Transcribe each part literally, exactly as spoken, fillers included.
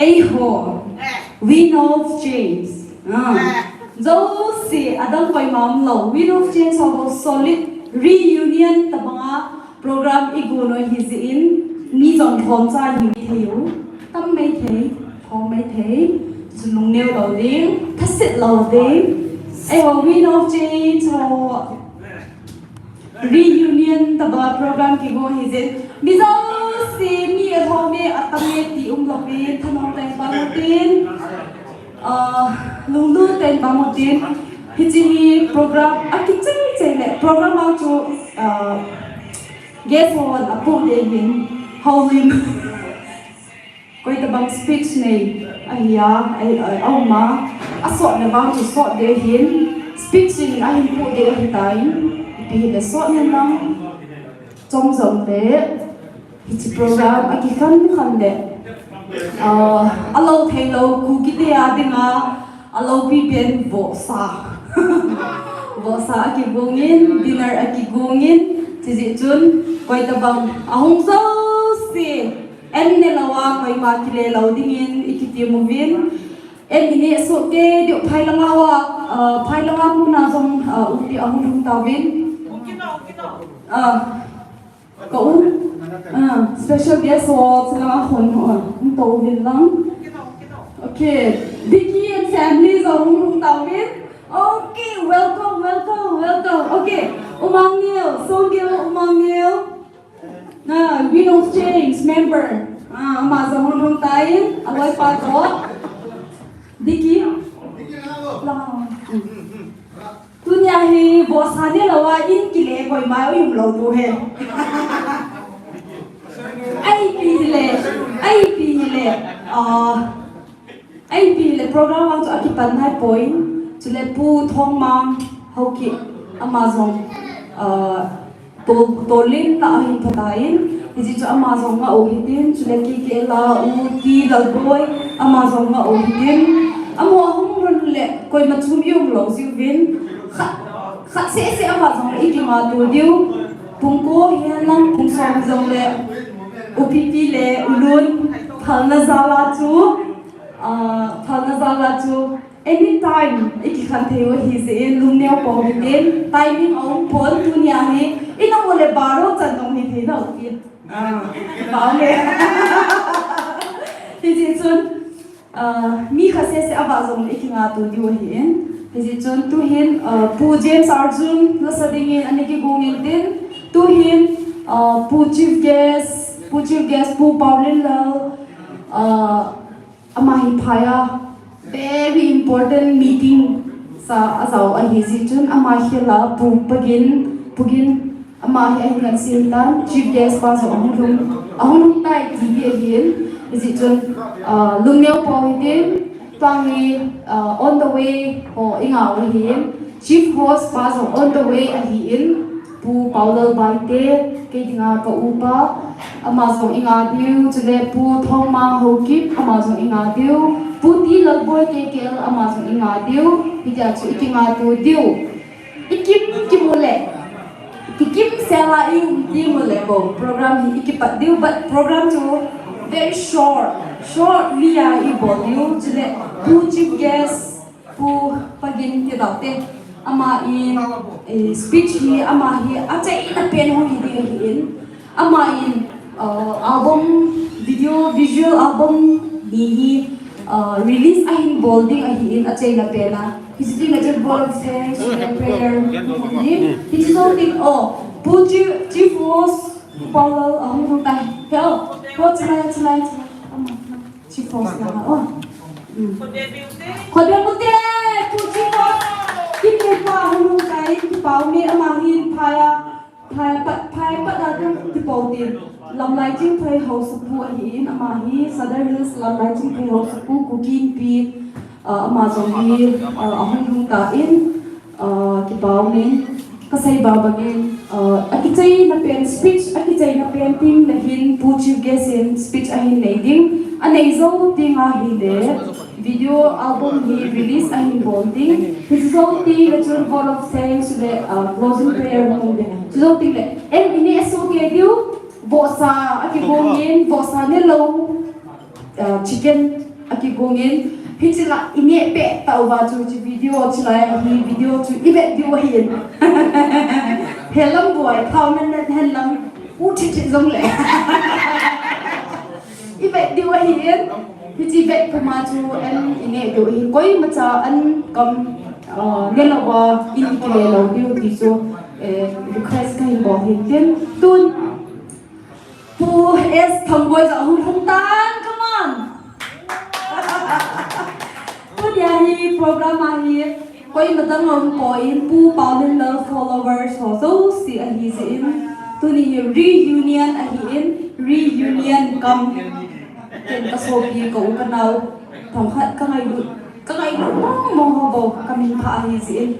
Eiho, Wind of Change. Ah. Jouse, adang koima umlou. Wind of Change ho solid reunion tabanga program igon u ahi jeh in, mi jong thom cha hi thei u. Tam mai thei, thom mai thei. Chu lungneo lou ding, thaset lou ding. Eiho, Wind of Change ho reunion tabanga program kigon u ahi jeh in, mi jouse, mi athom e, atam e ti umlou pin, thanom tah in bang utin, ah, lunglut tah in bang utin, hiche hi program akichai chai le, program a chu, ah, guest hon apuh ding ahin, houlim. Koi tabang speech nei ahi a, a, a, a um a, asot na vang chu sot ding ahin, speech in ahin puh ding ahitai, ipi hile sot na vang, chom jong le, hiche program akikhen khen le, ah, alou thei lou, Kuki te a dinga, aloupi pen vohsa. Vohsa akigong in, dinner akigong in, chujeh chun, koi tabang ahung jouse, an ne lou a, koima kile lou dingin, ikitem uvin. An ineh soh kei diu, phai langa hoa, ah, phai langa kona jong, ah, uti ahung lhung tauvin. Ah. Ka u, ah, special guest ho, chulanga hon ho, ah, hung tou vin lang. Okay, Dicky and family jong hung lhung tauvin. Okay, welcome, welcome, welcome. Okay, U Mangngil, Songil, U Mangngil. Na, Wind of Change member. Ah, ama jong hung lhung tan, aloipa toh. Dicky. Lang. Tunia hi vohsa ne lou a in kile koima um lou tu he. Ipi hile, ipi hile. Ah, ipi hile program vang chu akipan nai poi. Chule Pu Thongmang Haokip ama jong, ah, to, tolim na ahin phatai. Hijeh chun ama jong nga u hitin, chule K K L a U T Lalboi, ama jong nga u hitin. Amaho ahung lhun le, koima chom i um lou jiuvin. Khat, khat seh seh ama jong i kinga to diu. Pung ko hihen lang, pung som jong le, U P P le, U Lun, phalna jal a chu, ah, phalna jal a chu, anytime, i kikhen thei u ahi jeh in, lungneo pou hitin, timing aum pon, tunia hi, i na mu le baro chan dong hi thei nau tin. Ah, ba le. Hijeh chun, ah, mi khat seh seh ava jong le i kinga to diu ahi in. Hijeh chun, tuhin, ah, Pu James Arjun, lasa dingin, ana kigong in tin, tuhin, ah, Pu Chief Guest, Pu Chief Guest, Pu Paolenlal, ah, Ama hi phai a very important meeting sa ajao ahi jeh chun ama hi la Pu Pagin, Pugin ama hi ahin ngan sin tan, chief guest pa jong ahung lhung, ahung lhung tai ti hi ahin, hijeh chun, ah, lungneo pou hitin, tua hi, ah, on the way ho i ngah u ahin, chief host pa jong on the way ahi in, Pu Paolal Baite, kei dinga ka upa, ama jong i ngah diu, chule Pu Thongmang Haokip, ama jong i ngah diu, Pu T Lalboi K K L, ama jong i ngah diu, hitia chu i kingah to diu. I kim, kim u le, ki kim sela i um ti mu le bou, program hi i kipat diu, but program chu very short, short mi a i bol diu, chule Pu Chief Guest, Pu Pagin Kedaote, ama in, eh, speech hi, ama hi, achaina pen hung hi ding ahi in, ama in, uh, album, video, visual album ni hi, uh, release ahin bol ding ahi in, achaina pen a. Hiche ding a chun bol se, prayer, ni. Hiche jong tin, oh, Pu Chief, Chief Host, Paolal, ahung hung tai. Heo, ho, chulai, chulai, chulai. Ama, ama. Chief Host langa, oh. Hmm. Kholbeng ute, Pu Chief Host. Kipa hung hung tai, kipa ume ama hin phai a, phai a pat, phai a pat a kan kipa u tin. Lamlai Chingphei Haosapu ahi in, ama hi Sadar Hills Lamlai Chingphei Haosapu Kuki Inpi, ah, ama jong hi, ah, ahung hung tan. Ah, kipa umin, kasei bang bangin, ah, akichaina pen speech, akichaina pen ting le hin Pu Chief Guest in speech ahin nei ding, anei jou teng ahile, video album hi release ahin bol ding, hiche jou teng le chun vote of thanks le, ah, closing prayer hung ding, hiche jou teng le, en ineh soh kei diu, vohsa akigong in, vohsa ne lou, ah, chicken, Akigong in, hiche la ineh peh tauva chu, hiche video chu la, hi video chu ivet diu ahin. Helam buai, comment hen lang, u thit thit jong le. Ivet diu ahin, hiche vet puma chu an ineh diu ahin. Koimacha an kam, ah, ne louva, in ikile lou diu ti chu, eh, request kahin bol hin tin. Tun, Pu S Thangboi jong ahung lhung tan, come on. Tunia hi program a hi koima dang ahung poi in, Pu Paolenlal followers ho jouse ahi jeh in, tuni hi reunion ahi in, reunion kam ken ka sopi ka u ka nao themkhat ka ngailut, ka ngailut mong mong ho bou ka min pha ahi jeh in.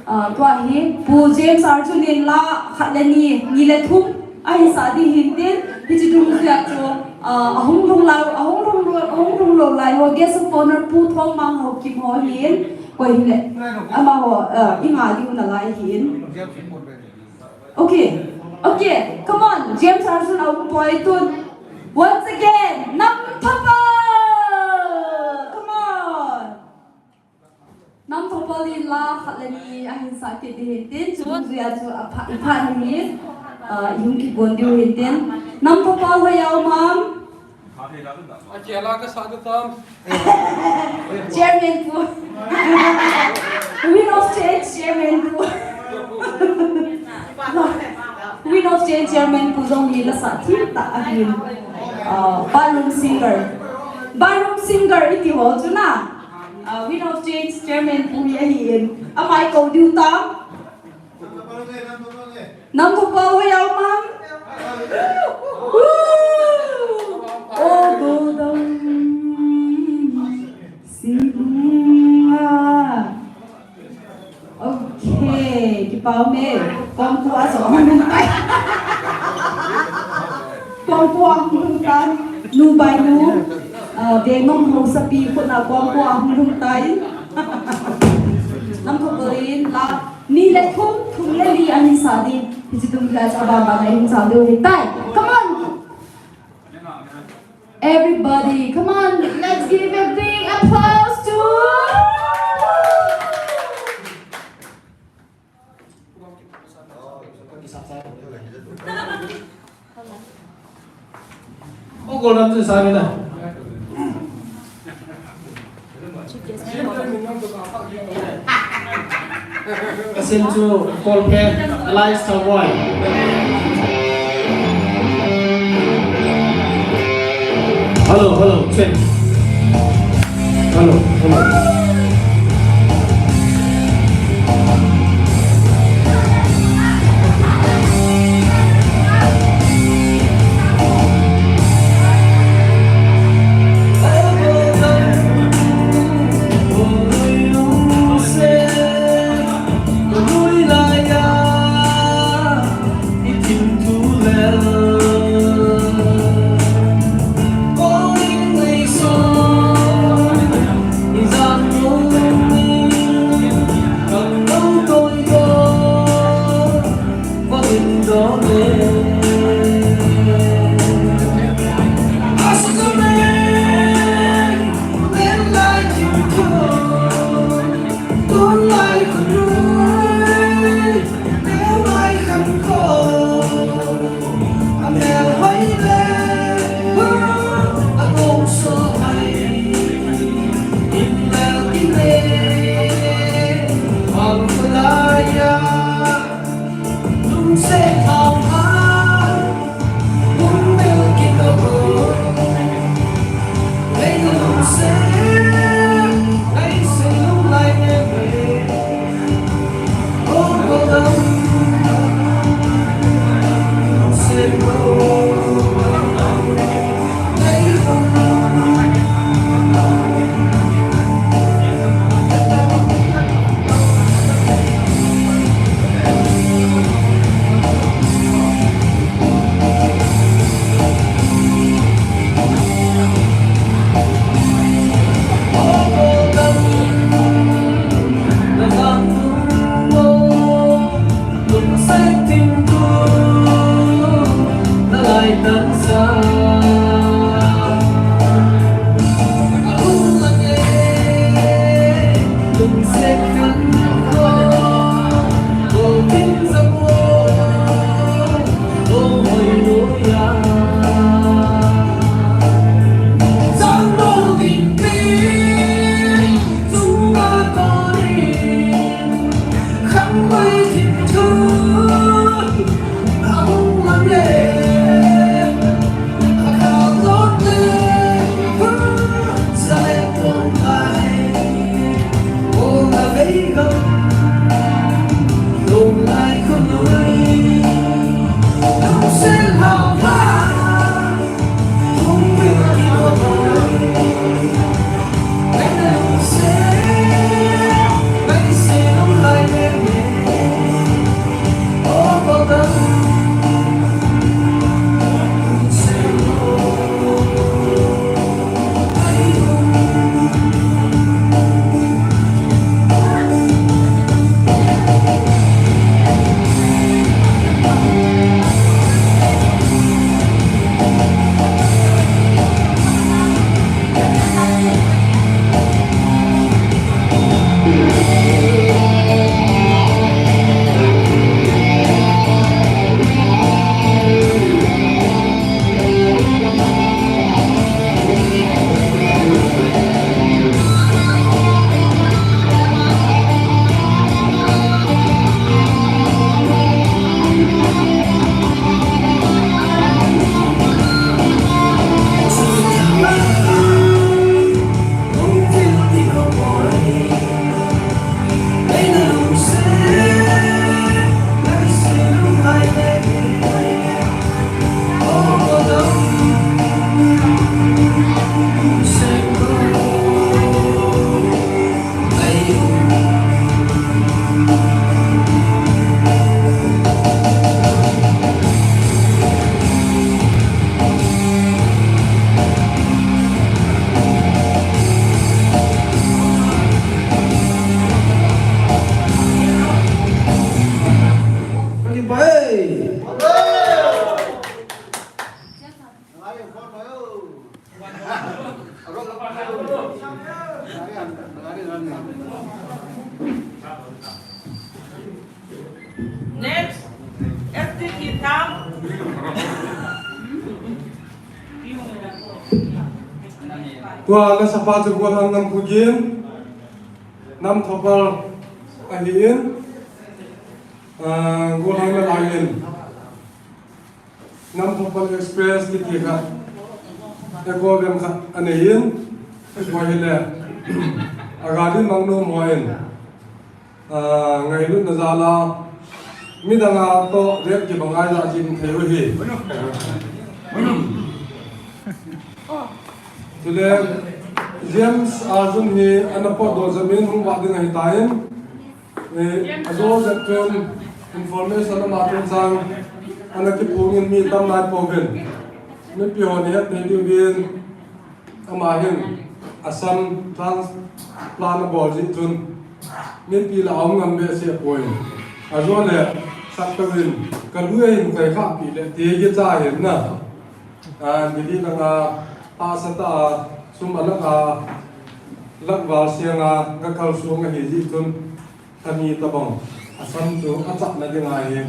Ah, tua hi Pu James Arjun in la khat le ni, ni le thum ahin sah ding ahin tin, hiche dungjuia chu, ah, ahung lhung lai, ahung lhung, ahung lhung lou lai ho, guest of honor Pu Thongmang Haokip ho ahin, koi hile, amaho, ah, i nga diu nalai ahin. Okay, okay, come on, James Arjun ahung poi tun. Once again, Namthapal! Come on! Namthapal in la khat le ni ahin sah kit ding ahin tin, chu dungjuia chu apha, ipha ni, ah, ihung kigon diu ahin tin. Namthapal hoiya um ham? Ache la ka sa ka tam. Chairman pu. Wind of Change Chairman pu. Wind of Change Chairman pu jong hi la sa thim tah ahin. Ah, bathroom singer. Bathroom singer iti ho chu na. Ah, Wind of Change Chairman pu hi ahin. Ama i kou diu tam. Namthapal hoiya um ham? Woo! O Godam Silunga. Okay, kipa ume. Kong pu a so hung tai. Kong pu a hung tai. Nu bai nu. Ah, Vengnom Haosapi khut na kong pu a hung tai. Namthapal in la Ni le thum, thum le li ahin sa ding. Hiche dungjuia chu abang bang ahin sa diu ahitai. Come on. Everybody, come on. Let's give a big applause to O Golden chu sa ni na. Ka sim chu Kolphe, Alice Thangboi. Hello, hello, check. Hello, hello. Next, S T T Tam. Tua la sapa chu Golhang Namkhugin, Namthopal ahin, ah, Golhang nalaiyin. Namthopal Express kiti khat, Eco van khat aneiyin, tua hile, agari mangnu moin, ah, ngailutna jal a, midang a toh ret kibang ngai jeh a jin thei u hi. Chule, James Arjun hi ana potdoh jep in hung vah ding ahitan, Eh, ajo jep chun information ama chungchang ana kiphongin mi tam nai pouvin. Mipi hon het thei diuvin ama hin Assam transplant abol jeh chun mipi lah a um ngam behseh poi. Ajo le sap tah in ka lui a hin kai kha pi le ti kicha hin na. Ah, Delhi langa tahsa tah a sum a lakh a lakh val seng a ga kal sung ahi jeh chun Kani tabang, Assam chu achatna dinga hi,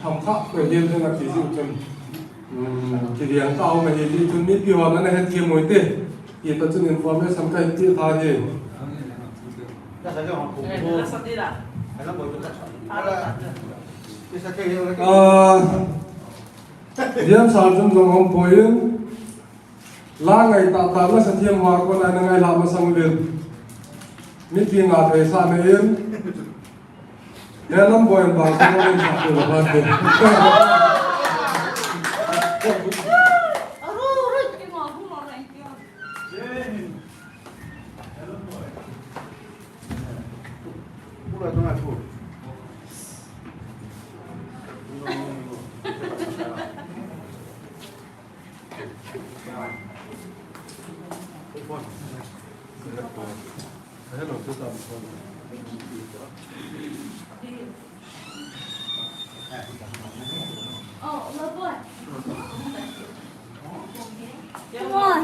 hamkhat toh hel ding ati jeh chun, um, kilian tah a um ahi jeh chun, mipi hon ana hethem u hite, ti tah chun information kahin pe tha hi. Ah, James Arjun jong aum poi in, La ngai tah tah la sa thiam ho a kona na ngai la masang uvin. Mipi nga thei sa na in. He lam boi bang sa boi sa tu la ba te. Come on.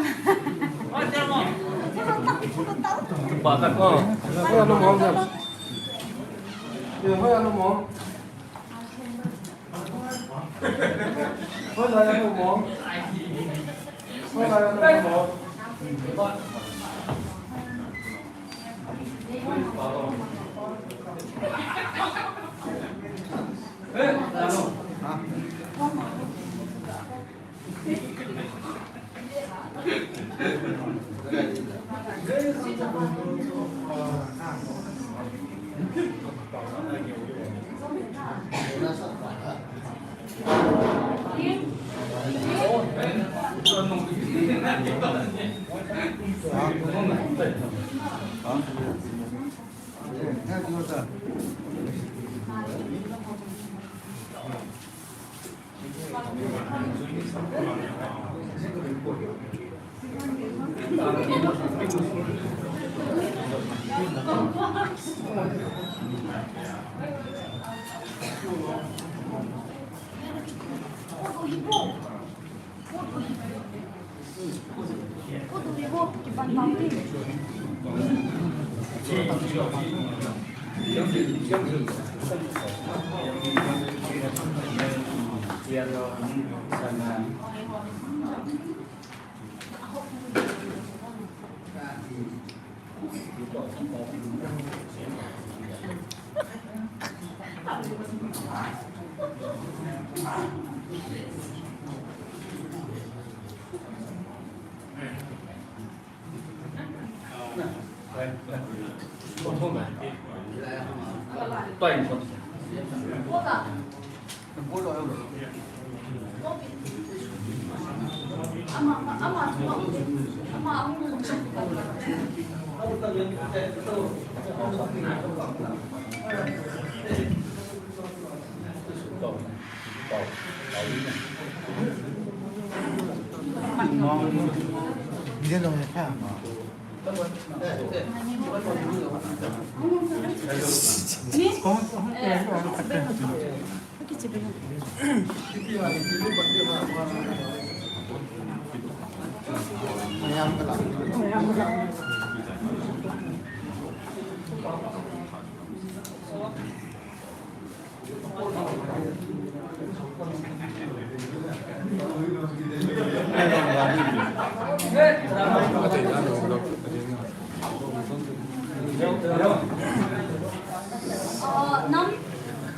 Nam,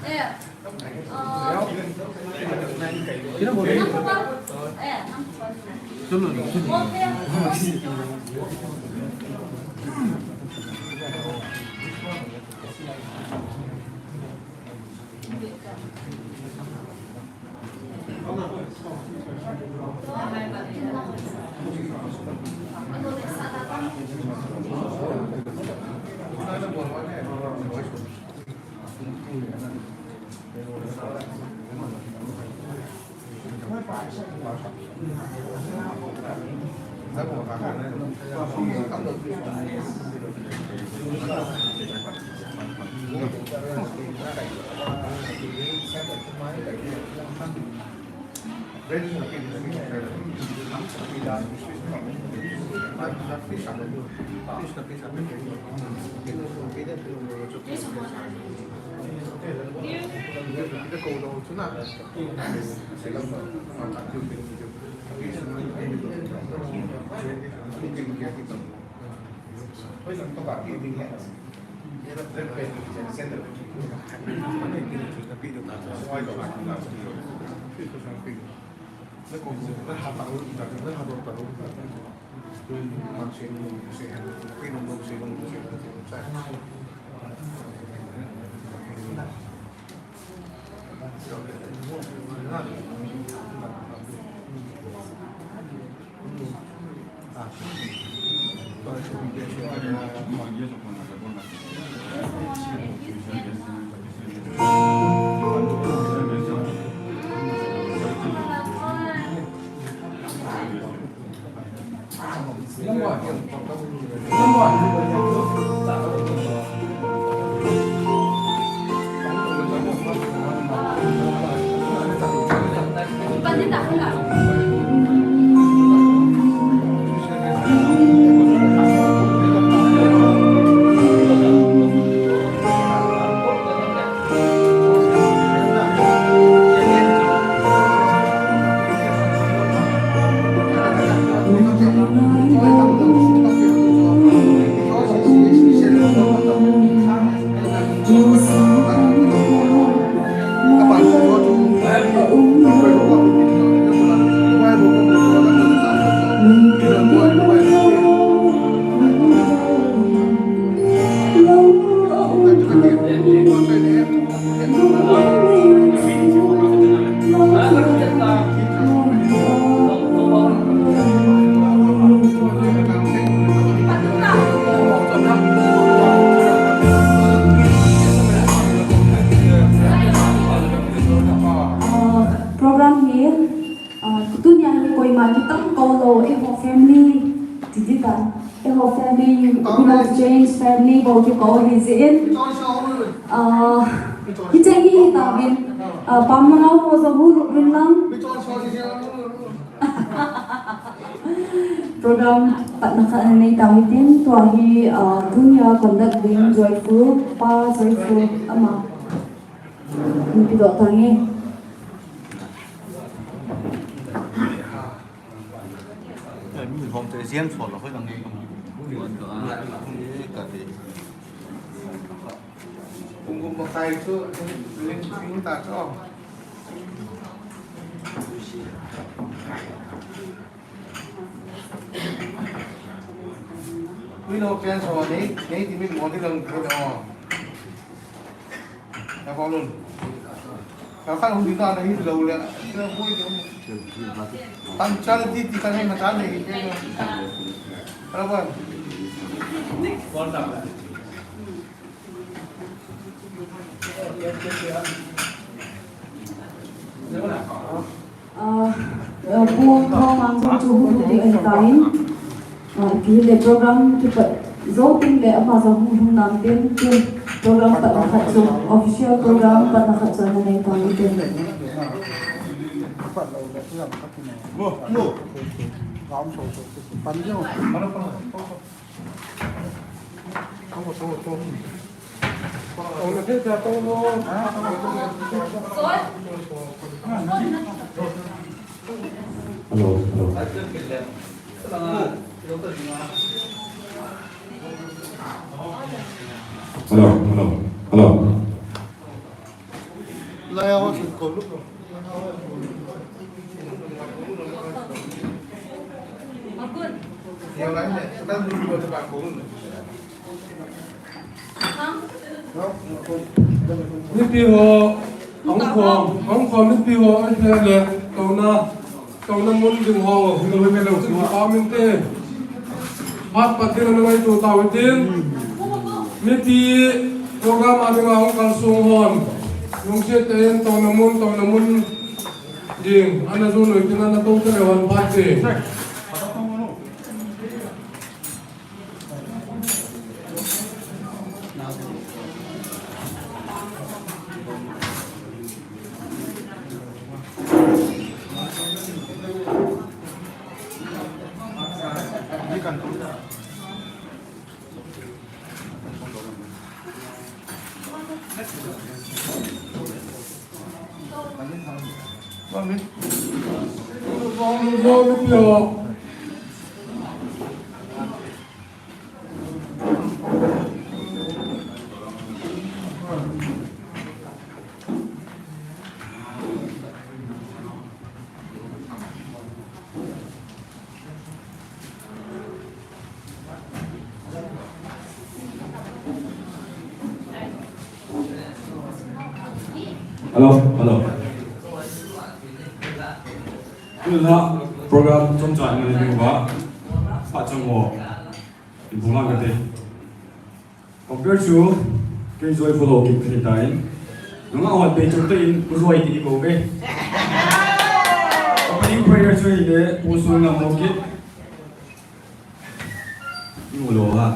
eh, Change family bou kikou hi jeh in. Ah, hiche hi hi tauvin. Ah, pamna ngau ho jong hung lut uvin lang. Program patna khat ana nei tau hitin, tua hi, ah, tunia conduct ding Joyful, Pa Joyful ama hin pedoh tange. Ui lo pen so nei, nei ti min mo ti lang ko da. Ya ko lun. Ka kan hung di ta na hi lo le. Tan chal ti ti ka nei ma chal nei. Ala ba. Ah, ah, Pu Thangmang jong chu hung lut ding ahitan. Ah, ipi hile program kipat jou teng le ama jong hung lhung nante, tin program patna khat chu, official program patna khat chu ana nei tau hitin. Hello, hello. Hello, hello, hello. Mipi ho, hung khom, hung khom mipi ho, ahileh, touna, touna mun ding ho, hung lo hung lo, hung pa min te. Phat pat ding na ngaito tau hitin. Mipi program a dinga hung kalsong hon. Lungset tah in touna mun, touna mun ding. Ana jou lou hitin ana tou tale hon phat te. Hello, hello. Tuna program chomcha ngai ni ba. Phat chom ho. Ibung lang kate. Compare chu, kei Joyful Haokip kahi tai. Nunga hon pei chu tein, Pu Joy ti kou ve. Opening prayer chu hile, Pu Sungam Haokip. Mu lo ha.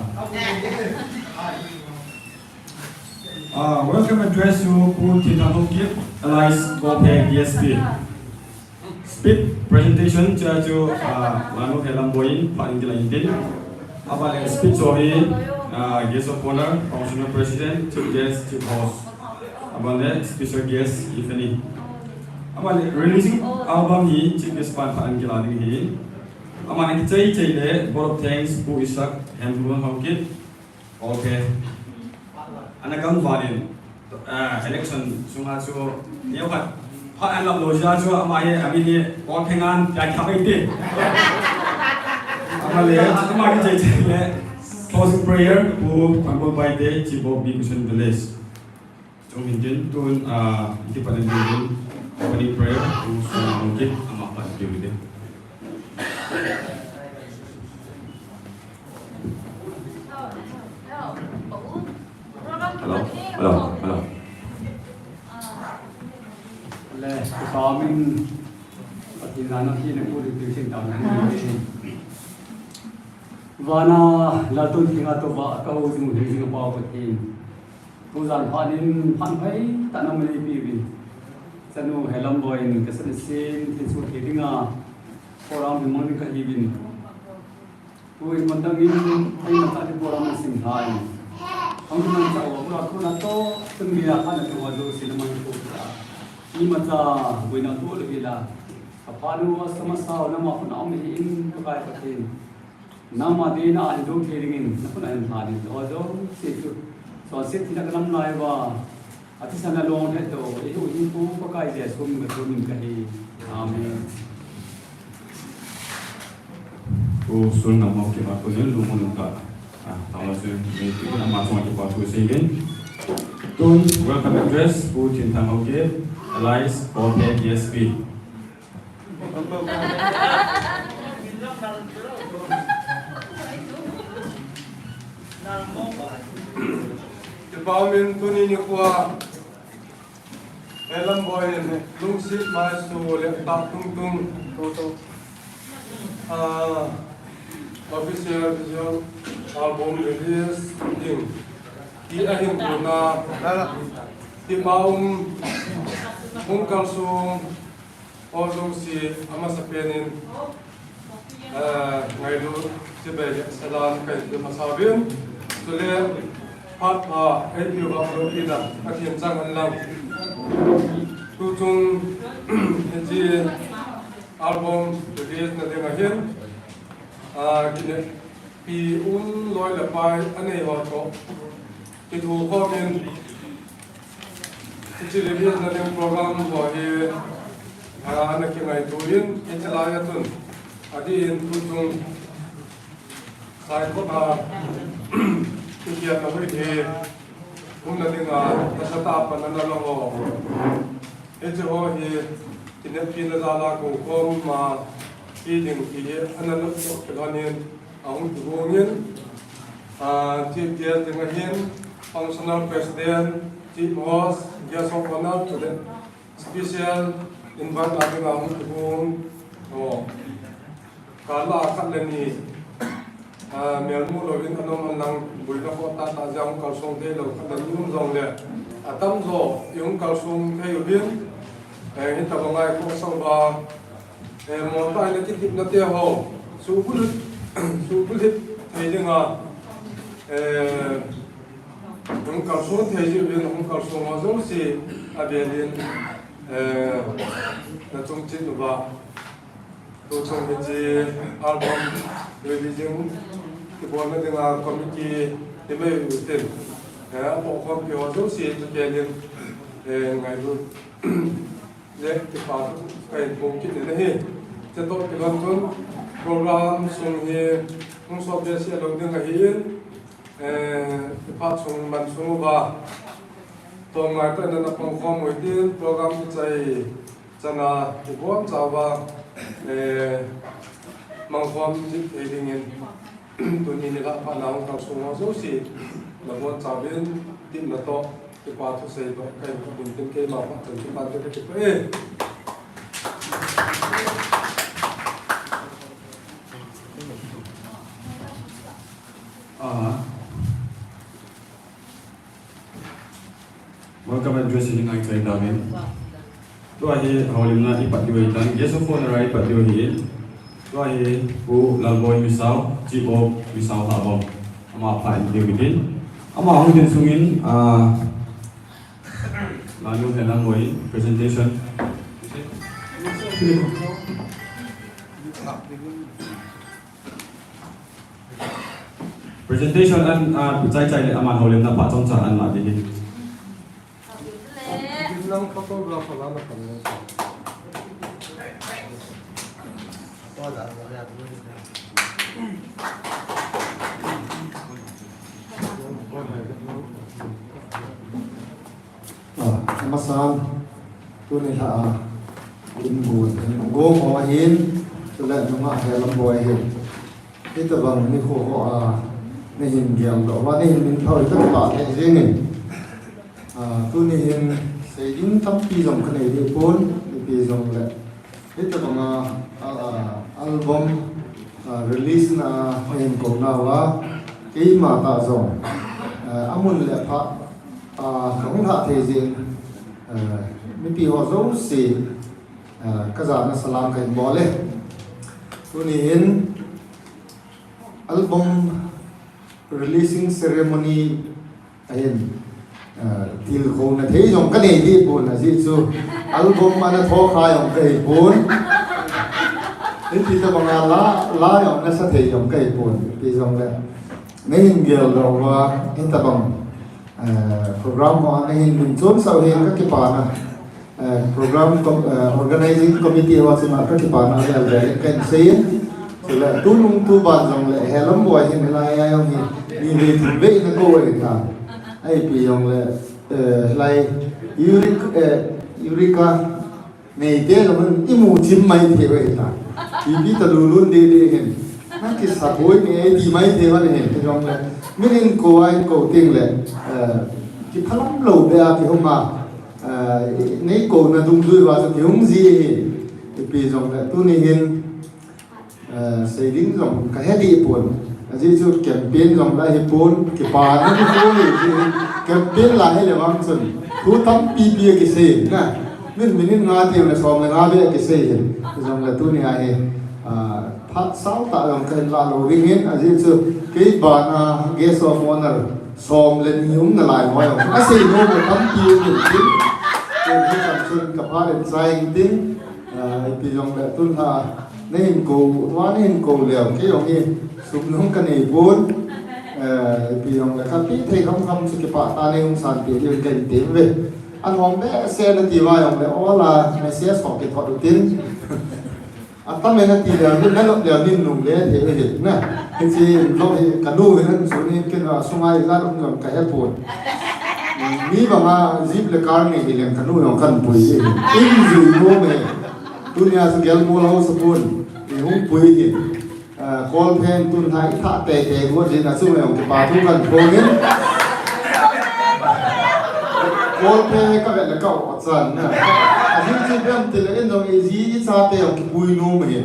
Ah, welcome address chu Pu Thithan Haokip, alias Gopheng D S P. Speech presentation chu chu, ah, Lanu Helam Boyin, phat in kila in tin. Aban le speech ho hi, ah, guest of honor, functional president, chief guest, chief host. Aban le special guest, if any. Aban le releasing album hi chief guest pan phat in kila ding hi. Aban le kichai chai le vote of thanks, Pu Isaac Hemlun Haokip. Okay. Ana kam valin, ah, election sunga chu, neo khat, phat an lam lou jeh a chu, ama hi, ami hi, Gopheng an, ya kya bai te. Ama le, ama ki chai chai le, closing prayer, Pu Thangkol Baite, Chief of B Mission Village. Chung hin tin, tun, ah, iti pa din din, opening prayer, Pu Sungam Haokip, ama pa din din. Hello, hello, hello. Le, Pathen in, Pathen in ana pi na pu ding ding sin ta na. Vana laltun thinga tou va ka ho jing hi jing pa Pathen. Tujan phat in phat phai tah na mani pi vin. Chanu Helam Boi in ka san sin thil su thei dinga program ding mang ding ka hi vin. Tuin mandang in, ei na ta di program na sim thai. Ang man sa wa bula ko na to, tun mi a kha na to wa do sin man ko ta. Ni ma cha, boi na to le bila. Ka pa nu wa sama sa na ma ko na mi in ko kai Pathen. Nangma dina ahin dong thei dingin, nakon ahin pha ding. Ajo, si chu. So, si tina ka nam lai va. Ati sana long he to, ihu hi pu pa kai je sum ka sum ka hi. Amen. Ko sul na mo ke ma ko yin lu mo nu ka. Ah, tama su ni ko na ma chong ke pa ko se gen. Tun welcome address ko Chin Thang Ho ke, alias Paul P S P. Kipah umin tuni nikho a, Helam Boi in lungset maisu le tah tungtung, ah, official video album release ding ti ahin tuna, kipah um, hung kalsong, Aw jouse amasapen in, eh, ngailut chibai le salam kahin pe masa uvin. Chule phat pha eipeh uva lopina kahin chang hen lang. Tuchung hiche album release na ding ahin, ah, kineppi um loi le pai anei ho toh kithokhom in, hiche release na ding program ho hi, ah, ana kingaito in, hiche lai a chun, adeh in tuchung Saikot a, India na hui hi, umna dinga, nasatah a pan ana la ho. Hiche ho hi, kineppina jal a kou khom a, hi ding hi, ana lut toh kilhon in, ahung kigong in, ah, Chief Guest ding ahin, Functional President, Chief Host, Guest of Honor, chule Special Invite a dinga hung kigong, oh, kal a khat le ni, ah, melmu louvin anom hen lang, buina khoh tahtah jeh a hung kalsong thei lou khat le ni um jongle, atamjo i hung kalsong thei uvin, eh, hitabang a i khoh sah uva, eh, mol tah in a kitepna te ho, suhbulhit, suhbulhit thei dinga, eh, hung kalsong thei jeh uvin, hung kalsong ho jouse avel in, eh, na chung chet uva, tuchung hiche album releasing kibolna dinga committee ti mai u tin, eh, apohkhompi ho jouse thutel in, eh, ngailut le kipah kahin phong kit in ahi. Chutoh kilhon chun program sung hi hung sot behseh lou ding ahin, eh, kipah chung man sung uva tomngai tah in ana pangkhom u hitin, program kichai chan a kibonchauva, eh, mangkhom jing thei dingin. Tuni nilhah phat na hung kalsong ho jouse, nabonchauvin, tepna toh, kipa thusei toh, kahin kap in tin keima phat chan chu tante kakipah e. Ah. Welcome address hi ngai chai tauvin. Tua hi houlimna ipat diu ahitan, guest of honor a ipat diu ahin. Tua hi Pu Lalboi Misao, Chief of Misao Lhabom. Ama pha in diu ahitin. Ama hung din sungin, ah, Lanu Helam Boi presentation. Presentation an, ah, chai chai le aman houlimna phat chomcha an la ding ahi. Ah, amasan, tuni lha a, in gun, in gun ho ahin, chule nungah Helam Boi ahin. Hitabang nikho ho a, nahin geldoh uva, nahin minthah uva, hitabang lheh jeng in. Ah, tuni hin, sei ding tampi jong kanei ding pon, ipi jongle. Hitabang a, a, a, album, a, Ah, release na hin ko na va, keima ta jong, ah, amun le pha, ah, kahung lha thei jin, ah, mipi ho jouse, ah, kajana salam kahin bol e. Tuni hin album releasing ceremony ahin, ah, tilkhouna thei jong kanei deh pon, ajeh chu album ana tho kha jong kahi pon. Hiti tabanga la, la jong nasa thei jong kahi pon. Ti jongle, nahin geldoh uva, hitabang, ah, program ho nahin min chonsah u hi kakipana. Eh, program com-, eh, organizing committee ho chunga kakipana vel vel in kahin sei in. Chule tunung tuban jongle Helamboi hin hilai a jong hi ni vei thum vei in akou e ta. Ahipi jongle, eh, hilai Eureka, eh, Eureka neite jong hin imu chim mai thei u e ta. Ipi ta lulun deh deh hin. Nakisaboi ne ti mai thei u ahin, hijongle. Min in kou a in kou tengle, eh, kiphalam lou beh a kihung a. Ah, nei kouna dungjui uva chu kihung ji ahi. Ipi jongle tuni hin, ah, sei ding jong kahe deh pon. Ajeh chu campaign jong la hi pon, kipana hi pon, campaign la hile vang chun thu tampi pi akisei na. Min minute nga teng le som le nga beh akisei hin. Jongle tuni a hi, ah, phat sao tah jong kahin la lou ding hin, ajeh chu kei bana guest of honour som le ni um nalai ho jong asei nom tampi um in tin. Ken hichan chun kaphat in chai in tin, ah, ipi jongle tunlha nahin kou, tua nahin kou leu, kei jong hi sum jong kanei pon, ah, ipi jongle kapeh thei kham kham chu kipah tah a nei hung sanpeh diu kahin tem uve. Anom behseh nati uva jongle, ola message ho kithot u tin. Atam e nati leu, nalop leu nin nung le thei u ahi na. Hiche vlog hi kanu hin ahin sun in, ken asunga ijat um jong kahe pon. Mi banga jeep le car nei hileng kanu jong kahin pui ji. In jui nom e. Tunia chu gelmo lou sa pon. Ihung pui hi. Ah, Kolphe in tunlha ithah teitei got jin, achunga jong kipa thu kahin phong in. Kolphe hi kavet le ka-o chan na. Ajeh chu ipi ham itile in jong iji ichate jong kipui nom ahi.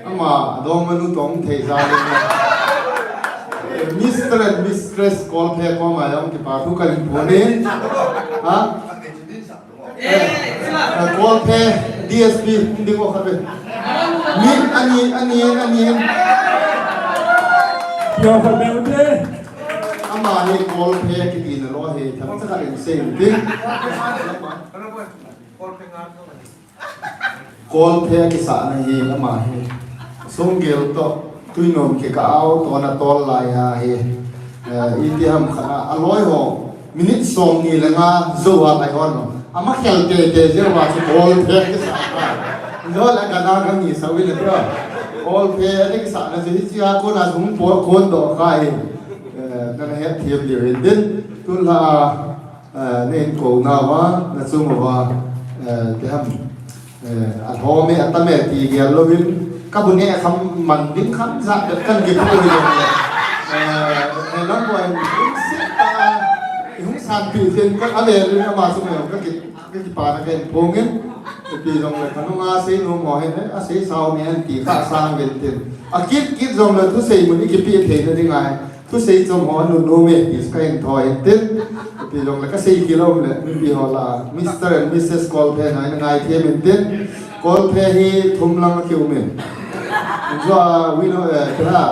Ama adongmanu toh hung thei jal in. Mister and Mistress Kolphe koma jong kipa thu kahin phong in. Ha? Eh, Kolphe D S P, hung ding o khat ve. Min ani, ani, ani. Pia khat ve ute. Ama hi Kolphe kiti na lou hi, themcha khat in sei in tin. Kolphe kisahna hi ama hi. Sunggel toh, Tuinom kikah a toh ana tol lai a hi. Eh, iti ham khat a, aloi ho. Minute som ni le nga jou a lai hon. Ama khel teitei jeh uva chu Kolphe kisah a. Jou le kana kami sa wi le tua. Kolphe le kisahna chu hichea kona hung po kon doh kha hi. Eh, nana het them diu hin tin. Tunlha a, eh, nahin kou nauva, nachung uva, eh, ipi ham. Eh, alhom e, atam e ti gel louvin, kabu neh kham man ding kham jat bep kahin kipu hi jong le. Eh, eh, Helamboi in hung sit tah a, hung sanpeh jin ka avel in ama chunga jong kaki, kakipana kahin phong in. Ipi jongle kanunga seinom ho hin, eh, asei sao ne anti kha sang ven tin. Akit kit jongle thusei mun ikipeh theina ding ahi. Thusei chom ho anunnom e, ti chu kahin thot in tin. Ipi jongle kasei khel um le, mipi ho lah a, Mister and Missus Kolphe na in ngaithem in tin. Kolphe hi thum lang akium in. Jua, we know, eh, kila.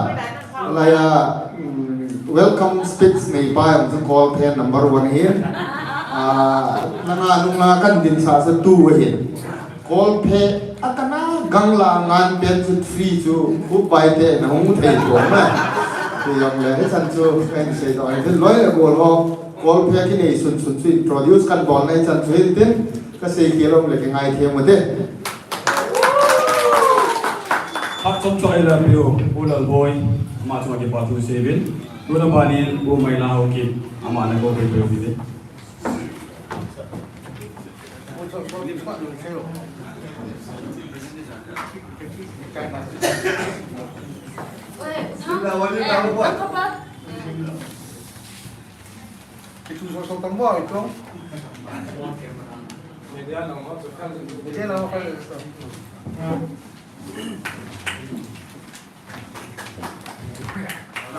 Lai a, mm, welcome speech neipa jong chu Kolphe number one ahin. Ah, nanga nunga kahin dinsah chu two ahin. Kolphe, akana gang lah a ngan pen chu three chu, Khup Baite na hung thei pon na. Ti jongle, hichan chu, kahin seidoh in tin, loi le gol ho, Kolphe kinei sun sun chu introduce kahin bol na hichan chu hin tin, kasei khel um le kingaithem ute. Phat chomcha eilahpeh u, U Lalboi, ama chunga kipa thu sei uvin. Tuna ban in, U Maila Haokip, ama ana kou peh peh u hite.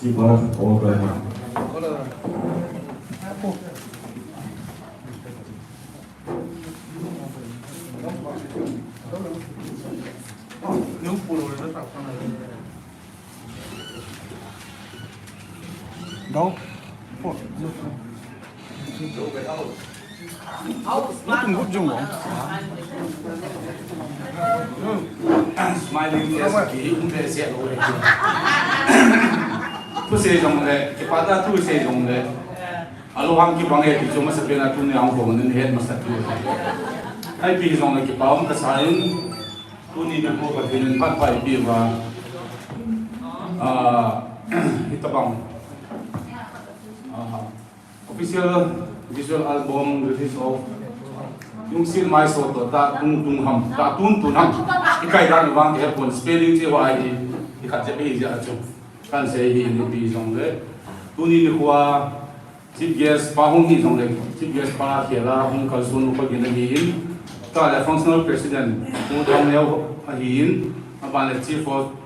Chief Bharat Award Grant. Dau. Smiling face ki um be se lo le. Thusei jongle, kipa tah thusei jongle. Alunghang kibang e ti chu masapen a tuni a hung kong in het masa tu. Ipi jongle kipa um kasa in, tuni nikho Pathen in phat pha eipeh uva, ah, hitabang, ah, official visual album release of Lungset Maiso toh, Tah Tung Tung Ham, Tah Tun Tun Ham. Ikai dan vang kihepon, spelling chu hoiya hi, ikhat jep hi jeh a chu. Kan sei hi, ipi jongle. Tuni nikho a Chief guest pa hung hi jongle, Chief guest pa khel a hung kalson u pa gin ahin, chutah le functional president Pu Thangneo ahin, aban le chief host,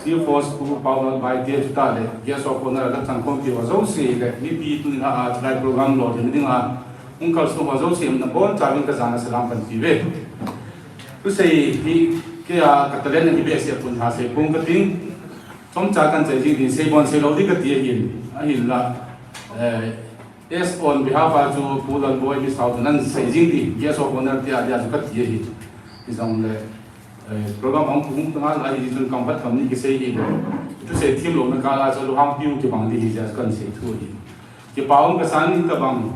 chief host Pu Paulal Baite, chutah le guest of honor a la chang khompi ho jouse le mipi tuni a, a, chulai program lolhin dinga hung kalson ho jouse nabonchauvin ka jana salam kan pe uve. Thusei hi kei a ka talent ahi behseh pon, ha sei pong ka ting. Chomcha kan sei jing ding, sei bon sei lou ding kati ahin, ahinla, eh, as on behalf a chu Pu Lalboi Misao chu nan sei jing ding, guest of honor tia, tia chu kati ahi. Hijongle, eh, program hung, hung tang a ahi chun kam phat kam ni kisei hi. Thusei themlouna kal a chu lunghang piu kibang ding hi jeh a chu kan sei thu ahi. Kipa um kasan in tabang.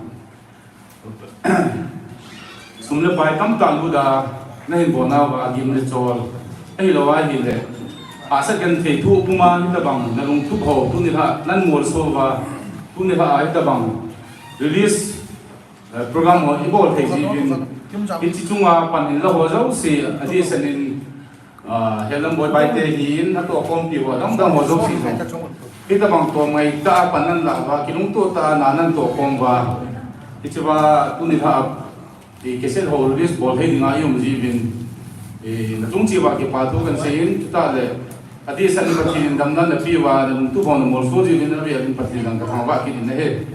Sum le pai tamtah lut a, nahin bolnauva gim le chol. Ahilou ahile, hahsat genthei thu puma hitabang nalungtup ho, tuni lha, nan molso uva, tuni lha a hitabang release, eh, program ho ibol thei jiuvin. Hiche chunga pan hinla ho jouse, adehset in, Ah, Helam Boi Baite hin, atohkhompi ho, dangdang ho jouse jong. Hitabang toh ngaitah a pan nan lah uva, kilungtoh tah a na nan tohkhom uva. Hichea tuni lha a, i cassette ho release bol thei dinga i um jiuvin. I nachung cheh uva kipa thu kan sei in, chutah le. Adehset in Pathen in damna napeh uva, nalungtup ho namolso jiuvin, avel in Pathen dang kathangvah kit in ahi.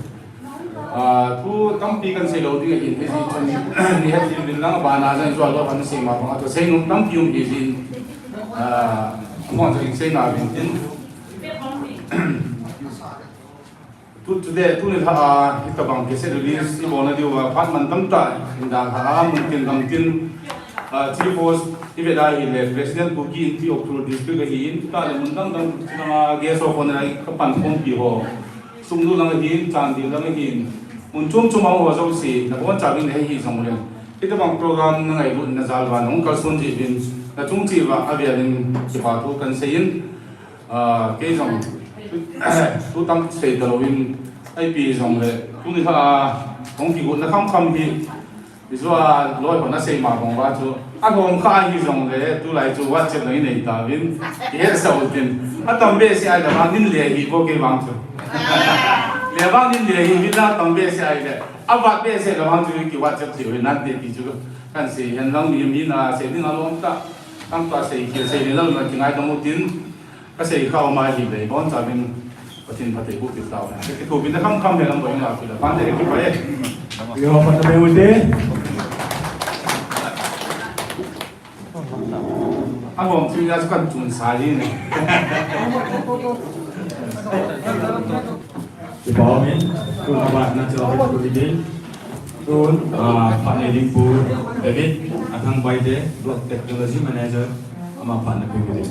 Ah, thu tampi kan sei lou ding ahin, hiche chun ni het lim lim lang, abana jong chu alo kan sei ma bang a, thu sei nom tampi um hi jin, ah, hon jong sei na vin tin. Tu, today, tuni lha a, hitabang cassette release ibolna diuva, phat man tamtah, hinda lha a, mun tin gam tin, ah, Chief Host, ivet a ahile, President Kuki Inpi Ukhrul District ahin, chutah le mun dang dang, chutang a, guest of honor a, kapan khompi ho. Sumlu lang ahin, Chandel lang ahin, mun chom chom a ho jouse, nabonchauvin nahe hih jongle. Hitobang program na ngailut na jal uva nahung kalson jeh uvin, nachung cheh uva avel in kipa thu kahin seiyin, ah, kei jong thu tam sei talou in, ipi jongle, tuni kha a hung kigotna khamkham hi, ijeh a loi hon asei ma bang uva chu, alhom kha ahi jongle, tulai chu WhatsApp jong inei tauvin, kihetsah uvin tin. Atam behseh ahile vang nin le hi bou kei vang chu. Le vang nin le hi, vin la atam behseh ahile. Avat behseh le vang chu ki WhatsApp thei u hinante ti chu kahin sei hen lang, mi, mi na sei ding alom tah. Tamtah sei, kisei le lang na kingaidam u tin. Kasei kha um ahile, ibonchauvin Pathen phatthei boh kit tau hen. Kithopina khamkham Helam boi in la peh le, phat le kipah e. Yo, phat le ute. Alom chu ya chu kahin chun sa ji ne. Kipa umin, tun abatna chu ahin koi ding. Tun, ah, phat nei ding Pu David, Athang Baite, Block Technology Manager, ama phat ana pe ding.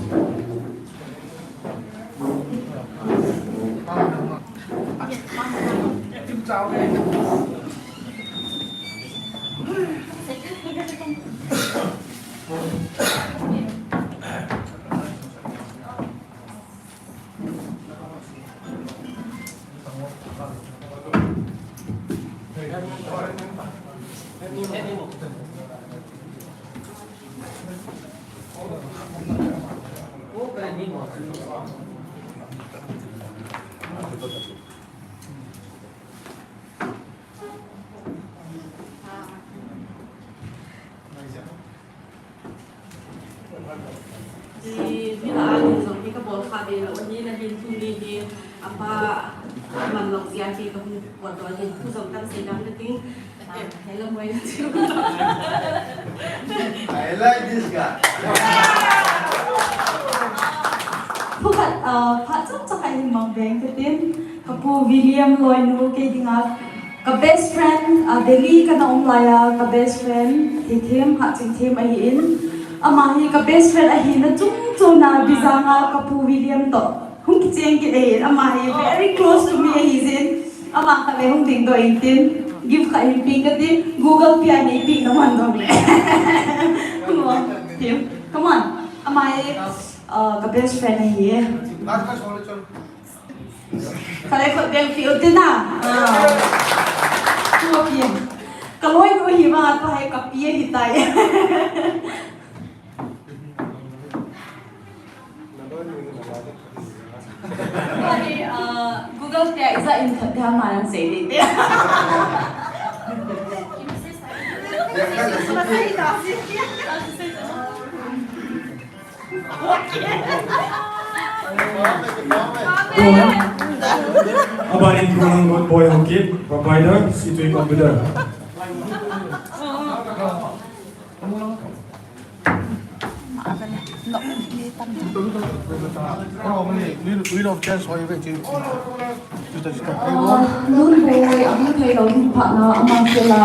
Hi, mi la a ding jong hi kabol kha ve lou, ni na hin tuni hi, apa, man lou jeh a hi kahung potdoh hin, thu jong kan sei dam na ding, ah, Helam boi na chu. I like this guy. Thu khat, ah, phat chomcha khat hin mang veng katin, ka Pu William Loinu kei dinga, ka best friend, ah, Delhi kana um laiya, ka best friend, Thithem, Hachingthem ahin. Ama hi ka best friend ahina chung chuna Bijanga ka Pu William toh hung kicheng kit ahin. Ama hi very close to me ahi jin. Ama khat le hung dingdoh intin. Gift khat hin pe katin. Google Pay a nei pe na man dong le. Come on. Come on. Ama hi, uh, ka best friend ahi. Khat le khat beng pi u tin a. Ah. Tua pi. Ka loinu hi vang a tua hi ka pi ahi tai. Tua hi, ah, Google Pay a ija in khat dia ma nang sei ding te. Abanin Pu Langot Boi Haokip, proprietor, Situi Computer. Lunboi, amu thei lou hin phat na, ama sela.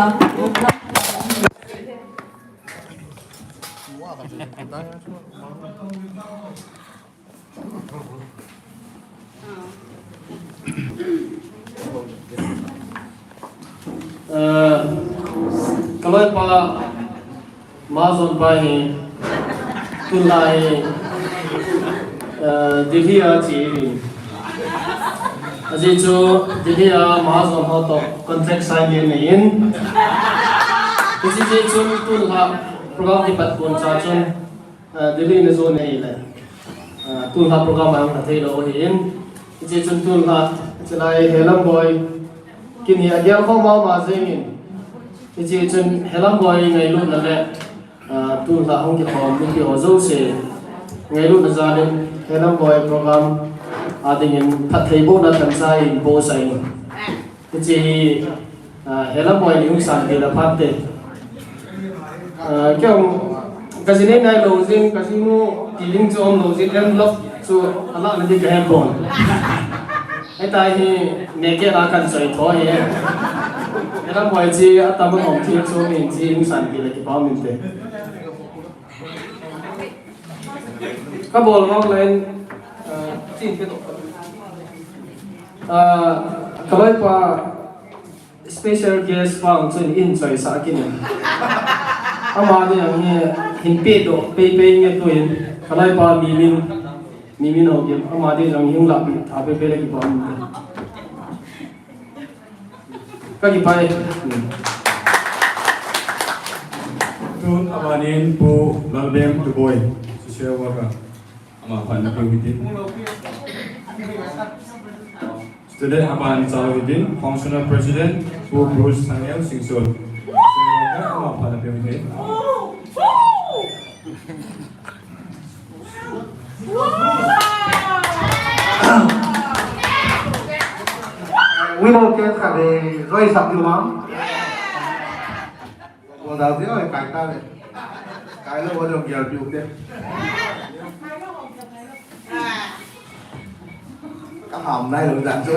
Eh, ka loipa, Mahajon pa hi, tulai, eh, Delhi a che in. Ajeh chu Delhi a Mahajon ho toh contract sign le nei in. Hiche jeh chun tulha program hi pat pon cha chun, ah, Delhi na jon ahile, ah, tulha program a hung lha thei lou ahin. Hiche chun tulha, chulai Helam boi, kin hi agel khom mama jeng in. Hiche chun Helam boi ngailutna le, ah, tulha hung kikhom mipi ho jouse ngailutna jal in Helam boi program a dingin phattheibohna thansa in bohsah in. Hiche hi, ah, Helam boi ni hung san ti la phat te. Ah, kei jong ka ji nei nai lou jin, ka ji mu ti ding chu um lou jin, envelope chu alah na ding ka he pon. Hitia hi neke la kan choi tho hi. Helam boi chi atam a um thil chu min chi hung san ti la kipa um inte. Ka bol hong len, ah, chin ke to. Ah, ka loipa, Special guest pa chu in choisah kit in. Ama ding jong hi hin pedoh peipei nge tuin. Kalai pa Mimin, Mimin Haokip, ama ding jong hin lahpeh tha peipei le kipah um. Ka kipah e. Tun abanin Pu Lalbem Tuboi, social worker. Ama phatna peu hitin. Student aban chau hitin, Functional President, Pu Bruce Thangel Singson. Ama phatna peu hitin. Wi lo ke kha de, roi sap yu mang. Bol dau deu, eh, kai ta le. Kai lou, bol deu, gel piu te. Ka ham nai lou dan chu.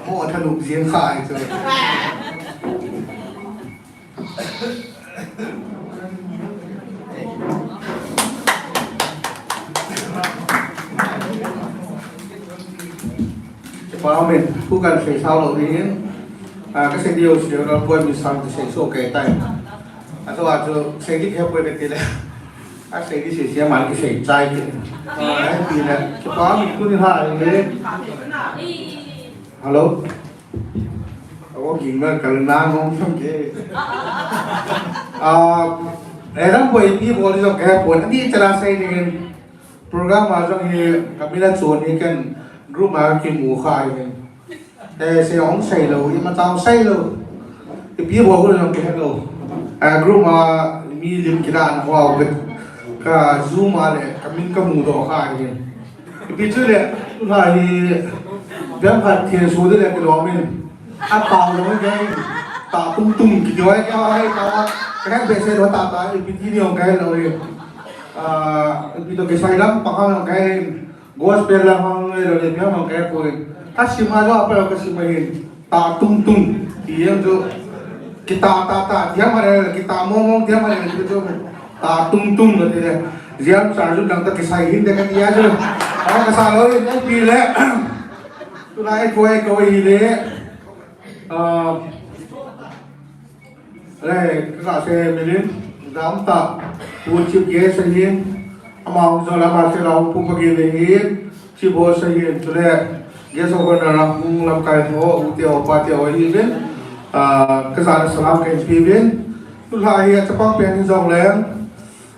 Mo tha luk jing khai chu. Kipah umin, thu kan sei sao lou ding in, ah, ka sei diu si, ka poi mi sang ka sei so kei tai. A chu, a chu, sei di kei poi ka ti le. A sei di sei sei man ki sei chai ki. Ah, eh, ti le, kipah umin, tuni ha, eh. Hello? Ako ging na, kal na, ngong song ke. Ah, eh, dang poi, pi bol di so kei poi, a ti chala sei ding in. Program a jong hi ka min a chun hi ken group a kimu kha hi. Eh, sei hong sei lou, imacha hong sei lou. Ipi bol hung jong kihe lou. Eh, group a mi lim kidan ho ka, ka Zoom a le ka min ka mudoh kha hi. Ipi chu le, tu la hi, bem khat thil su de le kilom in. A pau lo nge, ta tung tung ki doi ka hai ta, ka kan be se lo ta ta, ipi ti ni ong ka lo ni. Ah, ipi to ke sai lam pa ka ka gospel la hong lo ni ong ka poi. Ka sim a lo pa ka sim a hin. Ta tung tung, ti yang jo. Kita ta ta, dia ma le, kita mo mo, dia ma le, jo. Ta tung tung lo ti le. Ziam sa ju dang ta ke sai hin de ka ti a jo. Ka sa lo ni pi le. Tu la e ko e ko hi le. Ah, le, ka se milim, dam ta, pu chief guest ahin, ama hung jong le ama se la hung pu pagi le hin, chief boss ahin, chule, guest of honor a hung lamkai ho, u te ho, pa te ho ahin, ah, ka sa salam ka hin pe uvin, tu la hi a chapang pen hin jong le,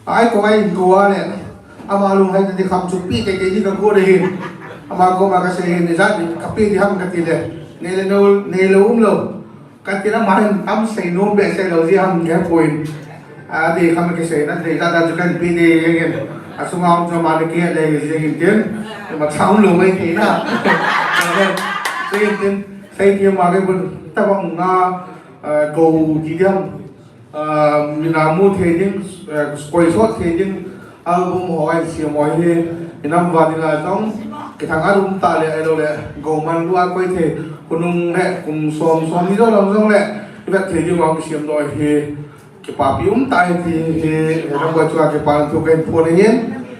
Ai ko ai ko a le. Ama lunghai te kham chu pi te te ni ka ko de hin. Ama koma ka sei hin, ijat ka pi di ham ka ti le. Nei le no, nei le um lo. Ka ti le ama hin tam sei nom be sei lo ji ham ke poi. A ti kham ke sei na de da da chu kan pi de ye ke. A sunga um chu ama le ke le ji hin tin. Ma chang lo mai ti na. Sei tin, sei ti ma ke bun ta bang na, eh, go di di ham. Ah, mina mu thei ding, eh, koi sot thei ding, album ho ai siam ho hi, inam va ding a jong, kithang a um ta le, ahilou le, go man lua koi thei, khonung le, kum som, som ni jong long jong le, i vet thei ding vang siam doh hi, kipapi um ta hi ti hi, he nang va chua kipa thu ka hin phon ahin,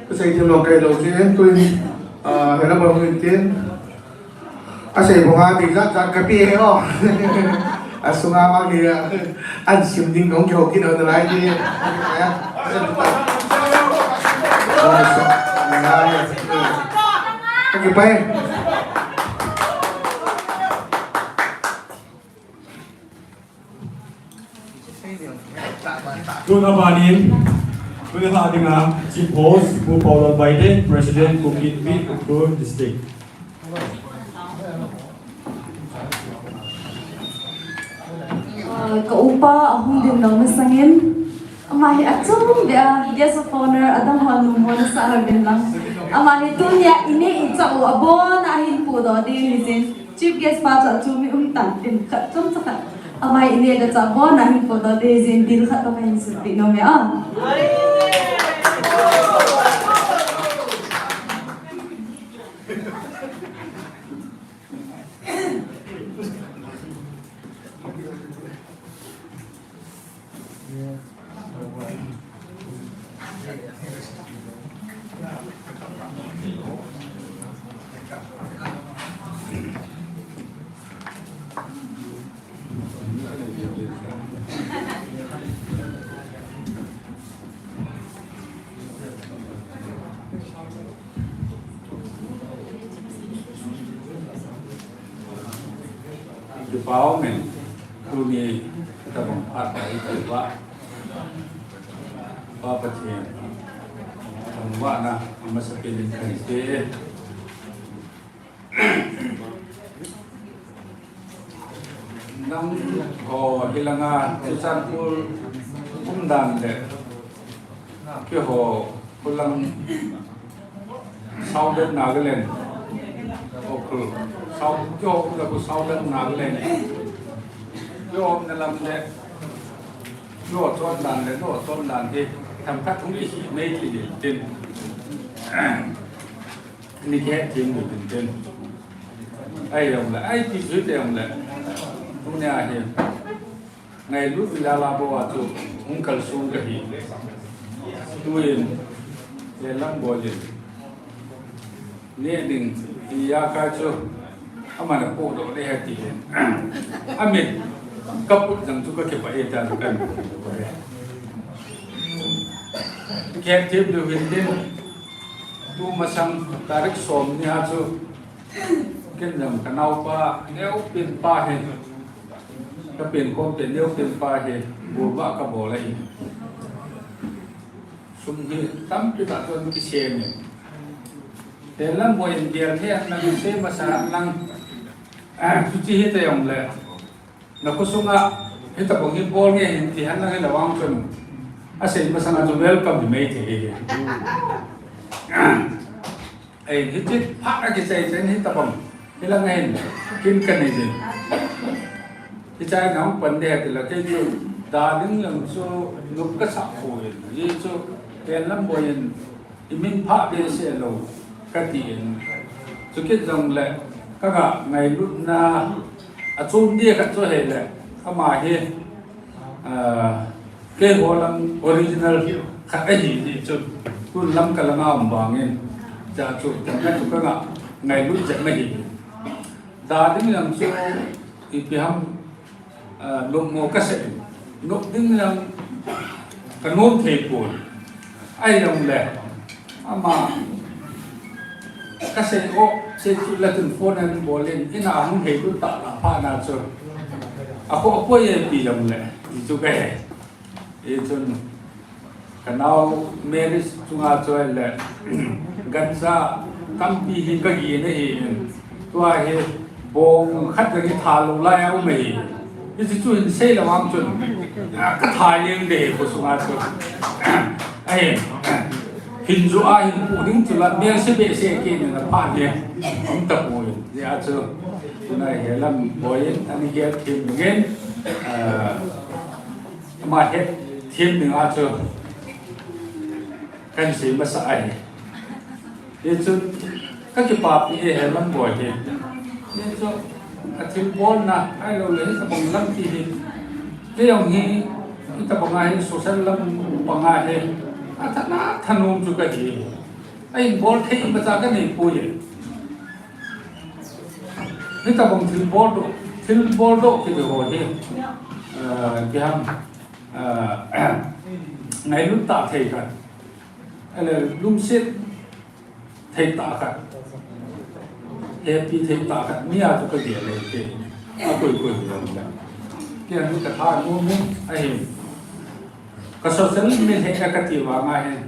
ka sei thim long ka hi lo chi hin, tu hin, ah, he nang va hin tin, A sei banga ding jat jat ka pe e o. A sunga ma ke, an sim ding kong kihou kit o nalai ni. Ka kipa e. Tun abanin, tuni lha dinga, Chief Host, Pu Paulal Baite, President, Kuki Inpi, Ukhrul District. Ah, ka upa ahung ding nau masangin, ama hi achom beh a, guest of honor, adang hon nung hon sa ra ben lang. Ama hi tunia ine icha u abon a hin pudoh ding hi jin. Chief guest pa chu achu mi um tan tin khat chom cha khat. Ama hi ine da cha bon a hin pudoh ding jin dil khat to ka hin sut pi nom e a. Kipa umin, tuni tabang phat a itahiuva, Pa Pathen thangvahna amasapen in kahin pe. Nangho hilanga Churachandpur umdan le keiho khulang Southern Nagaland, Ukhrul, South, keiho khulang khu Southern Nagaland, keiho umna lam le keiho chondan le keiho chondan hi themkhat hung kihi mai thei ding tin, ni kihetthem diu tin tin. Ahijongle, ipi jui teng jongle, tunia hi ngailut jal'a bou a chu hung kalsong kahi. Tuin Lhemlam boiyin, neh ding tia ka chu aman apohdoh ding ahi tin, amit kaput jeng chu kakipah e tia chu kahin, kihetthem diu hin tin. Tumasang tarik som nia chu ken jong kanaopa neopen pa hi, kapenkhompi neopen pa hi, golvah kabol ahi. Sum hi tampi tah chun kisem e. Lhemlam boiyin gel thei henlang, sei masa henlang, chuche hita jongle, nakho sunga hitabang hi bol nge hin ti henlang, hilou vang chun asei masanga chu welcome hi mai thei hi. Ei, hiche phat a kichai chen hitabang hilanga hin kin kanei jin. Hichea nahung pan ding ahi tile, kei chu da ding lang chu nop kasah poi. Hichu Lhemlam boiyin imin phah behseh lou katin, chukit jongle kaga ngailutna achom ding khat chu ahile, ama hi, ah, keiho lang original khat ahi jeh chun, tun Lamka langa um vangin, chua chu themkhat chu kaga ngailut jep ahi. Da ding lang chu ipi ham, ah, nopmo kasah in, nop ding lang kanom thei pon. Ahijongle ama kasei o, sei chu la tun phone ahin bol in, ina hung heilut tah phat na chu, akhoh apoi e ti jongle, ti chu kahe. Hichun kanao marriage chunga chu ahile, gancha tampi hi kagin ahi in, tua hi bong khat jong itha lou lai a um ahi. Hiche chu hin seilou vang chun, ah, katha jeng ding ahi kho sunga chu. Ahin, hin joh a hin pu ding chu la, melse behseh kit in aphat hi um tapoi. Hijeh a chu tuna hi Lhemlam boiyin ana hetthem dingin, ah, ama hetthem dinga chu kahin sei masa ahi. Hichun kakipapi e Lhemlam boi hi. Hichu athilbolna ahiloule hitabang lampi hi, kei jong hi hitabanga hi social lam panga hi atha, athanom chu kahi. Ahin bol thei imacha kanei poi e. Hitabang thilboldoh, thilboldoh kiti ho hi, ah, ipi ham, ah, ngailut tah thei khat, ahile lungset thei tah khat, happy thei tah khat nia chu kagel e, kei akoi koi jong le, kei hi kathanom in ahi. Ka social media a kati vanga hin,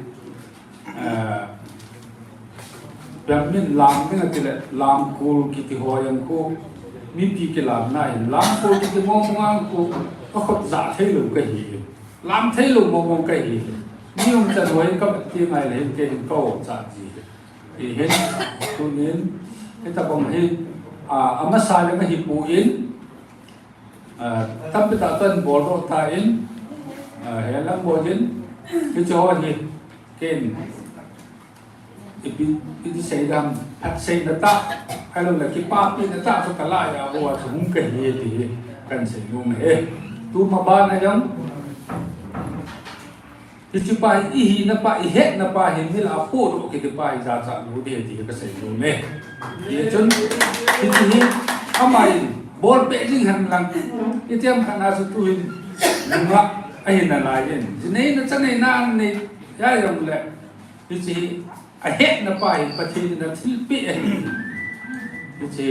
ah, ipi ham, min lam ding atile, lamkol kiti ho jong khu, mipi kilamna hin lamkol kiti mong mong a khu kakhut jah theilou kahi. Lam theilou mong mong kahi. Mi umchan ho hi kavet teng ahile hin kei hin ka-o cha ji. Hihin, tunin hitabang hi, ah, amasa jong ahipoi, ah, tampi tah chu ahin boldoh tan, ah, Lhemlam boiyin, hiche ho hi ken ipi, iti sei dam, phatseina tah ahiloule kipapina tah chu kalai a bou a chu hung kahi ti hi kahin seinom e. Tuma bana jong hichepa hi ihina pa, ihetna pa hi milah a pohdoh kiti pa hi jachat lou ding ahi ti hi kaseinom e. Hichun hiche hi amahin bolpeh jing henlang, itiham khat na chu tuhin nunga ahi nalaiyin, jineina chaneina anei ahijongle, hiche hi ahetna pa hi Pathen in athilpeh ahi. Hiche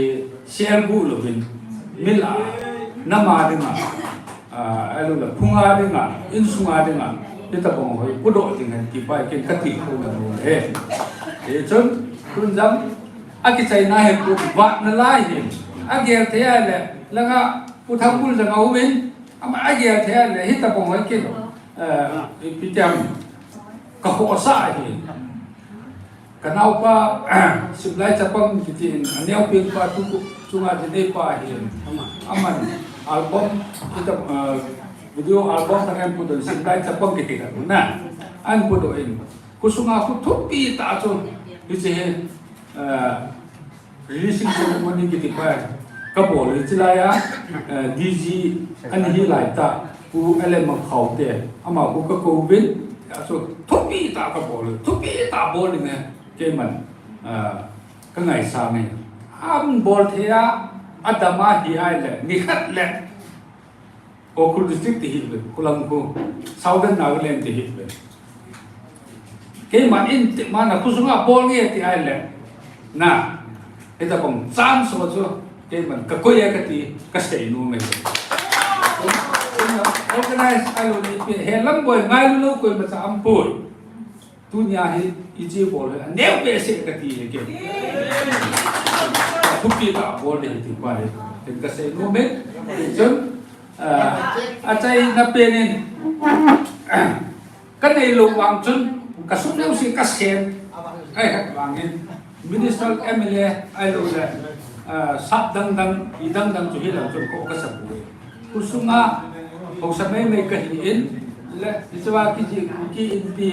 share gu louvin, Mila, nama dinga, ah, alu la, phunga dinga, insunga dinga, hitabang hoi, pudoh ding hen, tipa ken kati ko na no he. Hichun, tun jam, akichaina hi pu, vat na lai hi, agel thei le, langa, pu thang bul jang a umin, ama agel thei le, hitabang hoi ken, eh, ipi tiam, ka khosa hi. Ka naopa, Simlai Chapang kiti in, a neopen pa tu, tu chunga dinei pa hi, aman album, kita, ah, video album khat ahin pudoh in, Simlai Chapang kiti khat na, ahin pudoh in. Khosunga khu thupi tah chu, hiche hi, ah, releasing ceremony kiti pa, ka bol in, chulai a, eh, D G ana hi lai tah, Pu L M Khaute, ama khu ka kou vin, achu thupi tah ka bol, thupi tah bol in e, keiman, eh, ka ngaisang e. Ahin bol thei a, adam a hi ai le, nikhat le, Ukhrul District ti hi ve, Khulam khu, Southern Nagaland ti hi ve. Keiman in ti mana khosunga bol nge ti ai le. Na, hitabang chance ho chu, keiman ka koi e kati, ka sei nom e. Organize alu le ipi, he lam boi, ngailu lou koimacha aumpoi. Tunia hi, hiche bol hi, aneo behseh kati e ke. Thupi tah bol le hiti pa hi, ken ka sei nom e. Chun, ah, achaina pen in, ka neilou vang chun, ka sum leu si ka sen. Ai, hat vangin, Minister M L A, ailou le, ah, sap dang dang, i dang dang chu hi lam chun ko ka sap e. Khosunga, haosa mai mai ka hi in, le, hiche va kiti, Kuki Inpi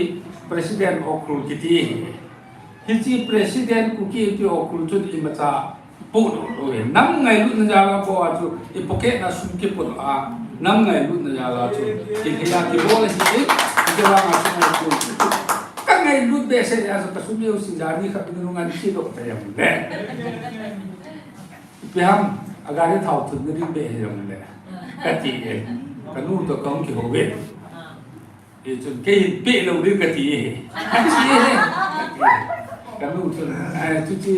President Ukhrul kiti hi. Hiche President Kuki Inpi Ukhrul chun imacha pudoh lou e. Nam ngailutna jal a bou a chu, i pocket na sum kipudoh a, nam ngailutna jal a chu, kihei a kibol ahi in, hiche vang a chu ngailut. Ka ngailut behseh a chu ka sum leu si jani khat ni nunga ni si doh ta jam le. Ipi ham, a gari thao thunna ding beh hi jong le. Kati e. Ka nu toh kahung kihou e. Hichun kei hin peh lou ding kati e. Kati e. Ka nu chun, ai, chuche,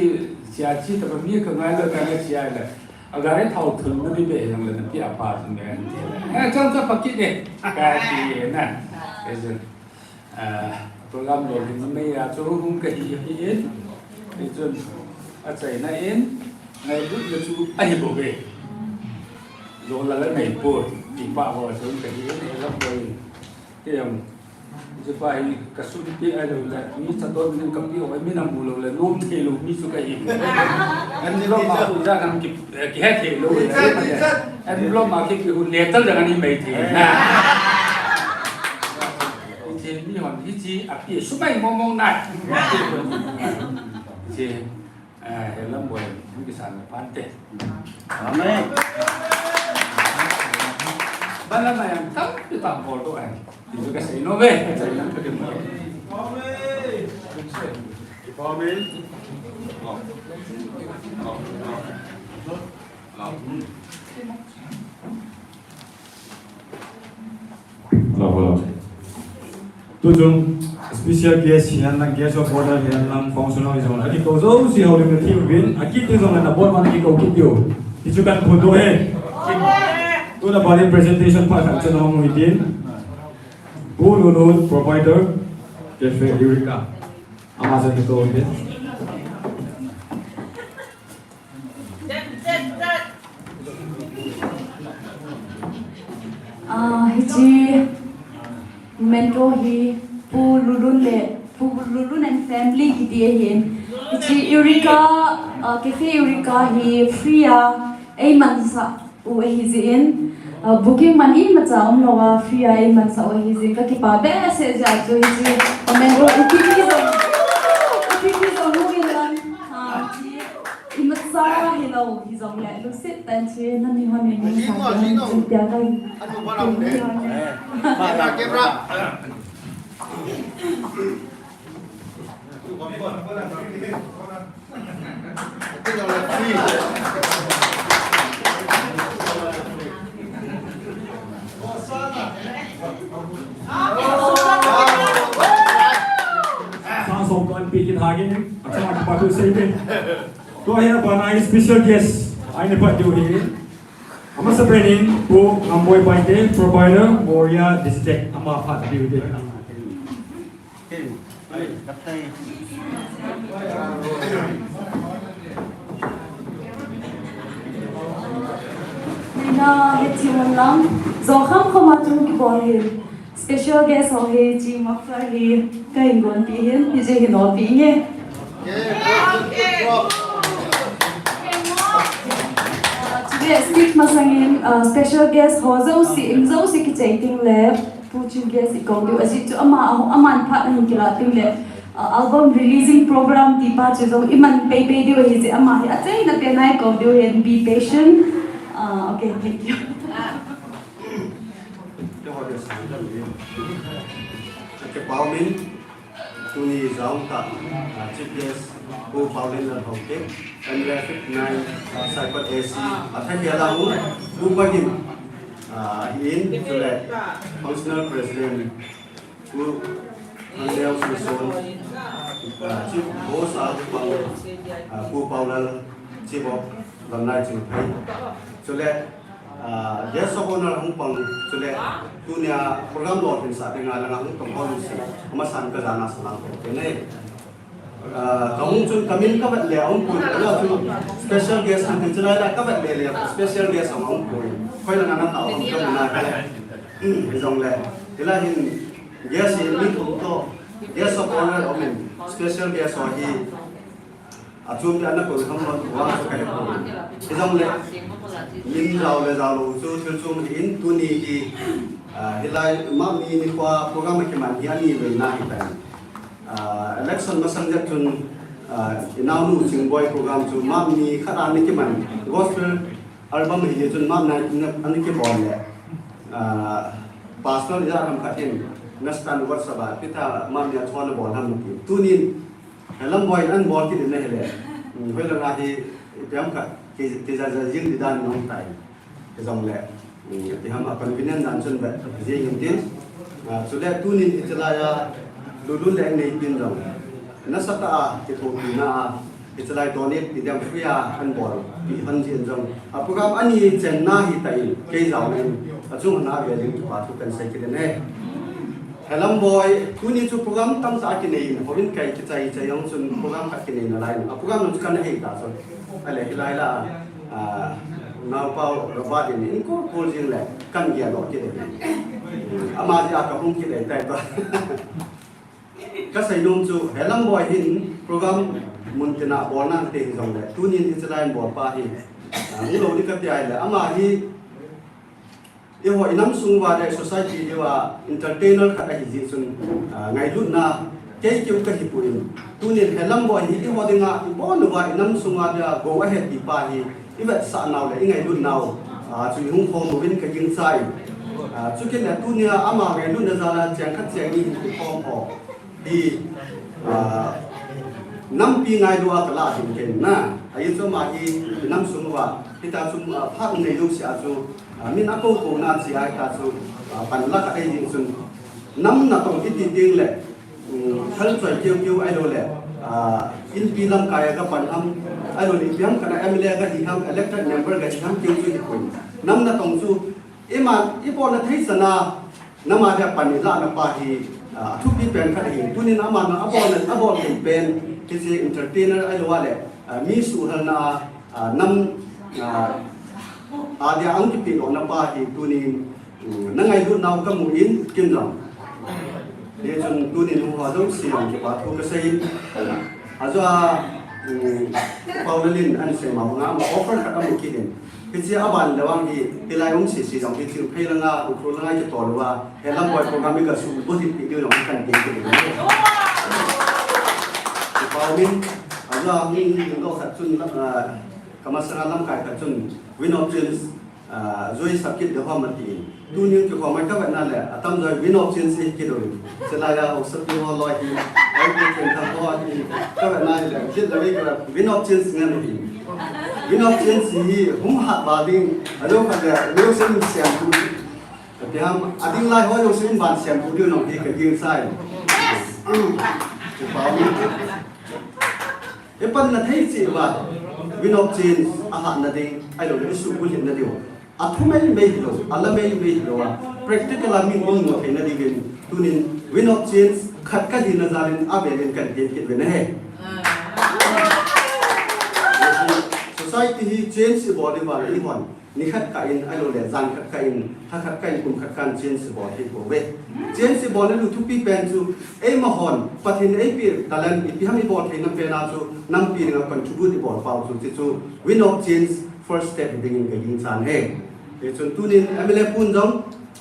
chia chi tah pa mi ka ngailou ka ngaisang le. A gari thao thunna ding beh hi jong le na pia pa chun beh. Eh, chang cha pa kit e. Kati e na. Hichun. Ah, program lolhin mei a chu hung kahi ahi in. Hichun achaina in, ngailutna chu ahi bou ve. Lolhin la nei poi, ti pa ho chu hung kahi in, he lam boi. Ti jong, hiche pa hi ka sum pe a lou le, mi cha don min ka pe ho, mi na mu lou le, nom thei lou, mi chu kahi. Envelope ma khu ja kan ki, eh, kihe thei lou le. Envelope ma kipe khu letter ja kan i mai thei na. Hiche mi hon hiche a pe sum mai mong mong nai. Hiche, eh, he lam boi, hung kisan na pan te. Amen. Bana na yang tam, tam bol doh ai. Hichu ka sei nom e, ka sei nom ka dim. Amen. Amen. Hello, hello. Tuchung special guest hihen lang, guest of honor hihen lang, functional hihen lang, akikou jouse houlim na team uvin, akiti jong le na bol man akikou kit diu. Hichu kan phondoh e. Tuna bani presentation phat khat chu na hung hitin. Pu Lulun, proprietor, Cafe Eureka. Ama jong akikou hitin. Ah, hiche memento hi Pu Lulun le, Pu Lulun and family kiti ahin. Hiche Eureka, ah, Cafe Eureka hi free a eimansah u ahi jeh in, ah, booking man imacha umlou a free a eimansah u ahi jeh in, ka kipa behseh jeh a chu hiche memento u kiti jong, u kiti jong u in lang, ah, hiche Imacha hilou, hijongle, lungset tah in che, nani hon nei nung sa, chin tia kai. Camera, camera. Sang som kan pi kit hagin, acha ma pa tu sei be. Tua hi abana special guest, ahin pat diu hi. Amasa penin Pu Ngamboi Paite, Provider, Moria District, ama phat biu te. Na heti man lang, zo kham kham a tum kibol hin. Special guest ho hi, chi mafra hi, ka ingon pi hin, hi je hin ol pi nge. Today speech masangin, uh, special guest ho zo si, in zo si kichai ting le, pu chief guest i kong diu, aji chu ama, aman phat ahin kila ting le, uh, album releasing program ti pa chu zo iman pei pei diu hi je ama hi, achai na pe nai kong diu hin, be patient. Uh, okay, thank you. Kipah umin, tuni jaum ta, ah, Chief Guest, Pu Paulin Lalhouke, M L A fifty nine, ah, Saikot A C, athah hiala u, Pu Pagin, ah, ahin, chule, Functional President, Pu Anel Sison, ah, Chief Boss, ah, Pu Pau, ah, Pu Paulal, Chief of Lamnai Chingphei, chule, Ah, guest of honor hung pang chule tunia program lolhinsah dinga langa hung tong ho jouse, amasan kajana salam kahin nei. Ah, kahung chun kamin kavet le ahung pui, ala chu special guest hung tin chulai la kavet le le special guest hung pui. Khoi langa nata hung kamu na ka le. Hmm, hijongle. Hilai hin guest hi mi thum toh, guest of honor aumin, special guest ho hi Achom pia na koi ham lo, vang chu kahe poi. Hijongle, min jao le jao lou chu thil chom ahin, tuni hi, ah, hilai Mapni nikho program akiman hi ani veina ahitai. Ah, election masang jep chun, ah, inaonu Chingboi program chu Mapni khat a ana kiman, gospel album hijeh chun Mapni a ana kibol le, ah, pastor ijat ham khat in, nastan WhatsApp a, ipi tha Mapni a chon abol ham nati. Tunin, Helamboi in ana bol kit in ahile, um, hoilanga hi ipi ham khat, ki, kijat jat jing ding dan in aum tai. Hijongle, um, ipi ham a convenient dan chun vet jing intin. Ah, chule tunin hiche laiya lulun le nei pin jong, nasatah a kithopina a, hiche lai donate ipi ham free a ana bolpi hon jin jong, a program ani chenna ahitai, kei jaovin, achung hon a ve ding kipa thu kahin sei kit in ahi. Helamboi, tuni chu program tamtah akinei in, houin kai kichai chai jong chun program khat kinei nalai in, a program jong chu kana hei ta chu. Ahile hilai la, ah, naopa Robert in, in kol kol jing le, kahin gel doh kit in. Ama jeh a kahung kit ahitai tua. Kasei nom chu, Helamboi hin program muntina bolna te hijongle, tunin hiche lai in bol pa hi, ah, hung lou ding kati ahile, ama hi, Eiho inam sung uva le society diuva entertainer khat ahi jeh chun, ah, ngailutna kei keu kahipoi. Tunin Helamboi hi eiho dinga ibon uva inam sunga dia gou ahepi pa hi ivetsah nau le ingailut nau, ah, chu ihung khom uvin kagingchai. Ah, chukit le tunia ama ngailutna jal a cheng khat cheng ni hin kikhom ho. Hi, ah, nampi ngailu a kalah ding ken na. Ahi chu ama hi inam sung uva. Hita chu, ah, phat nei jouse a chu, ah, min akou kou na chi a hita chu, ah, panla khat ahi jing chun. Nam natong iti ding le, um, thal choi keu keu ahilou le, ah, inpi lamkai a kapan ham, ahilou le ipi ham kana M L A kahi ham, elected member kahi ham keu chu hipoi. Nam natong chu, Ima, ibolna thei chana, nama dia pan ilah na pa hi, ah, athupi pen khat ahi. Tunin ama na abolna, abol thei pen, hiche entertainer ahilou le, ah, mi suhhalna, ah, nam, ah, adia ahung kipedoh na pa hi, tunin, um, na ngailut nau kamu in, kin jong. Hichun tunin hung ho jouse jong kipa thu kasei in. Ajeh a, um, Paulal in ana sei ma banga, ama offer khat amu kit in. Hiche aban le vang hi, hilai um sese jong hi Chingphei langa, Ukhrul langa kitol uva, Helamboi program hi gasubulhit pi diu jong hi kahin ti kit in. Kipa umin, ajeh a hung ding doh khat chun, ah, kamasanga lamkai khat chun, Wind of Change, ah, joi sap kit ding ham atin. Tunin kikhom a kavetna le, atamjo Wind of Change ahi kit uvin. Chulai a haosapi ho loi hi, ahi kit theng thang ho ahi, kavetna le, kit le ka Wind of Change ngen ahi. Wind of Change hi hung hat val ding, ajou khat le, leusen semthu. Kati ham, ading lai ho leusen ban semthu diu jong hi kagingchai. Kipa umin. Ipanna thei cheh uva, Wind of Change ahatna ding, ahilou le isubulhitna diu. Athu mei mei hilou, ala mei mei hilou a, practical a min hung mu theina dingin, tunin Wind of Change khat kahina jalin avelin kahin tin kit uve. Society hi change ibol uva le ihon, ni khat kah in, ahilouleh jan khat kah in, lha khat kah in, kum khat kah in change ibol thei pouve. Change ibolna ding thupi pen chu, eima hon, Pathen in eipeh talent, ipi ham ibol theina pen a chu, nampi dinga contribute ibol pau chu, chuchu Wind of Change first step dingin kagingchan ahi. Hichun tunin M L A pun jong,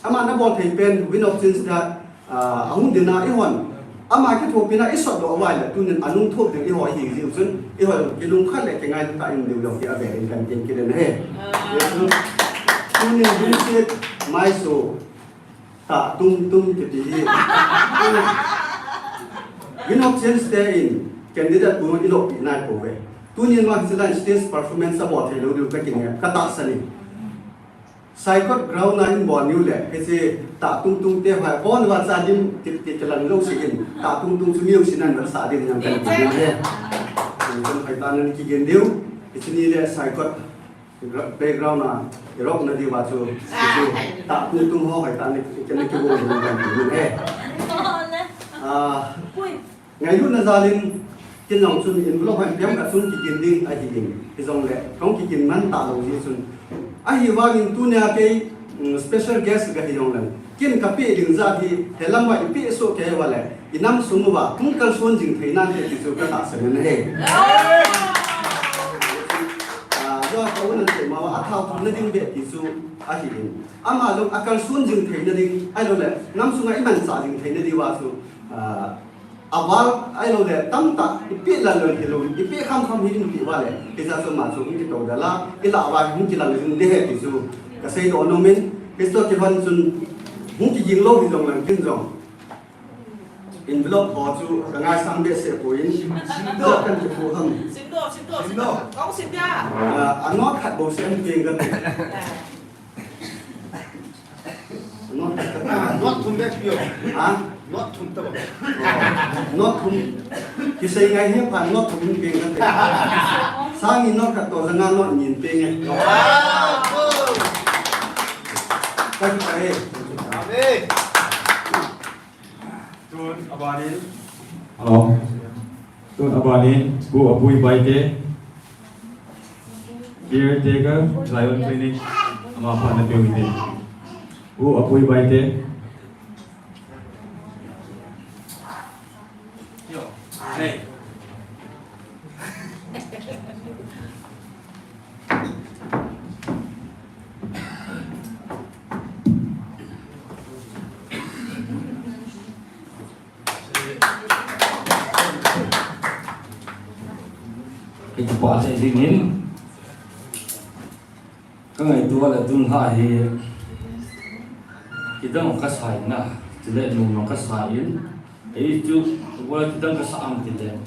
ama nabol thei pen Wind of Change a, ah, ahung dinga ihon, ama kithopina isot doh uva ahile, tunin anung thop ding iho ahi jeh chun, iho jong kilungkhat le kingailutah in diu jong hi avelin kahin tin kit in ahi. Hichun, tunin Wind of Change maiso, Tah Tung Tung kiti hi. Wind of Change te in candidate pu ilopi nai pouve. Tunin vang hiche lai stage performance abol thei lou diu kakinep, katahsan in. Saikot ground a in bol niu le, hiche Tah Tung Tung te vai, bon va cha dim, ti, ti, ti lang lou si in, Tah Tung Tung chu music nan va sa dim jong kahin ti dim ahi. Hichun hoitah in ana kigin diu, hiche ni le Saikot Gra-, playground a, i rock na diuva chu, chu, Tah Tung Tung ho hoitah in, kei na kibol ding kahin ti ahi. Ah, ngailutna jalin, ken jong chun envelope hoi piam khat chun kigin ding ahi in, hijongle, kahung kigin man talou jeh chun. Ahivangin tunia kei, mm, special guest kahi jongleng. Ken kapeh ding jat hi, helam uva ipeh soh kei uva le, inam sung uva, hung kalson jing thei nante ti chu katahsan in ahi. Ah, jo ka un an thei ma uva, athao thum na ding beh ti chu ahi in. Ama jong akalson jing theina ding, ahilouleh, nam sunga imanchah jing theina diuva chu, ah, Aval, ahilouleh, tamtah, ipeh lal lal hilou, ipeh kham kham hi inpeh uva le, hijeh chun ama chu hung kitoh dal a, ilah uva hung kilang jing ding ahi ti chu, kasei doh nom in, hichu kihon chun, hung kiging lou hijongleng ken jong. Envelope ho chu, kangaisang behseh poi, jo kan kipu ham. Sim doh, sim doh, sim doh. Kong sim dia. Ah, a note khat bou seh in peng kate. Note, note thum beh peh o. Ha? Note thum tobang. Note thum. Kisei ngai hi pha note thum peng kate. Sang ni note khat toh janga note ni peng e. Thank you, eh. Amen. Tun abanin. Hello. Tun abanin, Pu Apui Baite. Caretaker, Zion Clinic, ama phat na peh u hite. Pu Apui Baite. Yo. Hey. Ka kipah lheh jing in, ka ngaito le tun lha hi, kidang kasa in na, chule nom kasa in, ei chu, wala kidang kasa am tile.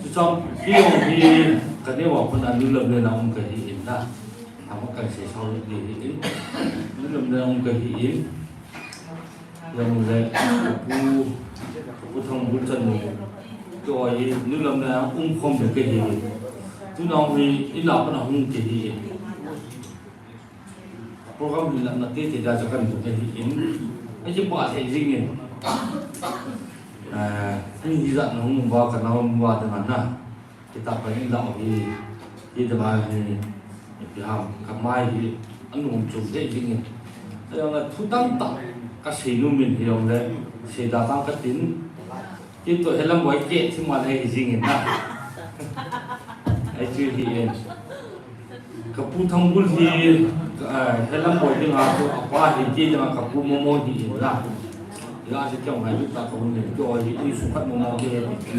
Chuchang, kei jong hi, ka neo a pat a nu lam le nao um kahi in na, ama kan sei sao le hi in, nu lam le nao um kahi in, Jong le, Pu, Pu Thangbul chanu, keiho hi, nu lam le umkhom le kahi. Tunung hi, in a pat a hung kahi. Program hi lamna tete dia chu kan bu kahi in. Akipah lheh jing in. Eh, hung hijat na hung uva, ka na hung uva, te man na. Hitia pat in lau hi, hi tia hi, ipi ham, ka mai hi, anom chom lheh jing in. Ajong le thu tamtah, ka sei nom in hi jong le, sei da tang ka tin. Kei toh Helam boi kei thim ma le hi jing in na. Ai chu hi in. Ka Pu Thangbul hi, ka, ah, Helam boi dinga chu, apa hi kei dinga ka pu momo hi in na. Ya si kei ngai lu ta ka hun le, kei hi insung khat momo kei hi,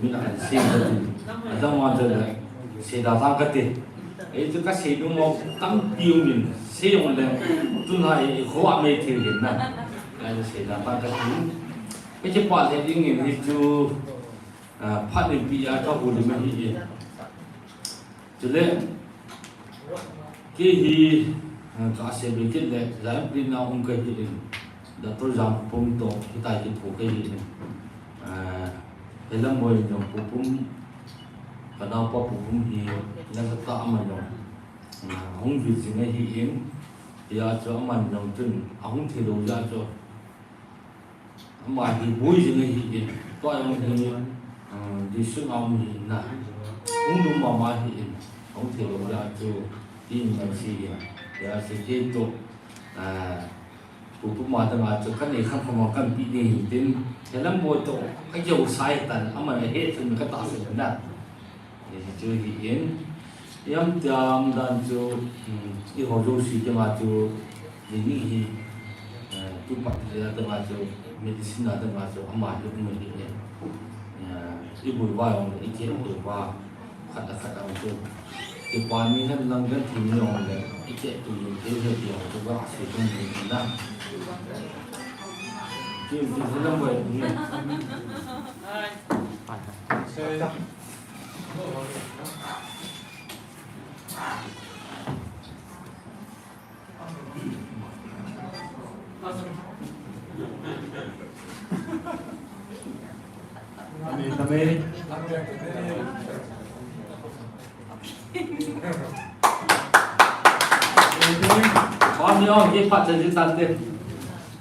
min a kan sei ka tin. Adang ma chu le, sei da tang ka tin. Ei chu ka sei nom tampi um in, sei jong le, tun hi, i kho a mei thil hin na. Ei sei da tang ka tin. Ei chu pa le ding in hi chu, ah, phat in pi a ka hu le ma hi in. Chule, kei hi, ah, ka sei be kit le, Zion Clinic a um ka hi in, Doctor Jangpum toh, hitia kiphu ka hi in. Ah, Helam boi jong Pu Pum, ka naopa Pu Pum hi, nasatah a ama jong. Hung vit jing ahi in, hia chu aman jong chun ahung thei lou jeh chu, ama hi boi jing ahi in, tua jong hi, ah, district a um hi in na, hung lum mama ahi in, ahung thei lou jeh chu, ti in nang si in, hia chu kei toh, ah, Pu Puma dang a chu ka nei kham kham a kan pi ding hin tin, Helam boi toh ka kihou sa ahi tan, aman ahet chun ka tahsan in na. Hichu hi in, iam tiam dan chu, um, eiho jouse ding a chu, ni ni hi, eh, tu pat le dang a chu, medicine a dang a chu, ama hi um hi in. Eh, i boi va jong le, i keh boi va. Khat le khat a chu. Kipa ni hen lang kan thim ni jong le, i keh tu ni kei he ti jong chu ka sei ding ni na. Kim ti se lang boi ni. Amen, amen. Amen. Amen.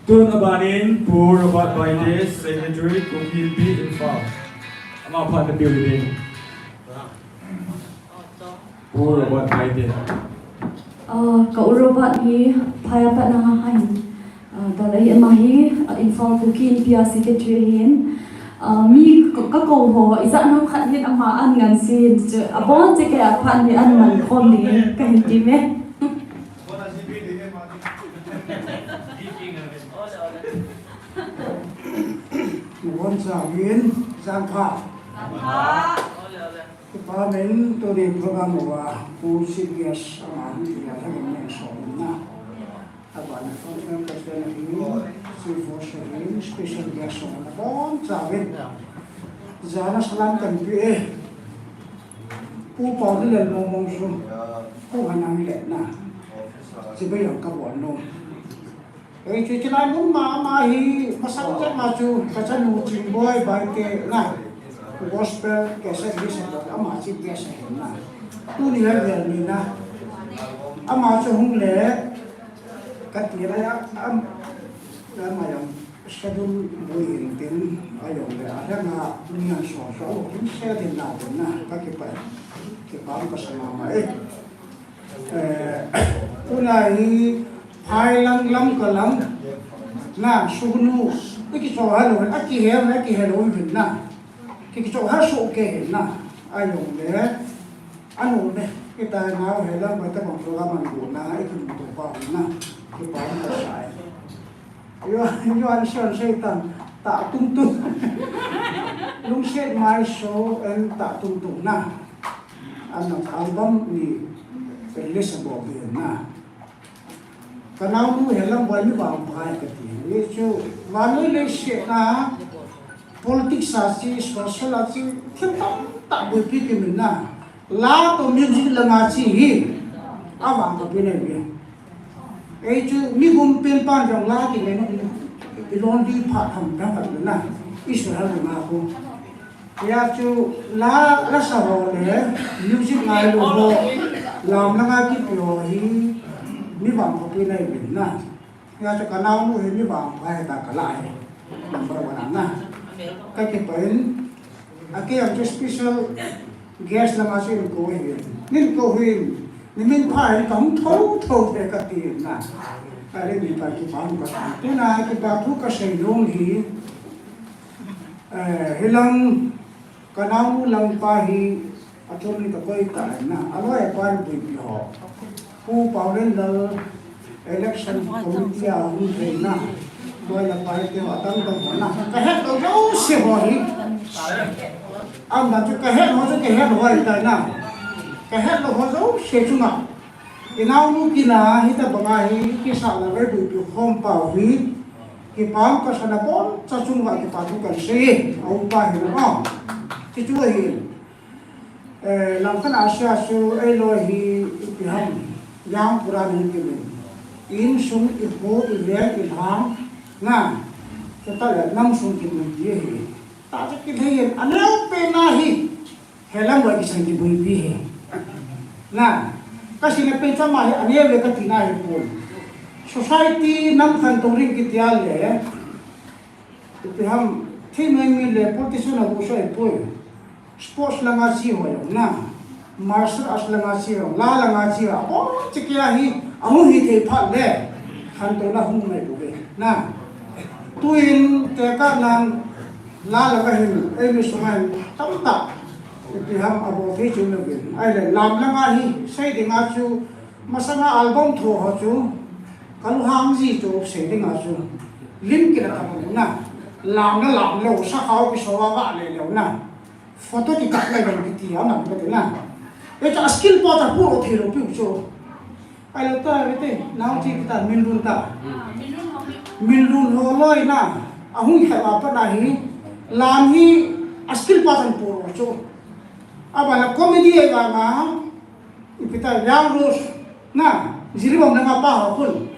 Tun abanin, Pu Robert Baite, Secretary, Kuki Inpi, Imphal. Ama phat na building. Pu Robert Baite. Ah, ka u Robert hi phai a pat na ahin. Ah, tua leh ama hi, ah, Imphal Kuki Inpi a secretary ahin. Ah, mi ka, ka kou ho, ijat ham khat hin ama an ngan sin, chu, abon chu kei a phat hi an man khom ding, ka hin ti me. Bon sa hin, sang kha. Department tuni program uva, Pu Chief Guest ama hin, tia lhagin ngen sawm na. Abana Functional President ahin, Chief Host ahin, Special Guest ahin, abonchauvin. Jana salam kahin pe e. Pu Paolel Lelmong Mongsu, Pu Hanang Letna. Chibai jong kabol nom. Ei, chu chilai mun ma, ama hi, masang chet ma chu, kachanu Chingboi Baite na. Gospel cassette hi sa, ama Chief Guest ahin na. Tuni hi vel ni na. Ama chu hung le, kati lai a, am, ama jong schedule boi in tin, ajong le, alhang a, ni an so so, tin se tin na, tin na, kakipah, kipah kasa mama e. Eh, tuna hi phai lang lam ka lang. Na, sugnu, i kicho ha lou, a kihe, a kihe lou hin na. Ki kicho ha so ke hin na. Ajong le, anu le, kita nau he lang, ba ta bang program an bu na, i kimu to pa na. Kipah kasa e. Yo, yo, an sian sei tan, ta tung tung. Lungset mai so, en ta tung tung na. An na album ni release bol ding na. Ka naonu Helam boi mi vangpha kati. Ni chu, vannoi leiset a, politics a chi, social a chi, thil tamtah boipi kimin na. La toh music langa chi hi, avangpha pi nei ve. Ei chu mi gum pen pan jong la kinei nom, i lonely pha tham tham khat na, i suhal na ko. Hia chu la, lasa ho le, music ngailu ho, lam langa kipe ho hi, mi vangpha pi nei ve na. Hia chu ka naonu hi mi vangpha hi ta ka la hi. Number one na. Kakipah in, a kei ang chu special guest lama chu in ko hi. Nin ko hi, ni min pha hi ka hung tho tho te kati na. Ka le ni pa kipah ka sa. Tuna kipathu ka sei nom hi. Eh, hilang ka naonu lang pa hi, a thum ni ka koi ta na. A loi a pan boipi ho. Pu Paolel Lal election committee a hung thei na. Loi la pa hi te ho a tam tam ho na. Ka het lou jouse ho hi. Am na chu ka het ho chu ka het ho hi ta na. Ka het lou ho jouse chu na. I naonu kina hi ta banga hi, kisa la ve boipi khom pau hi. Kipah kasa na pon, cha chung va kipathu kan sei. Au pa hi na. Ki chu hi. Eh, lam kan asia su, ei loi hi, ipi ham, yang pura ni kimin. Insung, ikho, ileng, ilhang, na, chuta le, nam sung kimin ti hi. Ta chu kilhei in, aneo pen na hi, Helam boi kisang kiboipi hi. Na, Ka sina pe chama hi ane ve ka tina hi pon. Society nam khantou ding kiti a le, ipi ham, thei noi mi le politician a bu so i poi. Sports langa chi ho jong na, martial arts langa chi ho, la langa chi ho, apo chi kia hi, ahung hi thei phat le, khantouna hung mai bouve na. Tuin tekah nan, la langa hin, eimi sunga hin, tamtah, ipi ham abol thei chu louvin. Ahile, lam langa hi, sei dinga chu, masanga album tho ho chu, ka lunghang ji chu, sei dinga chu, lim kila tabang na, lam na lam lou, sakhao kiso a vah le lou na. Photo kikap lai ding kiti a nam kati na. Hichu a skill po ta pu lo thei lou piu chu. Ahile ta ve te, nao chi kita min lhun ta. Min lhun ho loi na. Ahung khat a pat na hi. Lam hi a skill po tan pu lo chu. Aban la comedy a vanga. Ipi ta Young Rose na. Jiribam langa pa ho khun.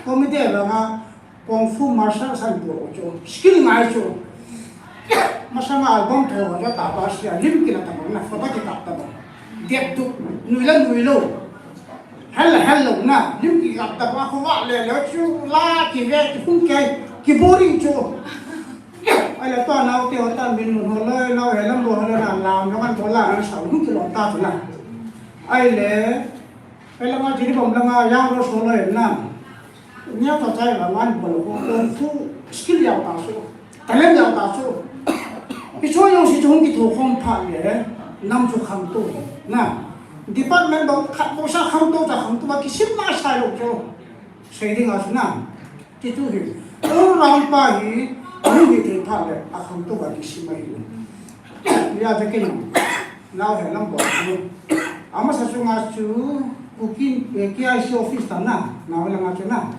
Comedy a vanga. Kung fu martial arts an bol chu, skill ngai chu. Masanga album tho ho ta ba sia lim kila tabang na, photo kikap tabang. Dep tu, nui la nui lou. Hel la hel lou na, lim kikap tabang, khovah le le chu, la kive, kihung kei, ki boring chu. Ahile tua nao te ho ta min lhun ho loi, nao he lam bol ho loi na, lam langa bol la, na sa hung kilom ta chu na. Ahile, He langa, Jiribam langa, Young Rose ho loi na. Nia ta chai la ngan bol ko, kung fu skill jao ta chu. Talent jao ta chu. Hichu jouse chu hung kithokhom phat le, nam chu khangtou na. Department bou khat bou sa khangtou ta khangtou ba kisim na sa lou chu. Sei dinga chu na. Ti chu hi, all round pa hi, ahung hi thei phat le, akhangtou a kisim ahi. Hijeh a chu kei, nao he lam bol chu. Amasa chunga chu, Kuki, eh, K I C office ta na, nao langa chu na.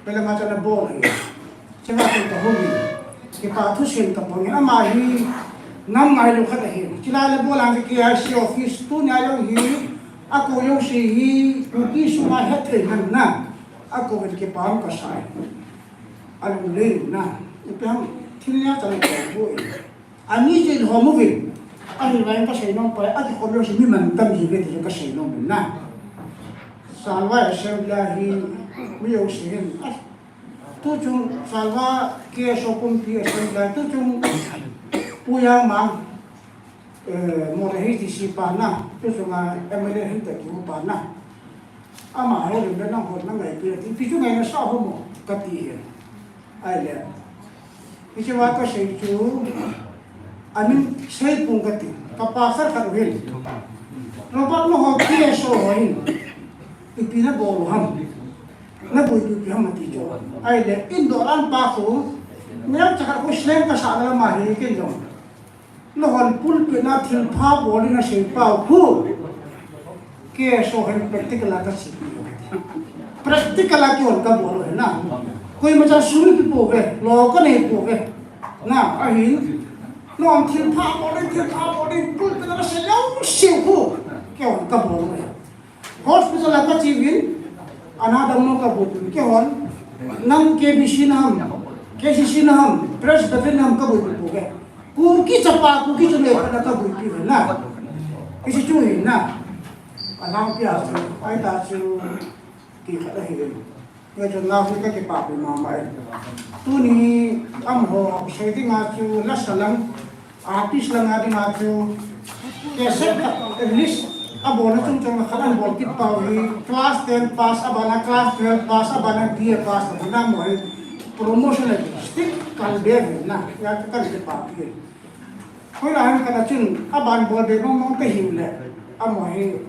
Pe langa chu na bol hi. Chunga chu ka hung hi. Kipa thu seiyin ka pang hi, ama hi, nam ngailou khat ahi. Chulai le bol ang K I C office, tunia jong hi, akou jouse hi, Kuki sunga hetthei hina. Akou in kipa um kasai. Alunglhai na. Ipi ham thil nia chan ko boi. Ani jin ho mu vin. Ani vai kasei nom pai, akikhom jouse mi mantam hi ve ti kasei nom na. Salva assembly hi mi jouse hin. Ah, tu chung Salva K S O pumpi assembly tu chung Pu Yangmang. Eh, Moreh H D C pa na, tu chunga M L A hin ta kimu pa na. Amaho lim le nangho na ngaipi ti, ipi chu ngaina sa ho mo, kati hi. Ahile. Hiche va kasei chu, amin sei pung kati, kapa khat khat u hin. Robert nangho K S O ho hin. Ipi nabol u ham. Naboipi u ipi ham ati chu. Ahile, in dolan pa khu, neocha khat khu sleng kasa na ma hi ken jong. Nahon pulpit na thilpha bol in nasei pau khu. Kei so hin practical a kasei. Practical a kihon kabol u hi na. Koima chan sum pe pouve, lo kanei pouve. Na, ahin. Nahon thilpha bol in, thilpha bol in, pulpit na nasei jouse khu. Kihon kabol u hi. Hospital a kache uvin, ana damlou kaboipi u kihon, nang K B C na ham, K C C na ham, Presbyterian na ham kaboipi u kihon. Kuki chapa, Kuki chanu phat na kaboipi u na. Hiche chu hi na. Alangpi a chu, ahita chu, ti khat ahi. Hijeh chun nao hi kakipah pi mama e. Tuni amaho sei dinga chu lasa lang, artist langa dinga chu cassette khat, list abolna chung chunga khat anabol kit pau hi class ten pass, abana class twelve pass, abana B A pass, abana amaho hi promotion a stick kalbe ve na, hijeh chun kakipah pi. Hoilai hin kana chun, aban bol be mong mong kahiu le, amaho hi,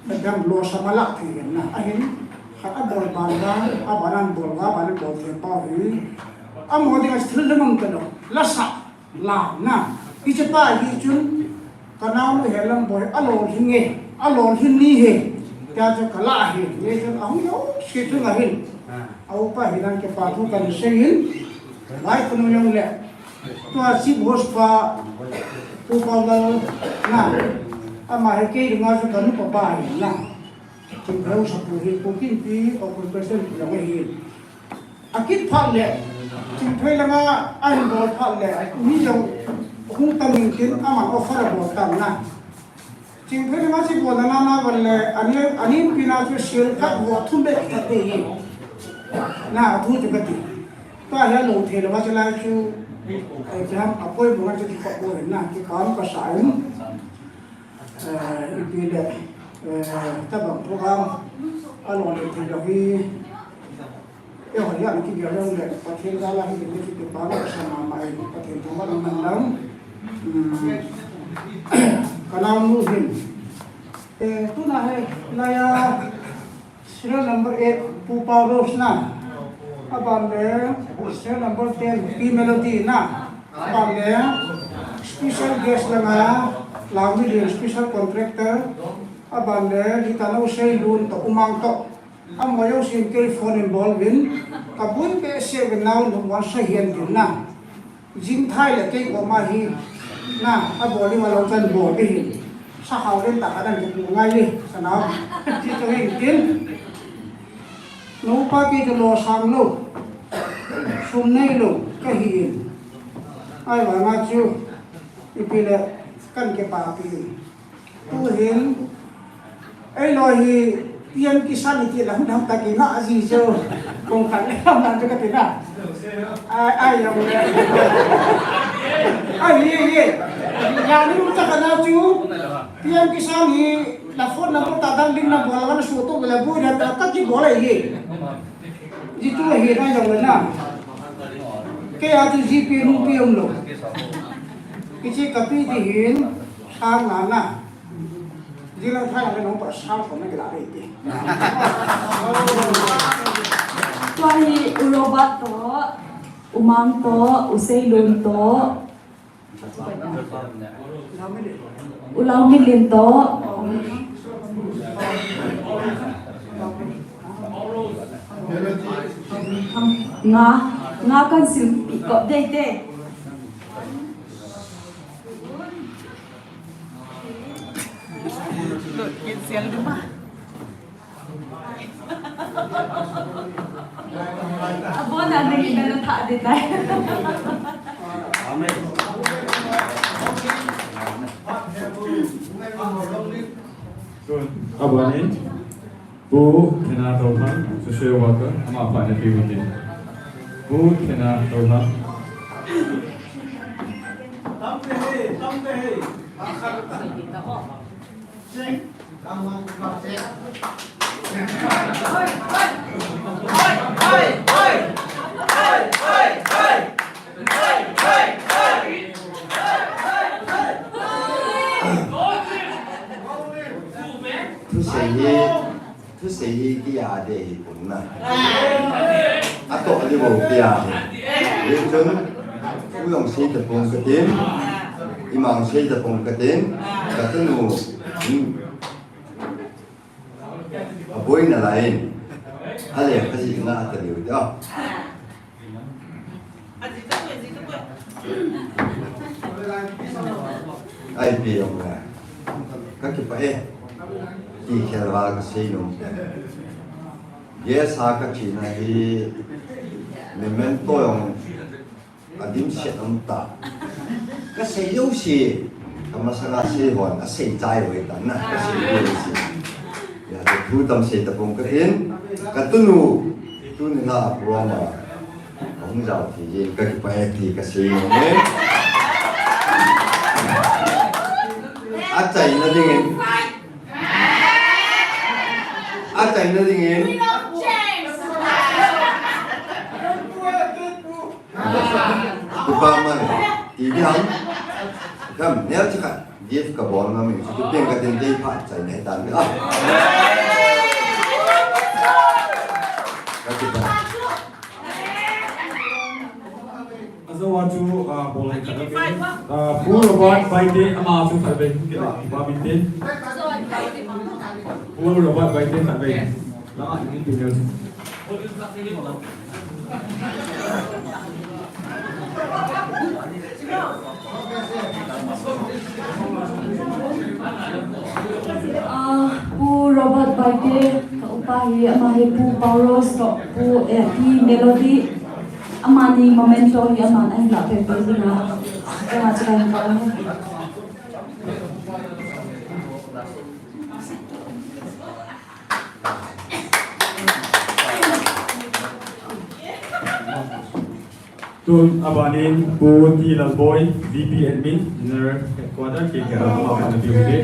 kadam lo sa mala thei na, ahin, khat abol ban ga, aban anabol ga, aban anabol thei pau hi, amaho dinga thil dang um talou, lasa, la, na, hiche pa hi chun, kanaonu Helamboi, alolhin nge, alolhin ni he, tia chu kala hi, hijeh chun, ahung jouse chunga hin, a upa hi dan kipa thu kahin seiyin, lai khonung jong le, Tua chief host pa, Pu Paulal na, ama hi kei dinga chu kanu papa ahi na. Chingthei sapu hi, Kuki Inpi, Okhul President jong ahi. Akit phat le, Chingthei langa ahin bol phat le, mi jong hung tam in tin, aman offer abol tan na. Thingphel nga chi bona na na ban le, ani, ani pina chu sil khat vo thum bek khat te hi. Na thu chu kati. Tua hi a lo thei lo ma chu lai chu, eh, chu ham a poi bu nga chu ki kop bo na, ki kam ka sa in. Eh, ipi le, eh, tabang program a lo le thei lo hi. Eh, hoi ya ki gel le, Pathen jal a hi le ki pa ma sa ma ma, eh, Pathen thangvah in man lang. Hmm. Ka nau nu hin. Eh, tuna hi, la ya, serial number eight, Pu Pau Rose na. Aban le, serial number ten, Pi Melody na. Aban le, special guest langa, Lamilin special contractor. Aban le, Litano Seilun to, Umang to. Amaho jousen kei phone in bol uvin. Ka bun behseh uvin nau nu wan sa hian tin na. Jing thai le kei koma hi, na, a bol ding a lo chan bol ding hin. Sa hau den ta ka dan ke pu ngai le, sa na. Chi to hin tin. Nupa kei to lo sang lo. Sum nei lo, ka hi in. Ai wa ma chu. Ipi le, kan ke pa pi. Tu hin, ei lo hi, P M Kisan hi ti la, hun ham ta ki nga a ji jo. Kong khat le ham nan ka ti na. Ai, ai, ya mo le. Ai, ye, ye. Ya ni mu ta ka na chu. P M Kisan hi, la phone number ta dan link number la na su to la bu da ta, ta ki bo le ye. Ji tu hi na ya mo na. Ke ya tu ji pi nu pi um lo. Ki chi ka pi ti hin, sang na na. Jilang thai ang nong pa sang ko na kila dei ti. Tua hi U Robert to, U Mang to, U Seilun to, U Lamilin to. Nga, nga kan sil pi ko dei dei. Lut kin sial duma. Abona nang ina na tha de tai. Amen. Abona. Pu Thena Touthang, social worker, ama pha na pi utin. Pu Thena Touthang. Thusei hi, thusei hi kia de hi pun na. Atoh di bou kia hi. Hichun, u jong sei tapong katin, ima jong sei tapong katin, katunu, hmm. Aboina lai in. Ale, kaji nga ataliu dia. Ai, pi jong le. Ka kipah e. Ti khel val ka sei nom. Guest a ka chena hi memento jong a dimset um ta. Ka sei jouse. Ka masanga sei hon, a sei chai hoi ta na. Ka sei jouse. Ya, ka thu tam sei tapong katin. Ka tunu. Tuni na program a. Ka hung jao thei jeng, ka kipah e ti ka sei nom e. Achaina dingin. Achaina dingin. Kipah mai. Ti ding ham. Kam, neo chi khat. Gift ka bol ngam in, chu tu pen ka tin dei pha chai nei tan ni a. Ka ti ba. Ajo a chu, ah, bol hai khat ve. Ah, Pu Robert Baite ama chu khat ve. Ke ba min tin. Pu Robert Baite khat ve. Lama ni tin. Ah, Pu Robert Baite, ka upa hi, ama hi Pu Paulos toh, Pu, eh, Pi Melody, amani memento hi aman ahin lah peh peh ding a. Ka ha chu ka hin pah e. Tun abanin Pu T Lalboi, V P Admin, General Headquarter, K K R, ama phatna pe u hite.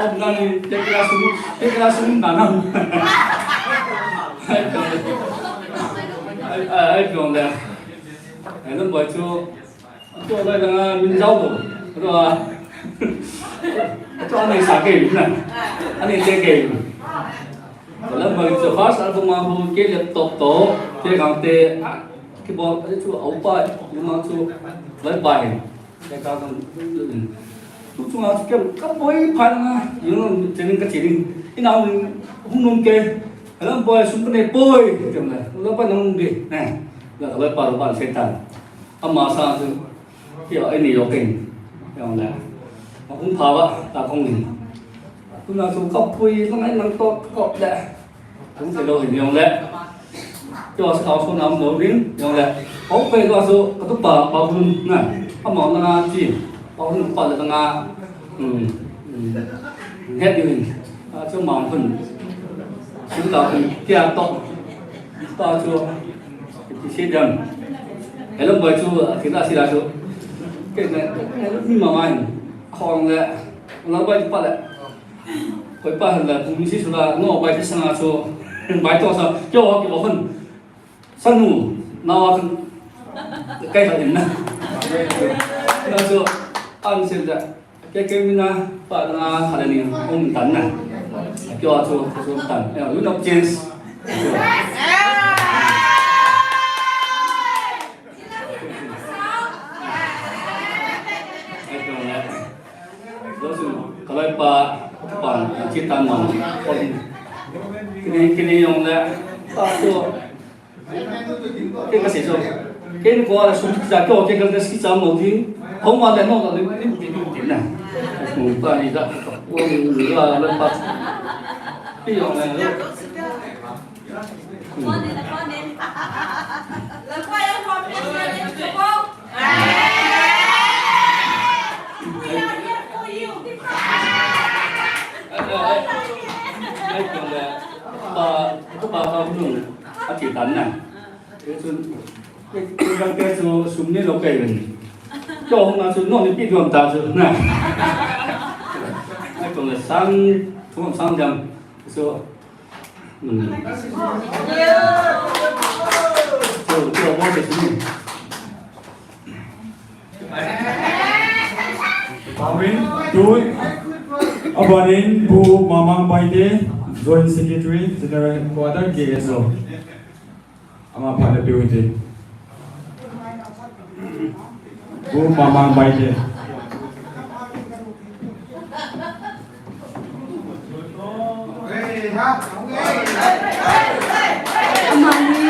Om nang ni, te kira sum, te kira sum na nang. Ai, ai, ai, piong le. Ai, nang boi chu. Chu lai langa min jao lo. Chu a. Chu a nei sa kei na. A nei te kei. Lam bai chu first album a hu ke laptop to, ke gang te, ah, keyboard, a chu au pa, ni ma chu lai pa hin. Ke ka kan, tu chu nga chu kem, ka poi pha nga, you know, training ka training. Ina hung, hung nom ke. Lam bai sum ne poi, kem le. Lam bai nang be, ne. La lai pa ru ban se tan. Ama sa chu. Kio, ai ni yo keng. Yong le. Ma kung pha wa, ta kong ni. Tuna chu ka pui, nang ai nang to, ko le. Kung se lo hin yong le. Kio, sa ka so nam lo rin, yong le. Ko pe ko so, ka tu pa, pa hun na. Ama na chi. Pa hun pa le nga. Hmm. Hmm. Het yu hin. A chu ma hun. Sun ta hun, kia to. Ta chu. Ti si dam. Hello boy chu, ti na si la chu. Ke na, ni ma ma hin. Khong le. Hello boy pa le. Koi pa hin la, kum si su la, no boy ti sa na chu. Boy to sa, kyo, kyo hun. Sa nu, na wa kan. Kai sa din na. Na chu, an sil da. Ke ke mina pa na khala ni um tan na. Kyo a chu chu tan. Eh, you know change. Kalai pa, pa, chi tan ma. Kini, kini yong le. Pa chu. Ke ka sei chu. Ke ni ko la sum cha ko ke ka ski cha mo ding. Hong wa le no ka ni ni ni ni na. Sum pa ni da. Ko ni la la pa. Ti yong le. Pa, pa, pa, pa, pa, a ti tan na. Ke chun, ke, ke, ke chu sum ni lo kai ven. Kyo hung a chu, no ni pi duam ta chu, na. Ai, kong le sang, thum sang jam. So, hmm. So, kyo mo ke sum ni. Pawin, tui. Abanin, Pu Mamang Baite, Joint Secretary, General Headquarter, K S O. Ama phat na pe u hite. Pu Mamang Baite. Ama hi,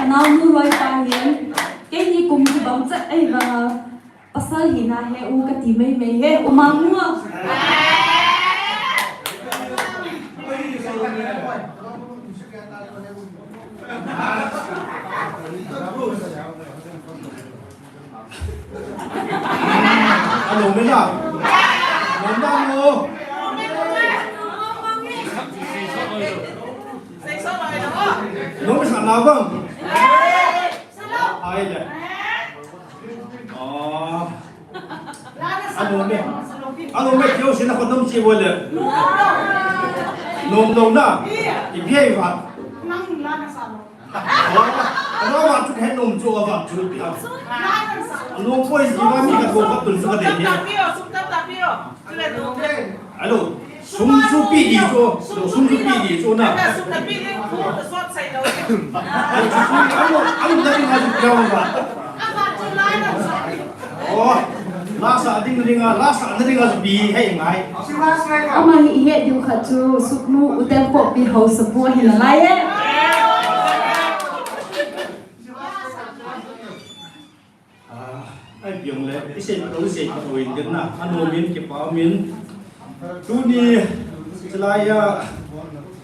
anao nu loi pa hin, kei hi kum kibang chet ahi vanga. Pasal hina he u kati mai mai he, u mang u. Alo, mena. Mena mo. Lo me sa na bang. Ai le. Oh. Alo me. Alo me kyo sina ko dum chi bole. Nom nom na. Ipi ai va. Oh. Alo va chu he nom chu va chu pi ha. Alo ko isi va mi ka ko ka tun sa de ni. Alo. Sum chu pi di chu, sum chu pi di chu na. Alo, alo na pi ma chu pi ma. Oh, la sa ding ding a, la sa na ding a pi hei ngai. Ama hi he diu kha chu suknu u tempo pi ho sapu hi na lai e. Ah, ai piong le, i Sei, sei, oi, den na, anom in, kipa um in. Tuni, chulai a,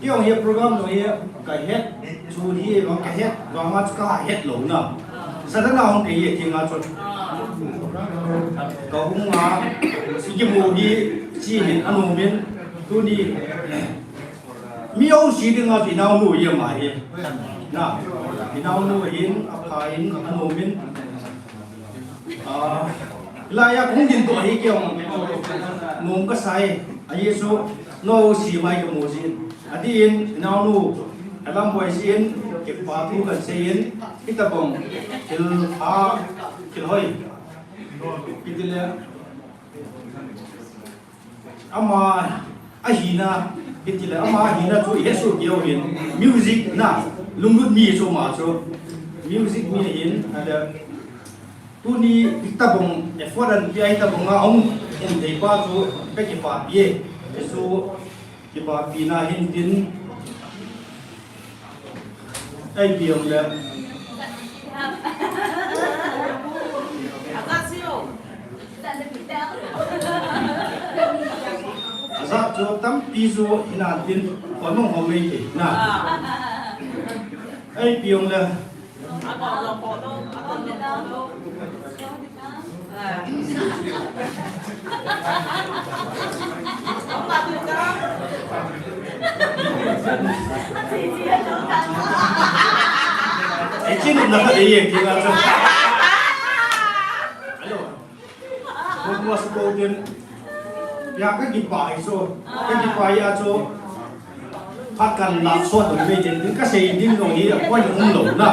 kei jong hi program jong hi, ka het, chu hi, ka het, vang a chu ka het lou na. Sa dan a hung kei hi, kei nga chu. Ka hung a, si kimu hi, chi hin, anom in, tuni, mi o si ding a chu i naonu hi ama hi. Na, i naonu hin, apha in, anom in. Ah, hilai a kong din to hi kei jong nom ka sa e. Ahi chu, no si mai ka mu jin. Adin, i naonu, ka lam boi jin, kipa thu kan sei in, hitabang, thil, ah, thil hoi. Kiti le, ama ahina, kiti le, ama ahina chu i hesoh kei uvin, music na, lunglut mi chu ama chu, music mi ahin, ale, tuni hitabang effort ahin pia, hitabang a hung um thei pa chu ka kipapi e. Chu kipapina hin tin, ei pi jong le. Ajat chu tampi chu hina tin, hon hung hom mai thei na. Ei pi jong le. Ei, chin na ka ei, ei, kila chu. Hello. Hung mo sa ko din. Ya ka kipa hi chu. Ka kipa hi a chu. Phat kan la so to me din ka sei din jong hi a point um lou na.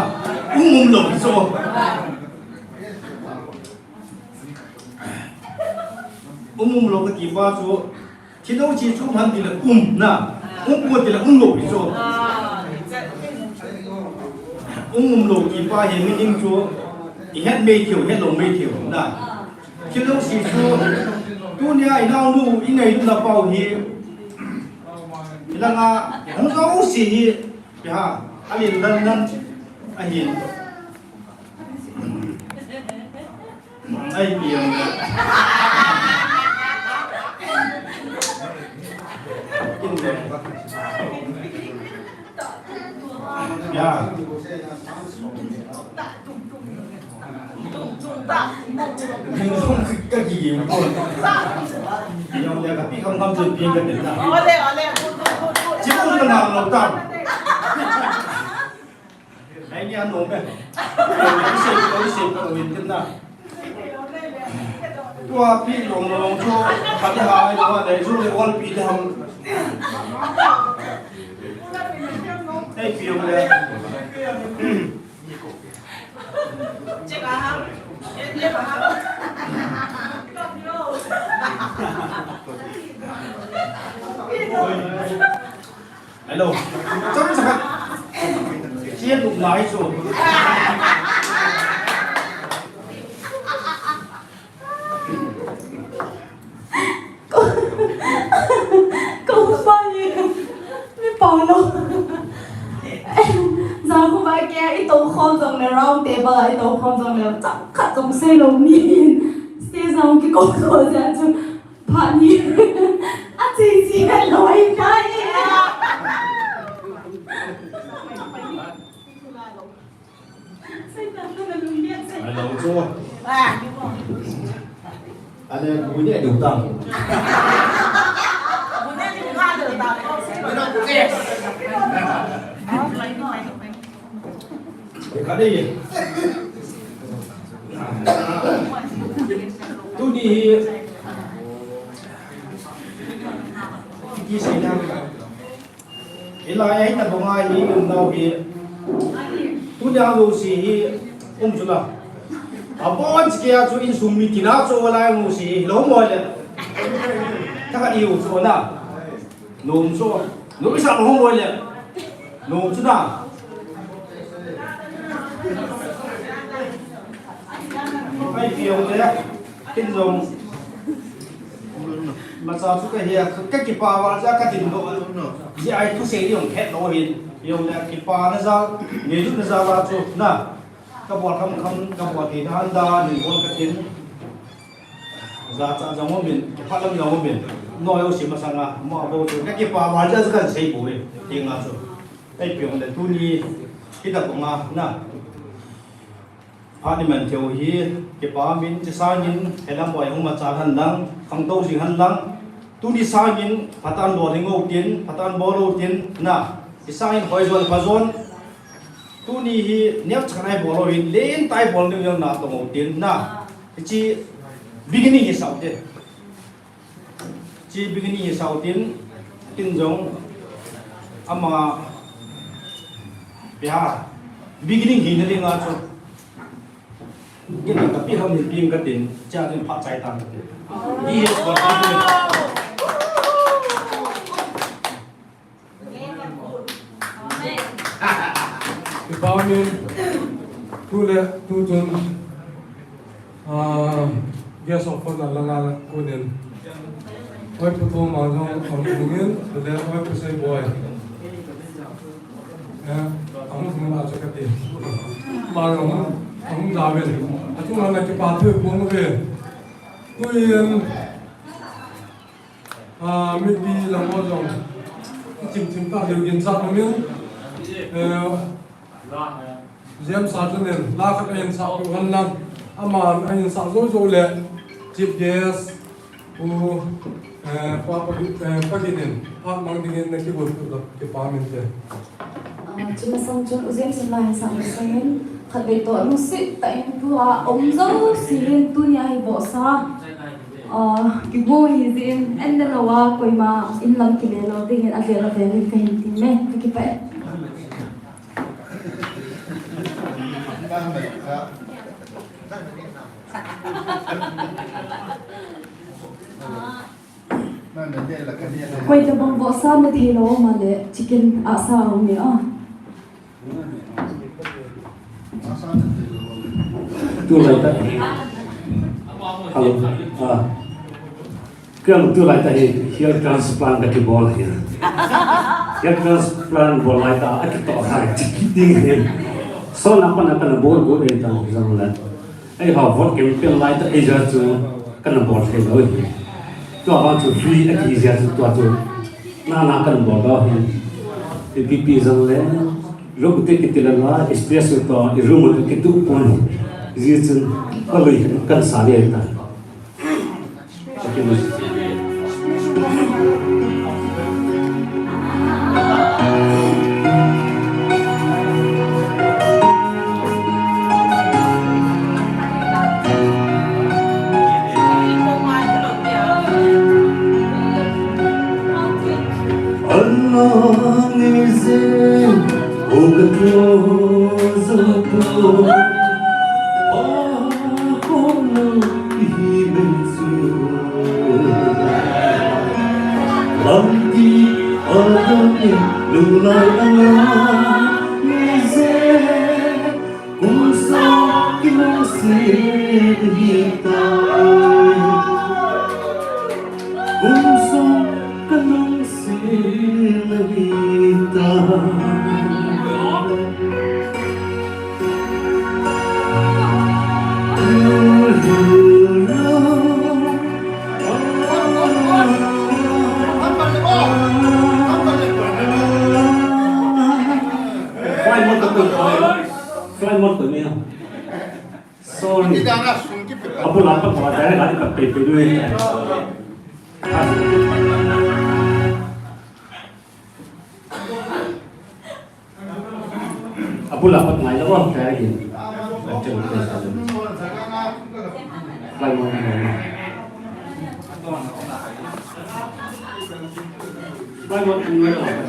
Um um lou hi chu. Um um lou ka kipa chu. Thi lou chi chu man ti le um na. Um ko ti le um lou hi chu. Um um lou kipa hi meaning chu. I het mai thei u, het lou mai thei u na. Thil jouse chu, tunia i naonu, i ngailutna pau hi, i langa, hung jouse hi, pi ha, a lin dan dan, ahin. Ei pi jong le. Ya. Jing sung ka ki yim ko. Jong le ka pi kam kam chu pi ka tin na. Ole, ole. Chi ko na na lo ta. Ai ni ano me. Ise ko ise ko win tin na. Tua pi long long chu ka ti ha ai lo le chu le ol pi de ham. Ei pi jong le. Hello. Cham sa. Chia tu mai so. Ko, ko pa ni, mi pau lo. Za ko ba ke i to khom jong le round table a i to khom jong le chak khat jong sei lo mi. Stage jong ki ko ko ja chu pa ni. A chi chi lo i na i. Hello, chu. Ale, bu ne du tang. Ka dei. Tuni hi. Ki sei na. Hilai a hitabang a hi umnau hi. Tunia jouse hi um chu la. Abon chikei a chu insung mi tina chu lai jouse hi lou mo le. Thakhat i u chu na. Nom chu. Nom i sa lou mo le. Nom chu na. Ai pi jong le. Kin jong. Macha chu ka hi a, ka kipa val cha ka tin lou. Ji ai thu sei jong het lou hin. Jong le kipana jal, ngailutna jal a chu na. Ka bol kham kham, ka bol thei dan dan, min bol ka tin. Jachat jong umin, kipah lam jong umin. Noi u si masanga, mo abo chu, ka kipah val jeh a chu kan sei poi, ti nga chu. Ei piong le tuni, kita ko nga, na. Phat iman thei u hi, kipah umin, chi sangin, helam boi hung machal hen lang, khangtou jing hen lang. Tuni sangin, phat an bol hi ngou tin, phat an bol lou tin, na. Chi sangin, hoi jon, pha jon. Tuni hi, nep chan ai bol lou hin, len tai bol ni jong na tong u tin, na. Hichi, beginning hi sau te. Chi beginning hi sau tin, kin jong ama bia beginning hi na ding a chu. Kin ka pi ham ni ping ka tin, cha tin phat chai tan ka tin. Hi hi ko. Kipah umin, tu le, tu chun, ah, guest of honor langa kunin. Oi, Pu Thom Mang jong, ahung lhungin, tu le, oi, Pu Sei Boi. Eh, ahung lhung la chu ka ti. Mang jong, ahung la uvin. Achung langa kipah thu pung uvin. Tuin, Ah, mipi lam ho jong kichim chim tah leu ginchat umin, eh, James Sir chun in la khat ahin sah peh hen lang, aman ahin sah jou jou le Chief Guest Pu, eh, Pa, Pa, eh, Pa Gin in phat mang dingin na kigon peh u le kipah umin te. Ah, chun masang chun U James in la ahin sah masang in khatvei toh lungset tah in tua um jouse in tunia hi vohsa Ah, kigo hi jeh in, en le lou a, koima in lam kile lou dingin avel avel in kahin ti me, kakipah e. Koi tabang vohsa na thei lou, ama le chicken asa um e a. Tulai tah. Hello. Ah. Kei tulai tah hi hair transplant kati bol hi. Hair transplant bol lai tah, akitoh khai chiki ding hi. So na pa na pa na bol bol e ta jong le. Ei, ha, vote campaign lai tah, ei, jeh chu kana bol thei lou hi. Tua vang chu free ati jeh chu tua chu. Na, na kana bol lou hi. Ipi pi jong le, room te kiti le la, space toh, i room toh kitu pon. Jeh chun, ka lui kan sa le ta. Lampi adang in lunglai anga, nise, kum song kilungset hita. Kum song kalungset hita. Flight mode to, flight mode to ni. Sorry. Abul apat mawk direct a pat pei pei ding. Abul apat ngai lou, kaya yun. Flight mode, flight mode. Flight mode, flight mode.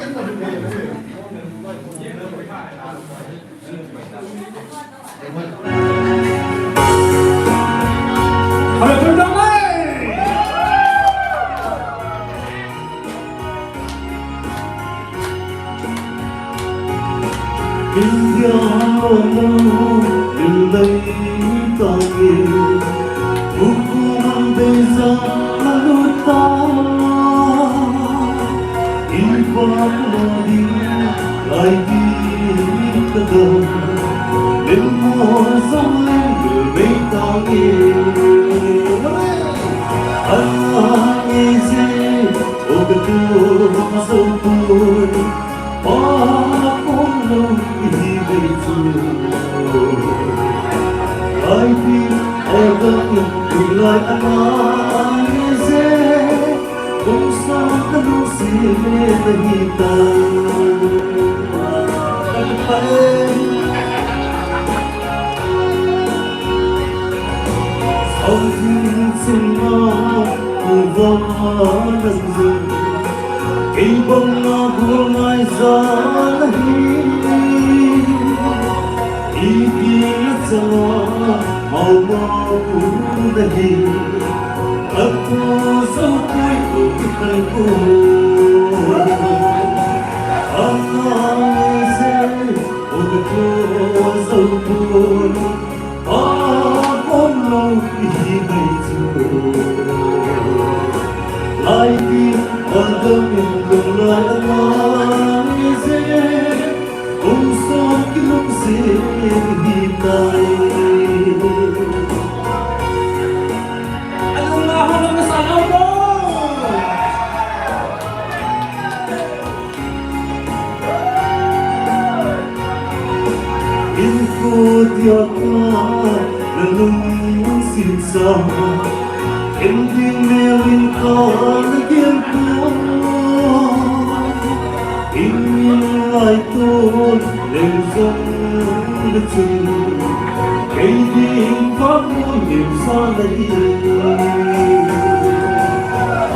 India lo indai tange, hukum beza aluta, ipa lo di lai di kada, ilmo zong le ilmei tange. Sopun, pa kom lou ihi vei chu. Ai pi, ai dang in, tulai ana ni je, kum sa ka lungset nahi tai. Something in my life, kei bang na bul ngai sa nahi. Ipi na chang a, mau mau nahi. Atu sau koi u ki kai ko. Ana se u ki tu sau ko. Pa kom lou ihi vei chu. Lai pi, a dang in tulai ana ni je, kum sa ki lungset nahi tai. Alung na ho na sa na mo. In ko dia ka na lungset sa, in ding mel in ka na kin ko. In min lai to leng zong na chun, kei ding ka mun lim sa na i.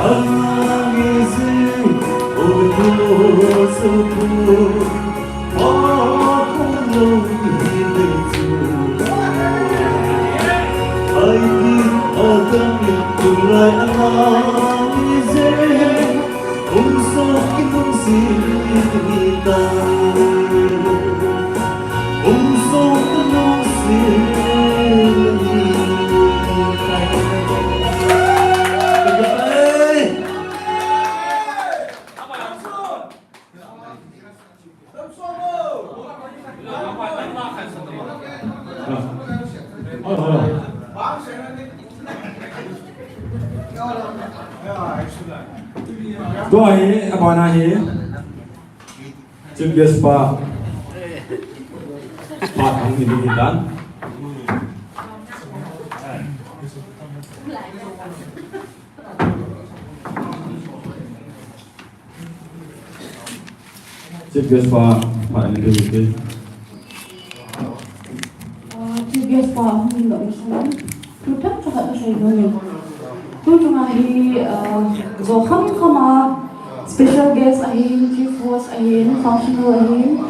Ang ang i zing, o ko sa ko. Tua hi, abana hi. Chief guest pa. Pa thang ni ni dan. Chief guest pa, pa ni ni. Ah, chief guest pa, hung lo ni sa. Tu thak thak ka sei lo ni. Tu chunga hi, ah, jo kham kham a special guest ahin, chief host ahin, functional ahin,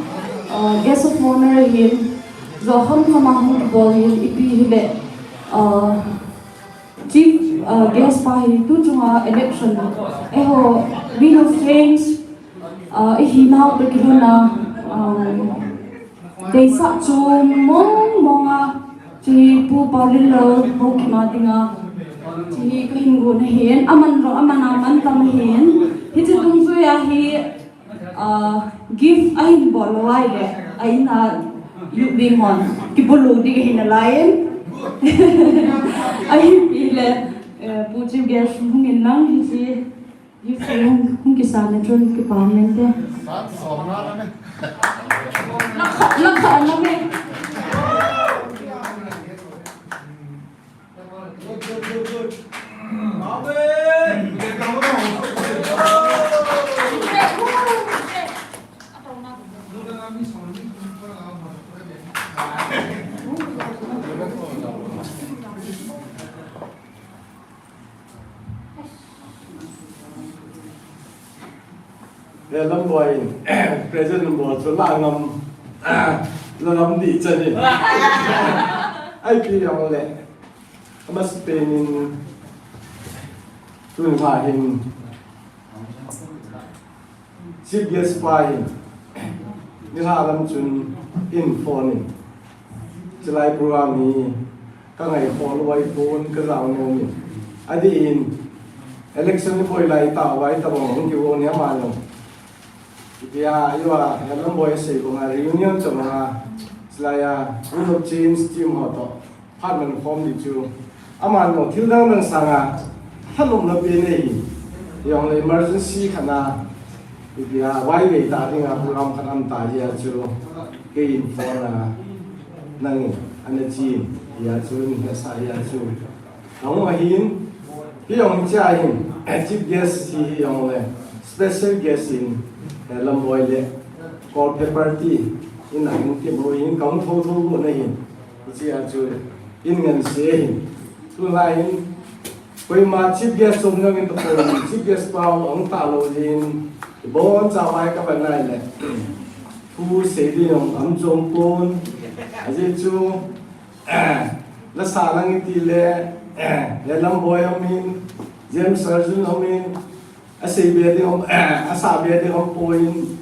ah, guest of honor ahin, jo kham kham a hung bol ahin, ipi hile, ah, Chief, uh, guest pa hi tu chunga election, eiho Wind of Change, uh, ihi nau toh kilhon a, um, deisah chu mong mong a, hiche hi Pu Paulin lo, Pu Kima dinga, hiche hi kahin gon ahin, aman lo, aman a man tam ahin, hiche dungjuia hi, Ah, gift ahin bol lou ahile, a in a youth wing hon kibulu ding ahi nalai in. Ahin pi le, eh, Pu Chief Guest hung in lang hiche gift hung, hung kisan na chun kipa mente. Lakha, lakha na me. He Lamboi, President Lamboi chu la ngam, la ngam di chani. Ai pi yong le. Amasapen in tun kha hin Chief Guest pa hin nilhah lam chun in phone in, chulai program hi ka ngaikhoh lou ahipon ka jao nom in. Adeh in election ni boi lai tah uva itobang hung kivo ni ama jong. Itia, iva, Lamboi asei banga reunion chabanga, chulai a, Wind of Change team ho toh phat man khom di chu. Aman mo thil dang dang sanga, thanopna pen ahi. Jongle emergency khat na, Ipi a, vai vei ta dinga program khat um ta jeh a chu, kei in phone a, nang in, ana chin, jeh a chu, in hesa jeh a chu. Ahung ahin, hi jong hiche a hin, chief guest hi, hi jong le, special guest in, eh, Lamboi le, Kolphe party, in a hin kibol hin, kahung thotho got na hin, hiche a chu, in ngen se hin. Tulai hin, Koima chief guest um jong in tapon, chief guest pau ahung talou jeh in, ibon chavai ka ban nai le. Thu sei ding jong um jong pon. Ajeh chu, lasa lang iti le, Lamboi um in, James Arjun um in, asei be ding um, asah be ding um pon.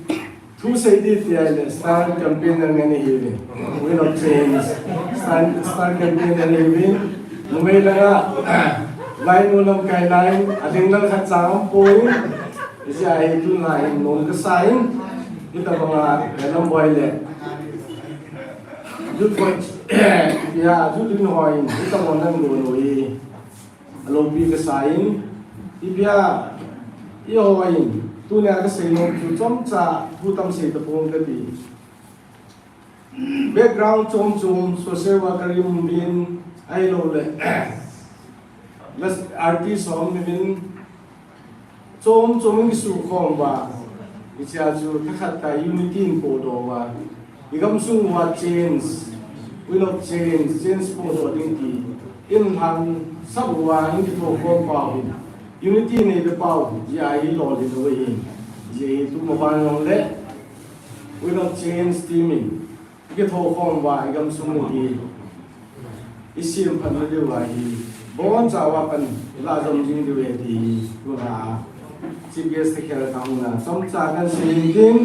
Thu sei di ti ahile, star campaigner ngen ihiuvin. Wind of Change. Star, star campaigner ngen ihiuvin. Numei langa, vai nu lamkai lai, ading lang khat cha um poi. Isi ahi tun lai, nung ka sai. Hitabanga, Lamboi le. Youth Voice, ya, youth in hoi, hitabang nang lu nu hi. Alopi ka sa in, ipi a, i hoi in, tunia ka sei nom chu chomcha, thu tam sei tapong kati. Background chom chom, social worker i um uvin, ahilou le, las artist um uvin, chom chom in kisu khom uva, hiche a chu thakhat tah unity in podoh uva, i gamsung uva change, wind of change, change podoh ding ti, in lhangsap uva, in kithokhom pau hin, unity nei be pau, jeh a hi lolhin uve hin, jeh hi tuma ban jong le, wind of change team in, kithokhom uva, i gamsung u hi, i semphatna diu ahi, boncha uva pan, i la jom jing diu ahi ti, tuna, chief guest te khel kahung na, chomcha kan sei in tin,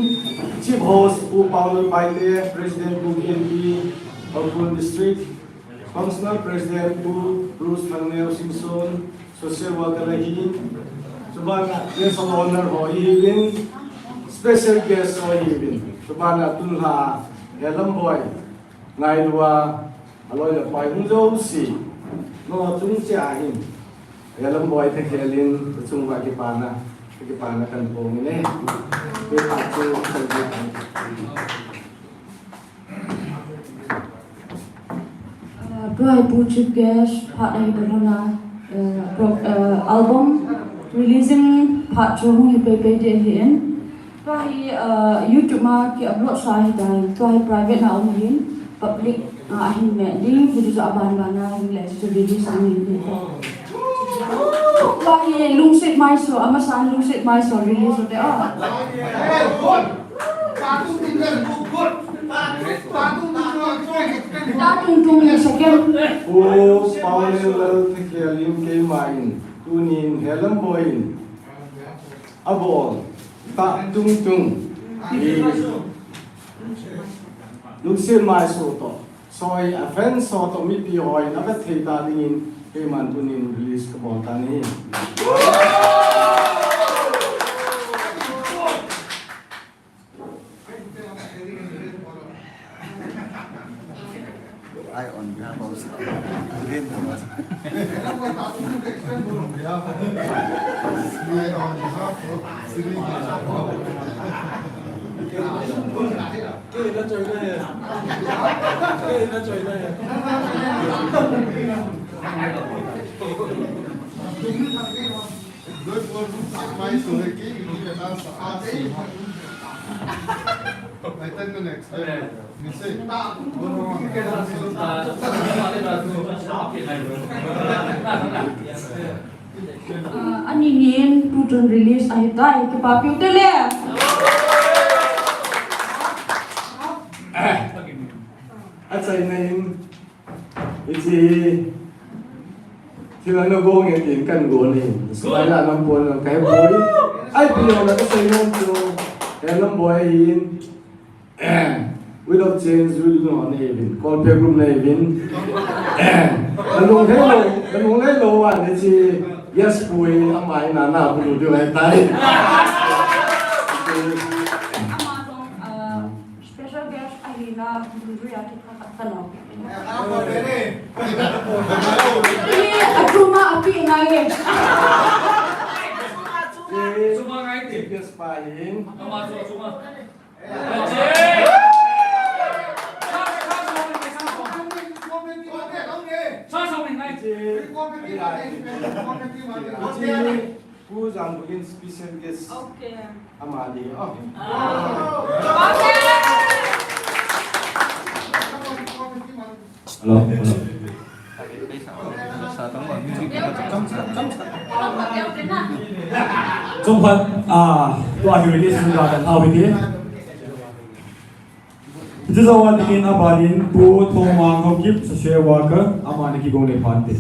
chief host, Pu Paul Baite, President, Pu K N P, Ukhrul District, Functional President Pu Bruce Thangneo Singson, social worker ahin, chubana guest of honor ho ihiuvin, special guest ho ihiuvin, chubana tunlha, Lamboi, ngailua, aloi le apai hung jouse, nangho chung cheh a hin, Lamboi Thakhel in, kachung uva kipana, kipana kan phong in e, kipah chu, Uh, tua hi Pu Chief Guest phat ahi talou na, uh, pro-, uh, album releasing phat chu hung hi peipei ding ahin. Tua hi, uh, YouTube ma ki upload sa ahitai, tua hi private na um ahin, public, uh, ahin me ding, video chu aban ban a hin le chu release ahin. Tua hi Lungset Maiso, amasan Lungset Maiso release ute a. Tatung tung ni second. Pu Paulel Thakhel in keima in, tunin Lamboi in abol, Tatung tung, Lungset Maiso toh, soi a fans ho toh mipi hon avet thei ta dingin keiman tunin release kabol tan ahi. I on behalf of Sri Ram. I on behalf of Sri Ram. Ah, ani hin tu tun release ahitai, kipapi u te le. Achaina in, hiche hi, thil ana go nge tin kan go ni. Smile a nam pon lang kai boi. Ipi jong na kasei nom chu, Lamboi hin, Wind of Change, Wind of Change na hiuvin, Kolphe group na hiuvin. Nalung lei lou, nalung lei lou a, hiche, yes, pui, ama hi nana bulu diu ahitai. Ama jong, ah, special guest ahina, bulu diu ahi ti kha kha no. Ni, atuma api ngai e. Suma ngai ti. Yes, pa hin. Pu Jangbuin special guest. Okay. Amani. Oh. Ah. Okay. Hello, hello. Chungkhat, ah, tua hi release nung dan thau hi ti. Hiche jou a dingin abanin Pu Thongmang Haokip, social worker, amani kigong le phante.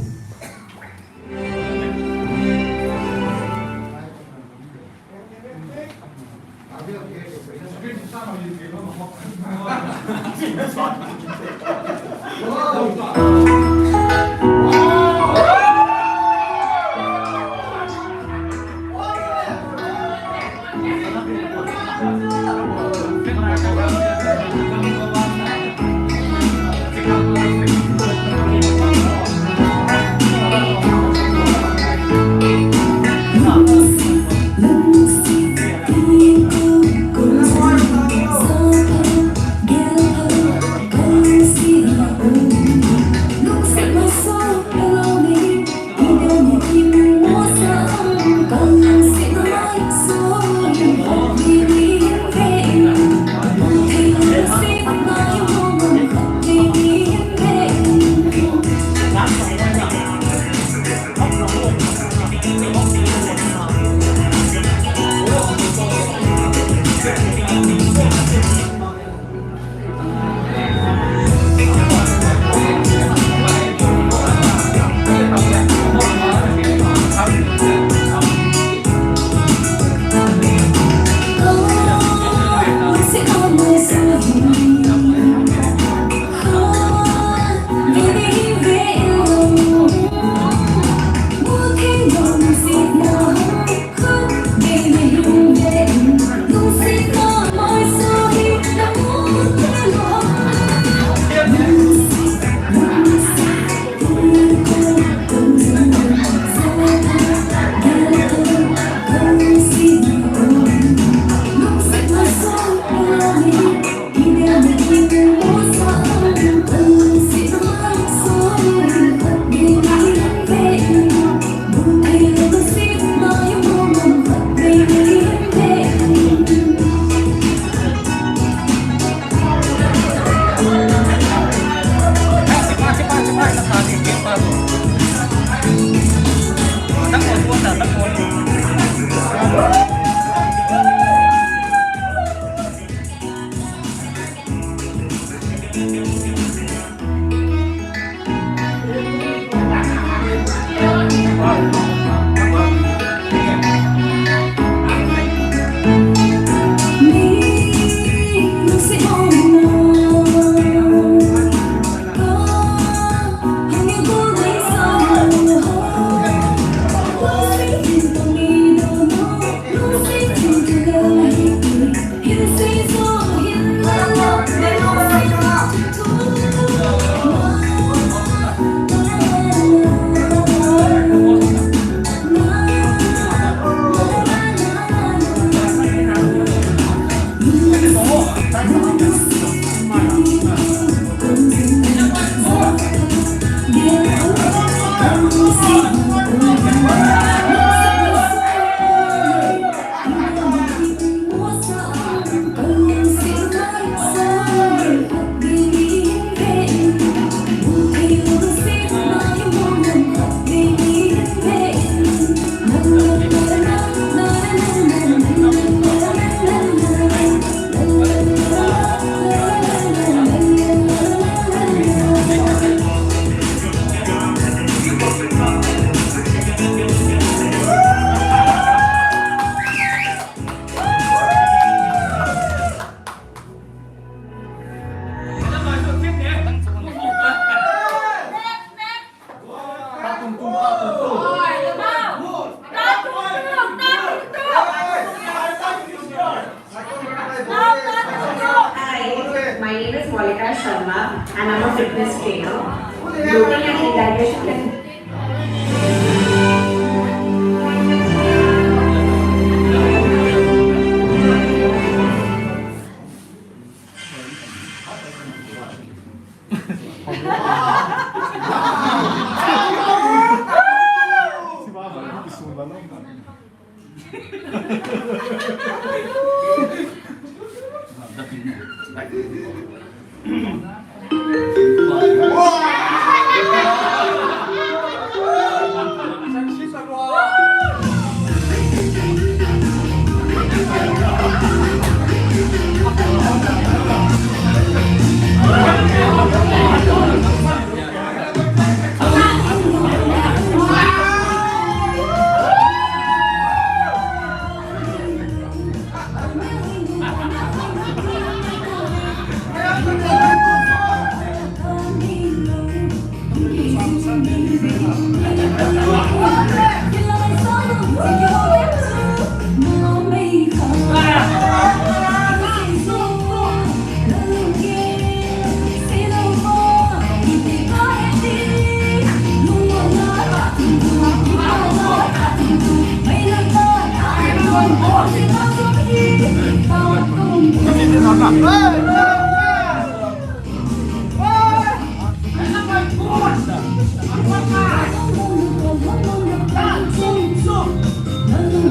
Hi, my name is Monica Sharma and I'm a fitness trainer. Looking at evaluation.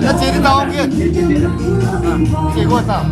Ya, ceri tahu ke? Ceri gua tahu.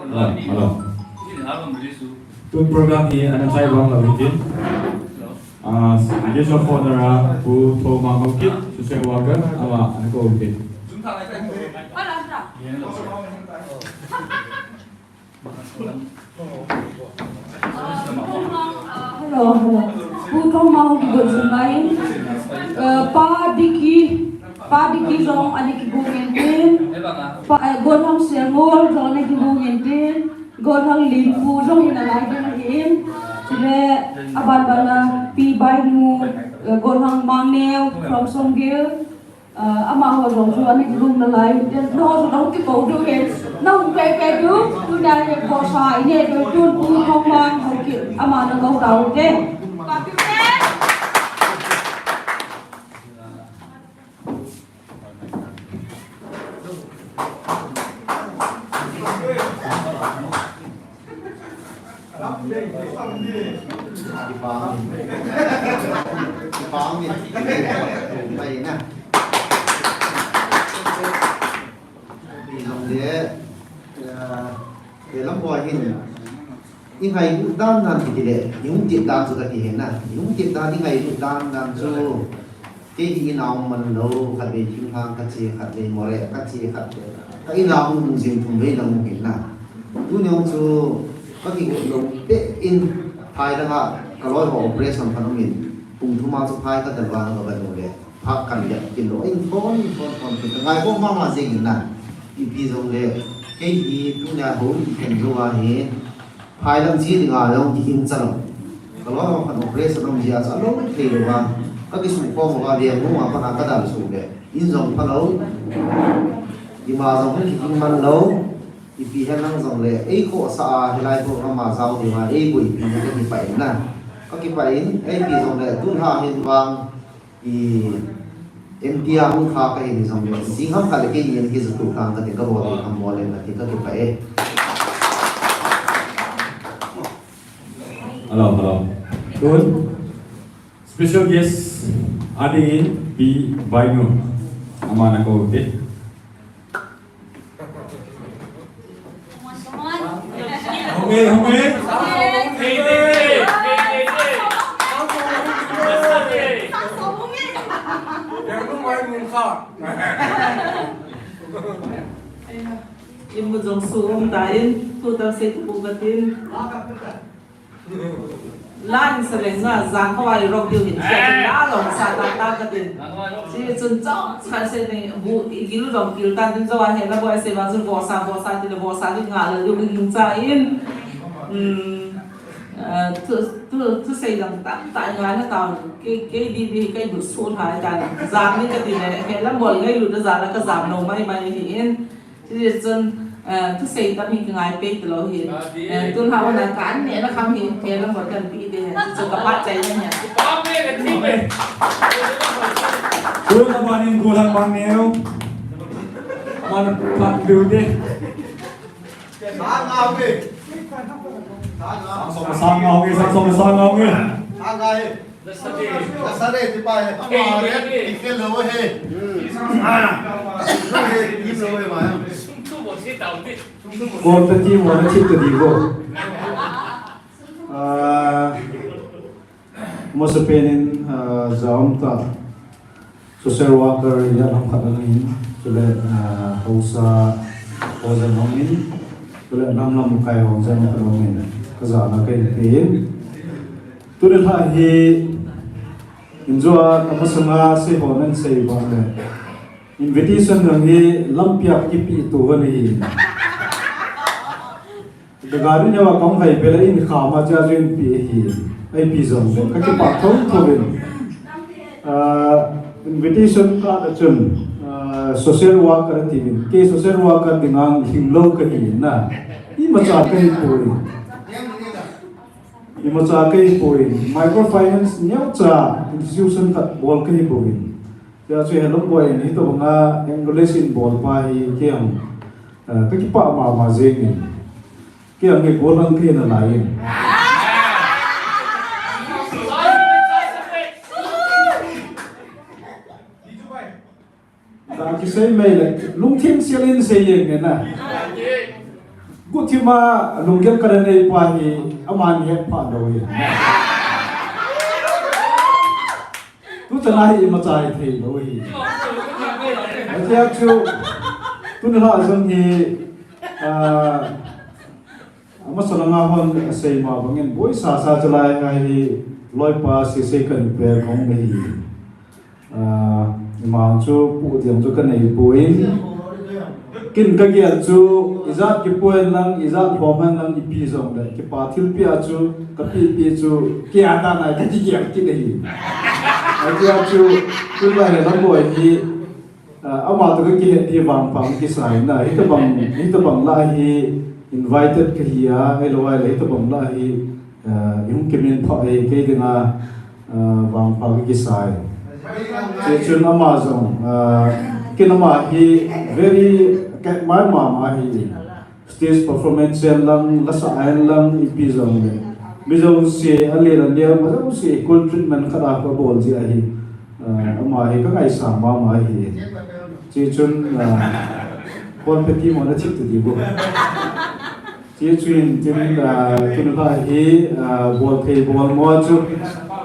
Hello, hello. Tun program hi ana chai bang lou hitin. Ah, guest of honor a Pu Thomang Haokip, social worker, ama ana kou hitin. Hello, hello. Pu Thomang Haokip got jun lai. Eh, Pa Dicky, Pa Dicky jong ana kigong intin. Pa, eh, Golhang Sengol jong ana kigong intin. Golhang Linpu jong hi nalai ding ahin. Chule aban ban a Pi Bainu, eh, Golhang Mangneo from Songgel. Ah, amaho jong chu ana kigong nalai. Then nangho jong nahung kikou diu ahin. Nahung pehpeh diu. Tunia hi bosa ineh diu tun Pu Thomang Haokip ama nalou taute. Kipah. Kipah ni. Mai na. Jong le, eh, eh, lam boi hin. I ngailut dan dan kiti le, i hung tep dan chu kati hen na. I hung tep dan, i ngailut dan dan chu. Kei hi in a um man lou, khatvei thinglhang kache, khatvei moreh kache, khatvei. Ka in a hung hung jing thum vei lang hung hin na. Tuni jong chu, ka kigot lou peh in, phai dang a, ka loi ho operation khat um in, pung thum a chu phai ka dal vang ka va nu le. Phak kan le, kin lou, in thon, in thon, thon, kin ka ngai ko mama jing in na. Ipi jong le, kei hi tunia hou in khen jou a hi, phai lam ji ding a jong kihing cha lou. Ka loi ho khat operation um jia chu alou thei lou a. Ka kisukhom uva veng nung a pat a ka dal suh le. In jong pha lou. Ima jong kihing man lou. Ipi hen lang jong le. Ei khohsah a hilai program a jao diu a. Ei boipi na ka kipah in na. Ka kipah in. Ipi jong le. Tun ha hin vang. I, M T a hung kha ka hi ni jong le, jing ham khat le kei ni en ki zu tu tang ka ti ka bol ni ham bol le na ti ka kipah e. Hello, hello. Good. Special guest, ading in Pi Bainu. Ama na ko te. Hong e, hong e. Imu jong su um ta in, tu tam sei tu bu ka tin. Lan sa leng nga, jang kho ai rok diu hin, sia tin la long sa ta ta ka tin. Si chun chok, sa se ni, bu, i gil long gil ta tin, jo a he la bo ai se ba chun bo sa, bo sa tin, bo sa tin nga la diu hin cha in. Um, eh, thu, thu, thu sei lang tam ta nga na ta, ke, ke di di, ke bu su thai ta. Jang ni ka tin le, he la bo ngai lu da jang la ka jang lo mai mai hi in. Chuti chun, eh, thusei tam hi ka ngai pei talou hi. Eh, tun ha wana ka an neh na kham hi, thei lam bol kan pi te hi. Chu ka pachat chai na hi. Tun aban in gollhang bang neo. Aban phat biu te. Sang song, sang song, sang song. Nasare, nasare, ti pa he. Ama re, ti ke lo he. Ah, lo he, ti lo he ma. Ko ta ti mo na ti ta di ko. Ah, mo sa penin, ah, jaum ta. Social worker ya lam khat lang in, chule, ah, hausa, hausa lang in, chule lam lam kai hong jang ka lang in, ka jana kai pin. Tuni lha hi, injua ka masanga sei ho nan sei ba le. Invitation lang hi lampi a kipe tu ho ni. Gagari ne wa kong hai bela in kha ma cha jin pi hi. Ai pi jong le. Ka kipah thou thou in. Ah, invitation ka ta chun, ah, social worker ti in. Ke social worker ding ang hing lo ka hi na. Imacha ka hi poi. Imacha ka hi poi. Microfinance neo cha institution khat bol ka hi poi. Tia chu hello boy in hitobanga English in bol pa hi kei ang, eh, ka kipah mama jeng in. Kei ang kei gollhang kei na lai in. Ka kisei mai le, lungthim sel in sei jeng ne na. Guhthima lunggel ka nei pa hi, aman het pha lou hi. Tu chan a hi imacha hi thei lou hi. Atia chu, tuni lha jong hi, ah, amasa langa hon asei ma bangin, boi sa sa chalai ngai hi, loipa sei sei kan pe kong me hi. Ah, ima chu pu diang chu ka nei poi. Kin ka gel chu, ijat kipui lang, ijat hom hen lang, ipi jong le, kipa thilpi a chu, ka pi pi chu, kia ta nai, ka kigel kit ahi. Atia chu, tu la he lam boi hi, ah, ama to ka kihet hi vangpha kisai na, hitobang, hitobang la hi, invited ka hi a, ahilou le, hitobang la hi, ah, i hung kimin pha e, kei dinga, ah, vangpha ka kisai. Chuchun ama jong, ah, kin ama hi very, ka, mai mama hi. Stage performance hen lang, lasa hen lang, ipi jong le. Mi jouse, alen alen, ama jouse equal treatment khat a kabol jeh ahi. Ah, ama hi kangaisang mama ahi. Chuchun, ah, Paul Petty mo na chik tu di bo. Chuchun tin, ah, tun kha hi, ah, bol thei bol mo chu.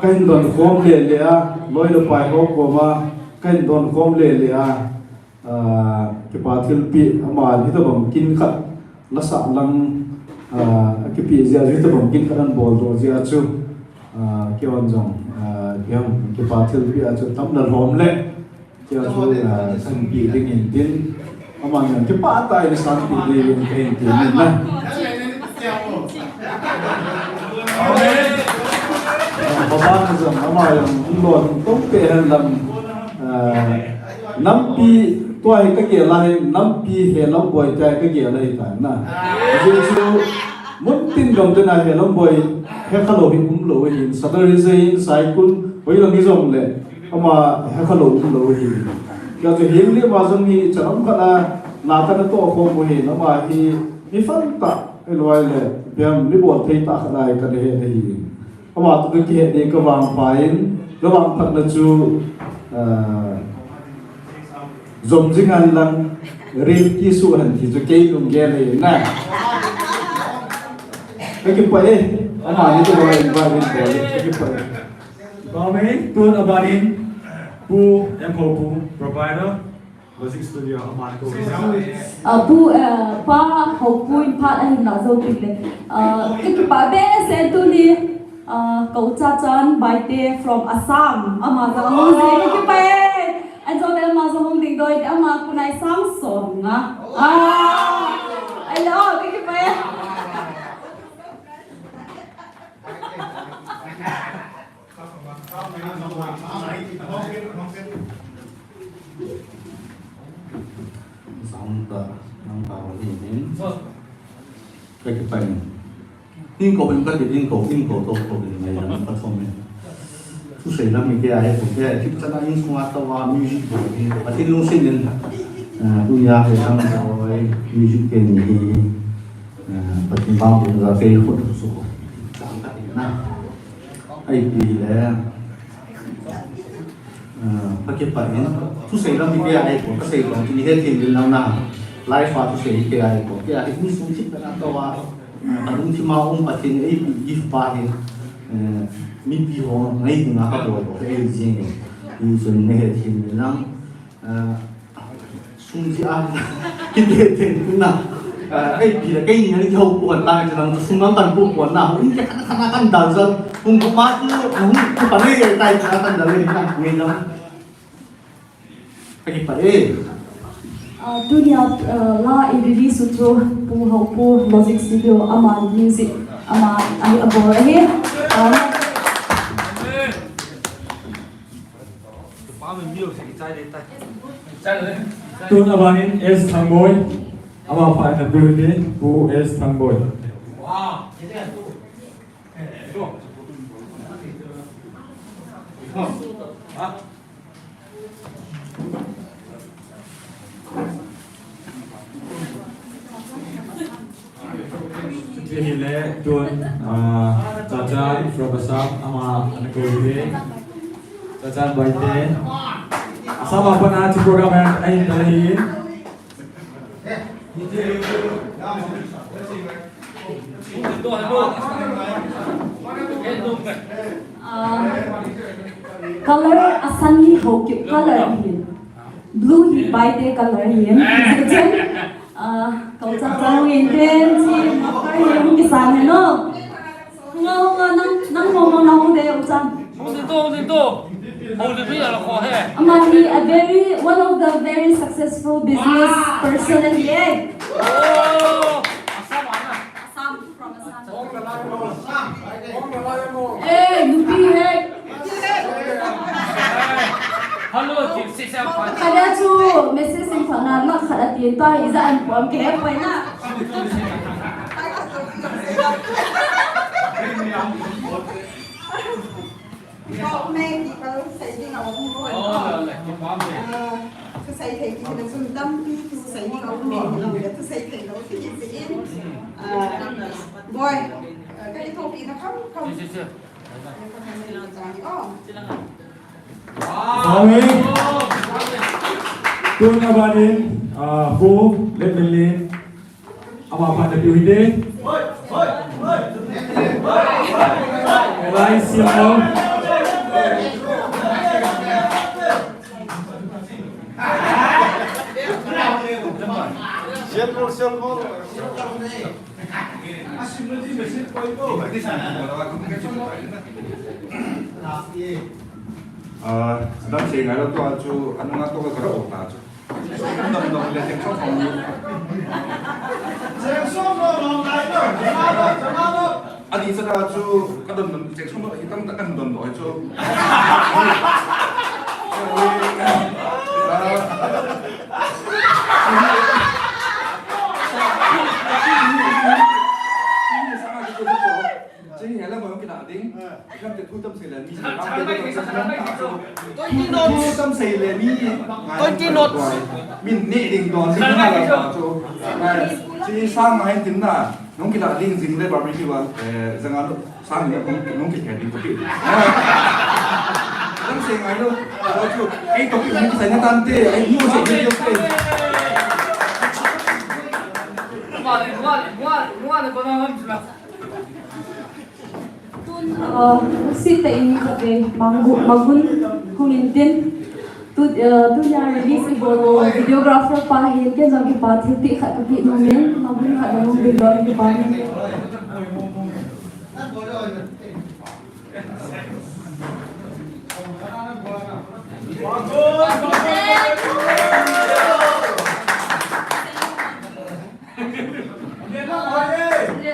Kahin don khom le le a, loi le pai ho koma, kahin don khom le le a. Ah, kipa thilpeh, ama hitabang kin khat, lasa lang, ah, akipeh jeh a chu hitabang kin khat ahin bol doh jeh a chu, ah, kihon jong, ah, kihon kipa thilpeh a chu tam na lhom le, kei a chu, ah, sanpeh ding in tin, ama jong kipa tah in sanpeh ding in kahin ti in na. Ah, baba ka jong, ama jong, um lo, um tong pe hen lang, ah, nampi, tua hi kagel a hi, nampi Helom Boi tia hi kagel ahi tan na. Ajeh chu, mun tin gam tin a Helom Boi, hekha lou hi um lou ahi, Sadar Hills ahi, Saikul, hoilang hi jong le, ama hekha lou um lou ahi. Kei a chu heng le ama jong hi, chan um khat a, na kana toh khom u ahi, ama hi, mi fan tah, ahilou le, bem, mi bol thei tah khat ahi kana he ahi. Ama toh kakihet ding kavangphat in, kavangphatna chu, ah, jom jing hen lang, ril kisuh hen ti chu kei lunggel ahi na. Kakipah e, ama ni toh invite in bol e, kakipah e. Kipah e, tun aban in, Pu M Houpu, proprietor, Logic Studio, aman ko. Ah, Pu, ah, Pa Houpu in phat ahin la jou kit le. Ah, kakipah behseh tuni, ah, ka u Chachan Baite from Assam. Ama jong hung jing, kakipah e. Ahin jong le ama jong hung ding doi, ama kunai sang som nga. Ah, hello, kakipah e. Sangta, nang ta ho ni ni. Kakipah e. Inko in kati, inko, inko to ko ni ngai lang ka thom e. Thusei lam hi kei a he ko, kei a thip chana insunga toh a music bol hi. Pathen lungset in. Ah, tunia hi lang toh a music kei ni hi. Ah, Pathen bang bol ja kei khut su ko. Sangta na. Ahi pi le. Ah, kakipah in, thusei lam hi kei a hi ko, kasei ko, kei hethem in lang na, live a thusei hi kei a hi ko, kei a hi insung thip na toh a, ah, kalungthim a um Pathen in eipeh gift pa hi, eh, mipi ho ngai dinga kabol ko, kei jeng e, hichun hethem in lang, ah, Sung jeh a, kiti te na. Ah, ei, pi la, kei ni na ni hou pon ta, jang sung lam tan pu pon na, hung ke kan kan kan dal jal, hung ko ma tu, hung ko pa nei tai na kan dal le na, ngai lam. Kakipah e. Ah, tunia, ah, la i release u chu Pu Houpu Logic Studio ama music, ama ahi abol ahi. Ah, Tun abanin S Thangboi, ama pha na building, Pu S Thangboi. Hile tun, ah, Chacha from Assam, ama ana kou hi. Chacha Baite. Assam a pat a hiche program hi ahin dal ahi. Ah, color asan hi ho ki color hi. Blue hi Baite color hi. Ah, kau cha cha hung in ten chi, kau hi hung kisan he no. Hung a, hung a, nang, nang mong mong na hung de, u chan. Hung de to, hung de to. Hung de to ya la ko he. Ama hi a very, one of the very successful business person ahi e. Oh, Assam ana. Assam, from Assam. Eh, nupi he. Hello, khat a chu message send phat na, lakh khat ati, tua hi ijat an pom kahe poi na. How many people saving our own? Oh, like, uh, to say Thei kiti na chun tampi thusei ding aum in, hilou le thusei theilou ti hi in. Ah, boi, ah, ka ithopina khamkham. Amen. Tun abanin, ah, Pu Letminlin. Ama phat na piu hite. Lai siam lo. Siam lo, siam lo. Ah, dam sei ngai lo tua chu, anunga tua ka ro ta chu. Kan don don le cheng song song ni. Cheng song song lo ngai lo, jama lo, jama lo. Ani sa da chu ka don don cheng song lo hi tam ta kan don don chu. Cheng hi la ma hung kila ding. Kan te thu tam sei le mi. Thu tam sei le mi. Twenty notes. Min ne ding don ding na la chu. Chi sang ma hin tin na. Nung kila ding jing le barbecue wa. Eh, jang a lo. Sang ne nung ki khen ding ko pi. Tam sei ngai lo. Lo chu. Ai to ki sai na tan te. Ai mu se ni te. Tun, uh, sita in khat ve, Magun, Magun hung in tin. Tu, uh, tunia release ibol u videographer pa hin ken jong kipa thilpeh khat kapeh nom in, Magun khat hung ding don kipa nom in.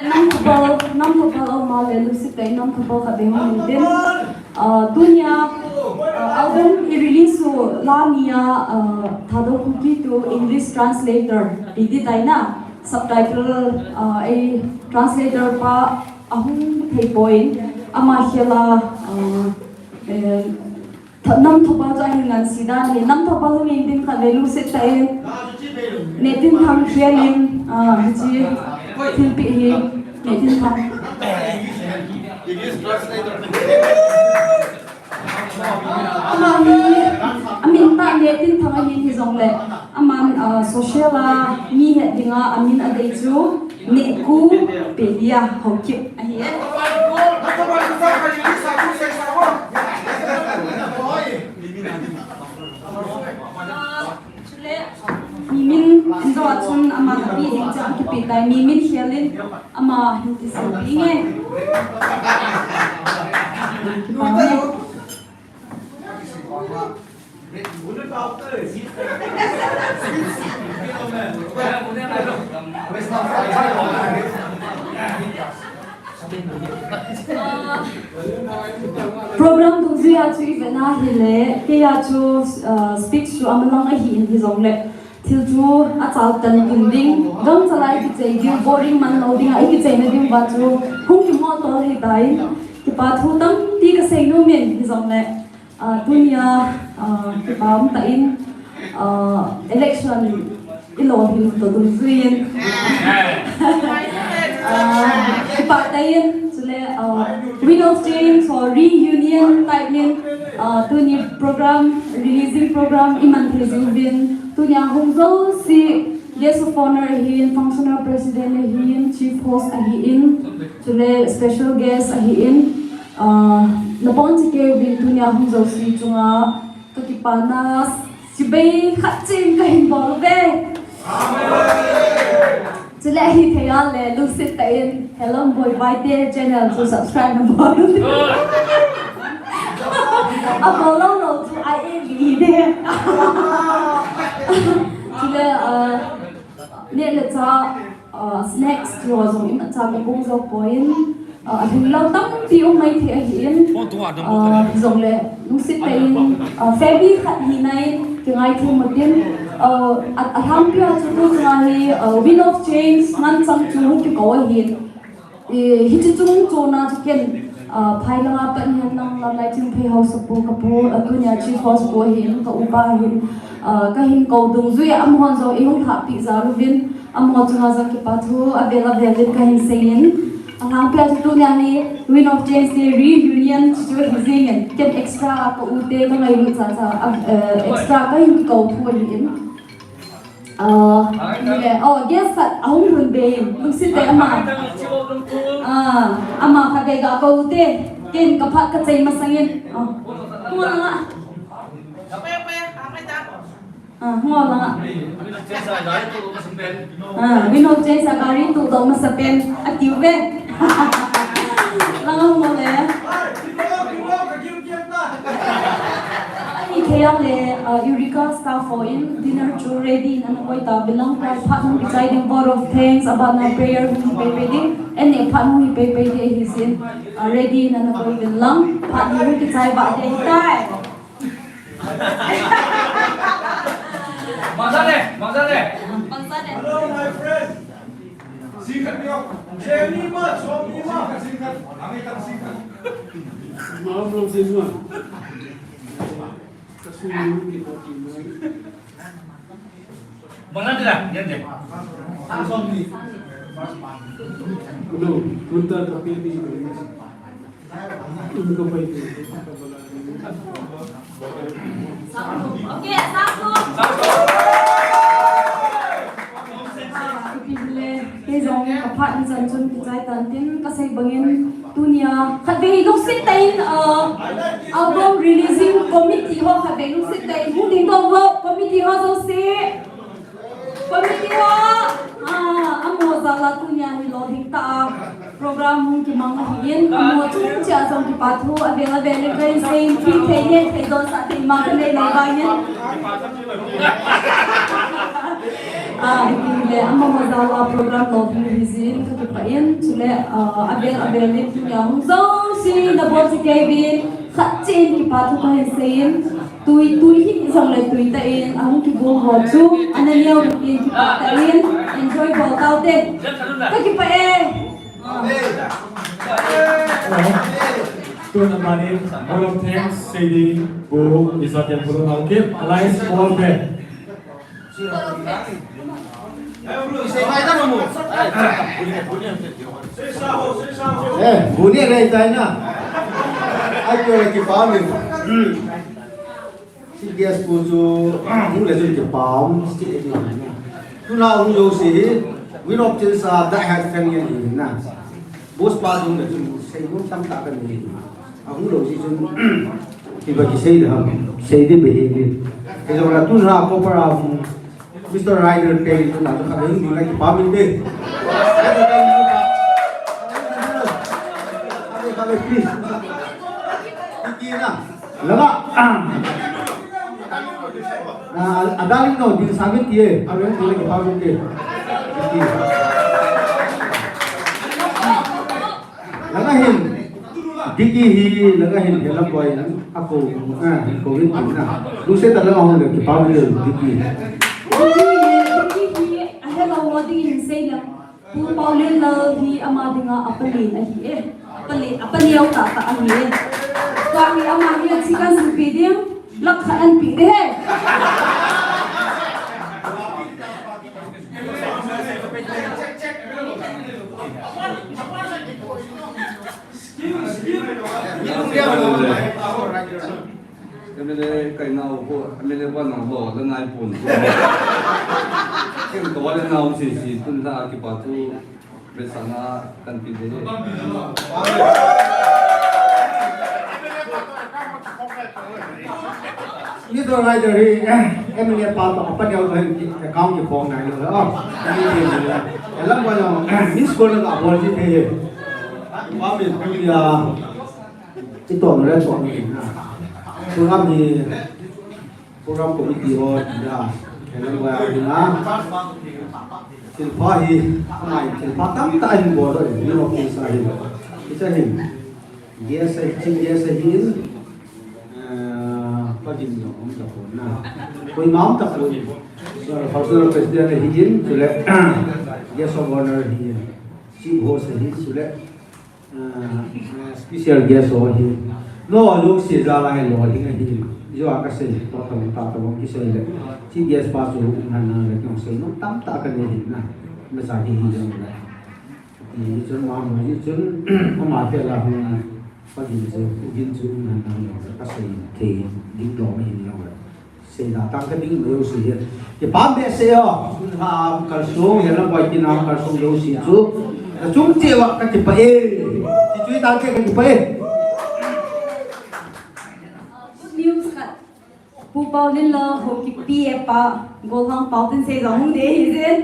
Nam thupal, nam thupal um a le lungset tah in nam thupal khat ding hung in tin. Ah, tunia, ah, album i release u la nia, ah, Thadou Kuki to English translator, ti ti tai na, subtitle, ah, ei translator pa ahung thei poi, ama khel a, ah, eh, Tha-, nam thupal chu ahin ngansi dan ahi. Nam thupal hung in tin khat ve lungset tah in. Netinthang Khialin, ah, hiche thilpeh hi Netinthang. Ama hi, amin pa Netinthang ahin hijongle, aman, ah, social a mi het dinga amin adei chu Nehku Pelia Haokip ahi e. Chule, Mimin, injo a chun ama tapi ding chu kipe tai, Mimin Khialin ama hin ti sel pi nge. Program dungjuia chu ivet na hile, keia chu, uh, speech chu amalang ahin hijongle, thil chu achal tan kin ding, gangchal a ikichei diu, boring man lou dinga ikicheina diuva chu hung kimoh tol hih tai, kipa thu tampi kasei nom in hijongle, Ah, tunia, ah, kipa um tah in, ah, election i lolhin toh dungjuiyin. Ah, kipah tah in, chule, ah, Wind of Change ho reunion tah in, ah, tuni program, releasing program i man thei jiu vin. Tunia hung jouse guest of honor ahin, functional president ahin, chief host ahin, chule special guest ahin. Ah, nabonchauvin tunia hung jouse chunga kakipana chibai khat cheh kahin bol uve. Chule ahithei a le lungset tah in Helom Boi Baite channel chu subscribe nabol u. Abol lou lou chu a e li de. Chule, ah, Neh le chah, ah, snacks chu jong imacha kakong jou poi, ah, alhun lou tampi um maithei ahin, ah, jongle lungset tah in, ah, February khat hina in kingaithem utin, ah, a, alhangpia chu tuchunga hi, ah, Wind of Change nganchang chu hung kikou ahin. Eh, hiche chungchona chu ken, ah, phai langa pat hin nang lamlai chun phei hausa pu ka pu, ah, tunia chief host pu hin ka upa hin, ah, ka hin kou dungjui a amahon jong eihung lhahpeh jal uvin, amaho chunga jong kipa thu avel avel in ka hin seiyin. Alangpia chu tunia hi Wind of Change te reunion chu hi jingin ken extra ka u te ka ngailut chacha, ah, eh, extra ka hin kou thu ahin. Ah, nile, oh, guest khat ahung lhun be in, lungset tah in ama. Ah, ama khat vei ga kou te, ken ka phat ka chai masangin. Ah, hung o lang a. Ah, hung o lang a. Ah, Wind of Change a gari tuh doh masa pen, atiu ve. Lang a hung o le. Ani thei a le, uh, Eureka staff ho in dinner chu ready in ana koi tauvin lang, phat hung kichai ding, vote of thanks, abana prayer hung pei pei ding, ani phat hung pei pei ding ahi jin, uh, ready in ana koi uvin lang, phat hung kichai ba ding tai. Mangsa le, mangsa le. Mangsa le. Hello, my friend. Sikhat nyo. Jeni ma, somi ma. Sikhat, sikhat. Ang itang sikhat. Maaf lang sa inyo. Kasi yung kita, Mangsa le, yan din. Somi. Hello, punta ka pili. Kei jong ka phat in chan chun kichai tan tin ka sei bangin tunia khatvei lungset tah in, uh, album releasing committee ho khatvei lungset tah in hung ding dong ho committee ho jouse. Committee ho, ah, amaho jal a tunia hi lolhing tah a program hung kimang ahin, amaho chungchang a jong kipa thu avel avel in ka hin sei in, thi thei, neh thei, donsah thei ma ka nei nai vangin. Ah, hiti le, amaho jal a program lolhing ahi jin ka kipah in, chule, ah, avel avel in tunia hung jouse na bol cheh kei uvin, khat cheh in kipa thu ka hin sei in. Tui, tui hi jong le tui tah in, ahung kibol ho chu, ana neo ding in kipa tah in, enjoy bol tau te. Ka kipah e. Tun amanin, vote of thanks, sei ding, Pu Isatian Pulunao Kip, Alliance Ball Pen. Eh, bu ni rei tai na. Ai, kyo le kipa min. Hmm. Chief guest pu chu, hung le chun kipa um, si e na. Tuna hung jouse hi, Wind of Change a die hard fan ngen hi na. Boss pa hung le chun, sei hung tam ta ka ni. Ahung lou jeh chun, kiba kisei ding ham, sei ding beh hi. Kei jong la tun ha ko para hung, Mister Rider te tun ha khat hung ding la kipa min te. Please. Kiki na. Lama. Ah, a darling no, ding sa min ti e. Khat hung ding la kipa min te. Kiki. Langa hin, Dicky hi, langa hin, he lam boy, a ko, a, ko hin tin na. Lungset tah langa hung le, kipa le, Dicky. Dicky hi, Dicky hi, a hello, what do you say lang? Pu Paulin Lal hi, ama dinga, apa le, ahi e. Apa le, apa le, au ta, ta, ahi e. Kwa hi, ama hi, a chikan supi ding, lak kha an pi de he. M L A kai nau ko, M L A pa nau lo, la nai pun. Ken to le nau si si tun la kipa thu, be sana kan pi de. Ni to ngai to ri, eh, M L A pa to, apa ni au to hin, account ki phong nai lo, oh. Ni ni ni. Alam ko lo, miss call na bol ji the. Wa mi tu ya. Ito no le to ni na. Program ni, program committee ho ya. Alam ko ya ni na. Thilpha hi, mai, thilpha tamtah hin bol ro, ni lo ki sa hi. Ki sa hi. Guest ahi, chief guest ahin, eh, pagin jong um tapon na. Koima um tapon. So, cultural president ahin, chule, guest of honor ahin. Chief host ahin, chule, ah, special guest ho ahin. Nao jouse jal a hi lolhing ahin. Ijou a kasei, to tobang, ta tobang kisei le. Chief guest pa chu um lhon nang le, kei jong seinom tamtah kanei ahin na. Imacha hi hijong le. Hichun ama, hichun ama pet a hung pagin chu, ugin chu um lhon nang le, kasei thei ding lom ahin jong le. Seida tang kading ma jouse hi. Kipah behseh o. Tun ha um kalsong, Helam Boitin a um kalsong jouse chu. Nachung cheh uva kakipah e. Hichu hi tang cheh kakipah e. Good news khat. Pu Paulin lo, Haokip P A pa, Golhang Paulin sei jong hung ding ahi jin.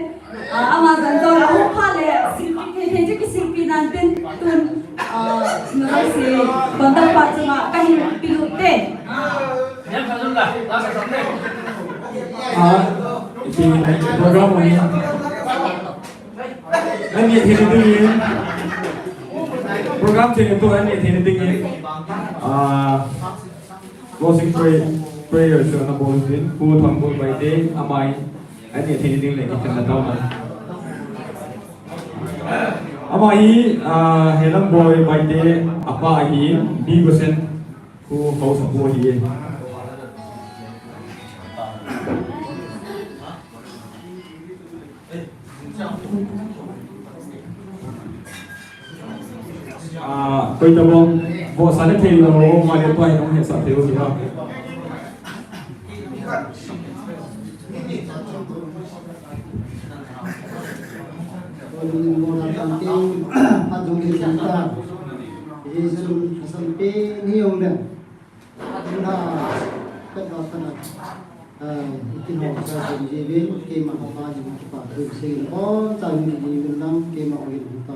Ah, ama jan jong ahung phat le, silpi thei thei chu kisilpi nan tin tun, ah, nalai se, conduct pa chunga kahin pelut te. Ah, iti program ni. Ani thei ding in. Program thei tu ani thei ding in. Ah, Closing pray-, prayer chu ana bol ding, Pu Thangboi Baite, ama hi, ani thei ding le kitna tao na. Ama hi, ah, Helam Boi Baite, apa hi, B Gosen, Pu Haosapu hi. Ah, koi tabang, vohsa le thei lou, ma le tua hi nong hetsah thei u hi a. Koi tabang, vohsa le thei lou, ma le tua hi nong hetsah thei u hi a. Tuna, pet ba tana, ah, itin ho sa jin jin, keima ho ba jin kipa thu sei in, o, cha jin jin lang, keima ho jin ta.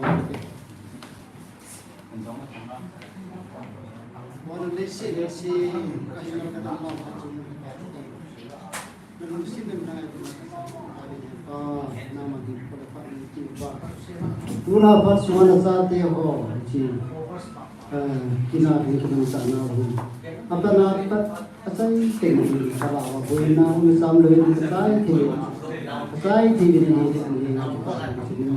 Wan le se le se, ka jin ka na ma jin. Tuna phat sunga nachate ho, chi, eh, kina ding kinang chana ho. Apana pat, achai teng ding kala wa, boina, um, sam lo in achai thei, achai thei ding ni, ni, ni, ni, ni,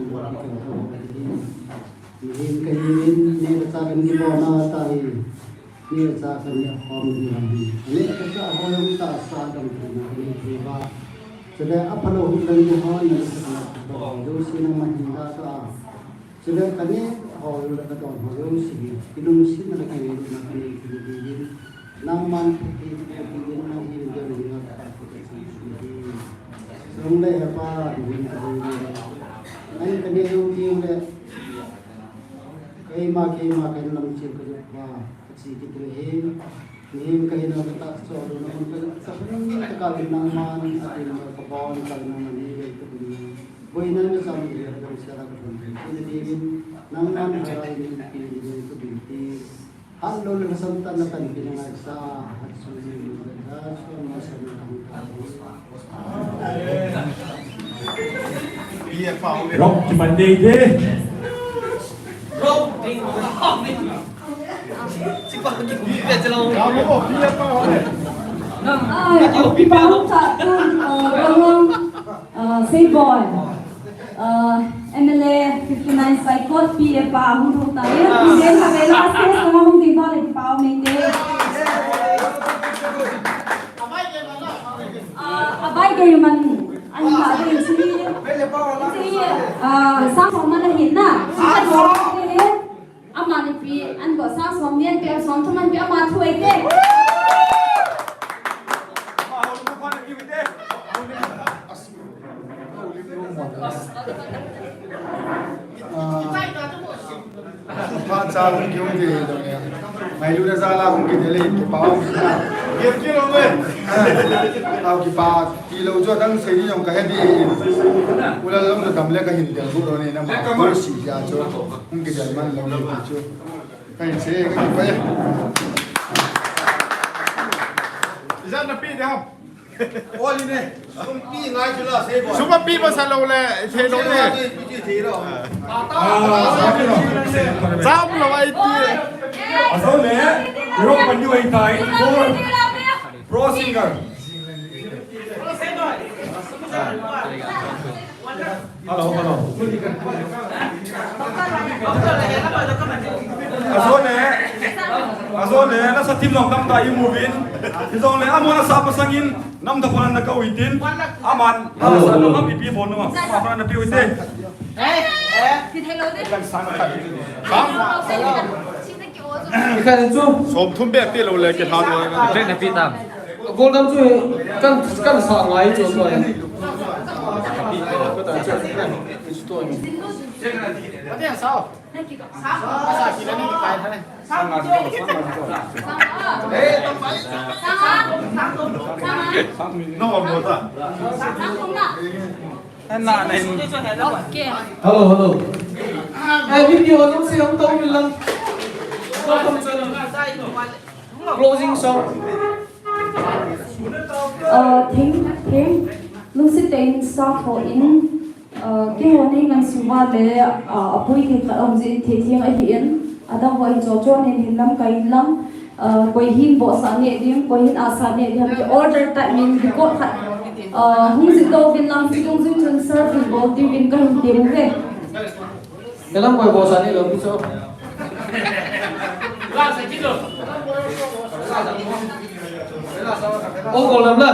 Mihem kahin, neh le chah kahin kibol na tahi. Neh le chah kaneh khom ding ahi. Neh le chah ho jong tahsa dang thei na kanei thei uva. Chule aphalou hung dang ding ho neh le chah na kabol jouse nangman hin da ta. Chule kaneh ho le kadon ho jouse hi. Kilungsetna le kingailut na kanei thei ding. Nangman phatthei peh ding nang hin ding na ka phatthei peh ding. Song le he pa ding ka ding. Nang kaneh jong ding le. Keima, keima, kahin lam chil ka jop uva, ka chi kit le hin. Mihem kahi na ka ta so lo na ka, ka hun ta ka le nangman, a din ka ka bon ka nangman ni le ka din. Boina na sam ni ka sa la ka bon. Ni din nangman ha ni ni ni ka din ti. Hat lo le sam ta na kan pi na ngai sa, hat so ni ni ka so na sa na kan ka. Rock, kipan dei dei. Rock, ding. Ai, kipa hung ta tun, uh, Golhang, uh, Seiboi, uh, M L A fifty-nine Saikot, P A pa hung thou ta. Ye, pu den ka vela stage ka hung ding ba le kipa hung ding dei. Ah, abai gei man, an ha gei si. Si, ah, sang som man ahin na. Sang som ahin. Ama ni pi, an go sang som ni an pi, an som thum an pi, ama thu ei te. Ah. Phat cha hung kihung ding ahi dong e. Ngailut na jal a hung kidel e, kipa um. Kipah um e. Au kipa, tilou chu adang sei ding jong kahe ding e. U Lallom chu dam le kahin del got lou ne, nangma si jeh chu. Hung kidel man lou ne chu. Kahin sei, kakipah e. Ijat na pe ding ham. Oli ne, sum pe ngai chu la Seiboi. Sum pe masa lou le, thei lou le. Pi chu thei lou. Ah, cham lou ai ti. Asol le, Europe pan ni wai tai. Pro singer. Hello, hello. Ajole, ajole, nasa team jong tamtah imu uvin. Hijongle amon asah masangin, namdang khun ana kou hitin. Aman, hello, hello, nasa ipi bol nung, aman ana pe u hite. Ikhat in chu. Somthum beh pe lou le kilha lou. Beh na pe tam. Goldam chu kan, kan sa ngai chu chu. No, no, no. Hello, hello. Eh, video ho jong se hung tong in lang. Closing song. Uh, thing, thing, lungset tah in sa kho in, uh, keiho nei ngansuh uva le, uh, apui thei khat aum jeh in thei theng ahi in, adang ho in chochon in hin lamkai in lang, uh, koi hin bohsah neh ding, koi hin ahsah neh ding, order tah in record khat, uh, hung jih doh uvin lang, chuteng jong chun serve hin bol diuvin kahin tem uve. Elam koi bohsah neh lou pi chu. O, golam la.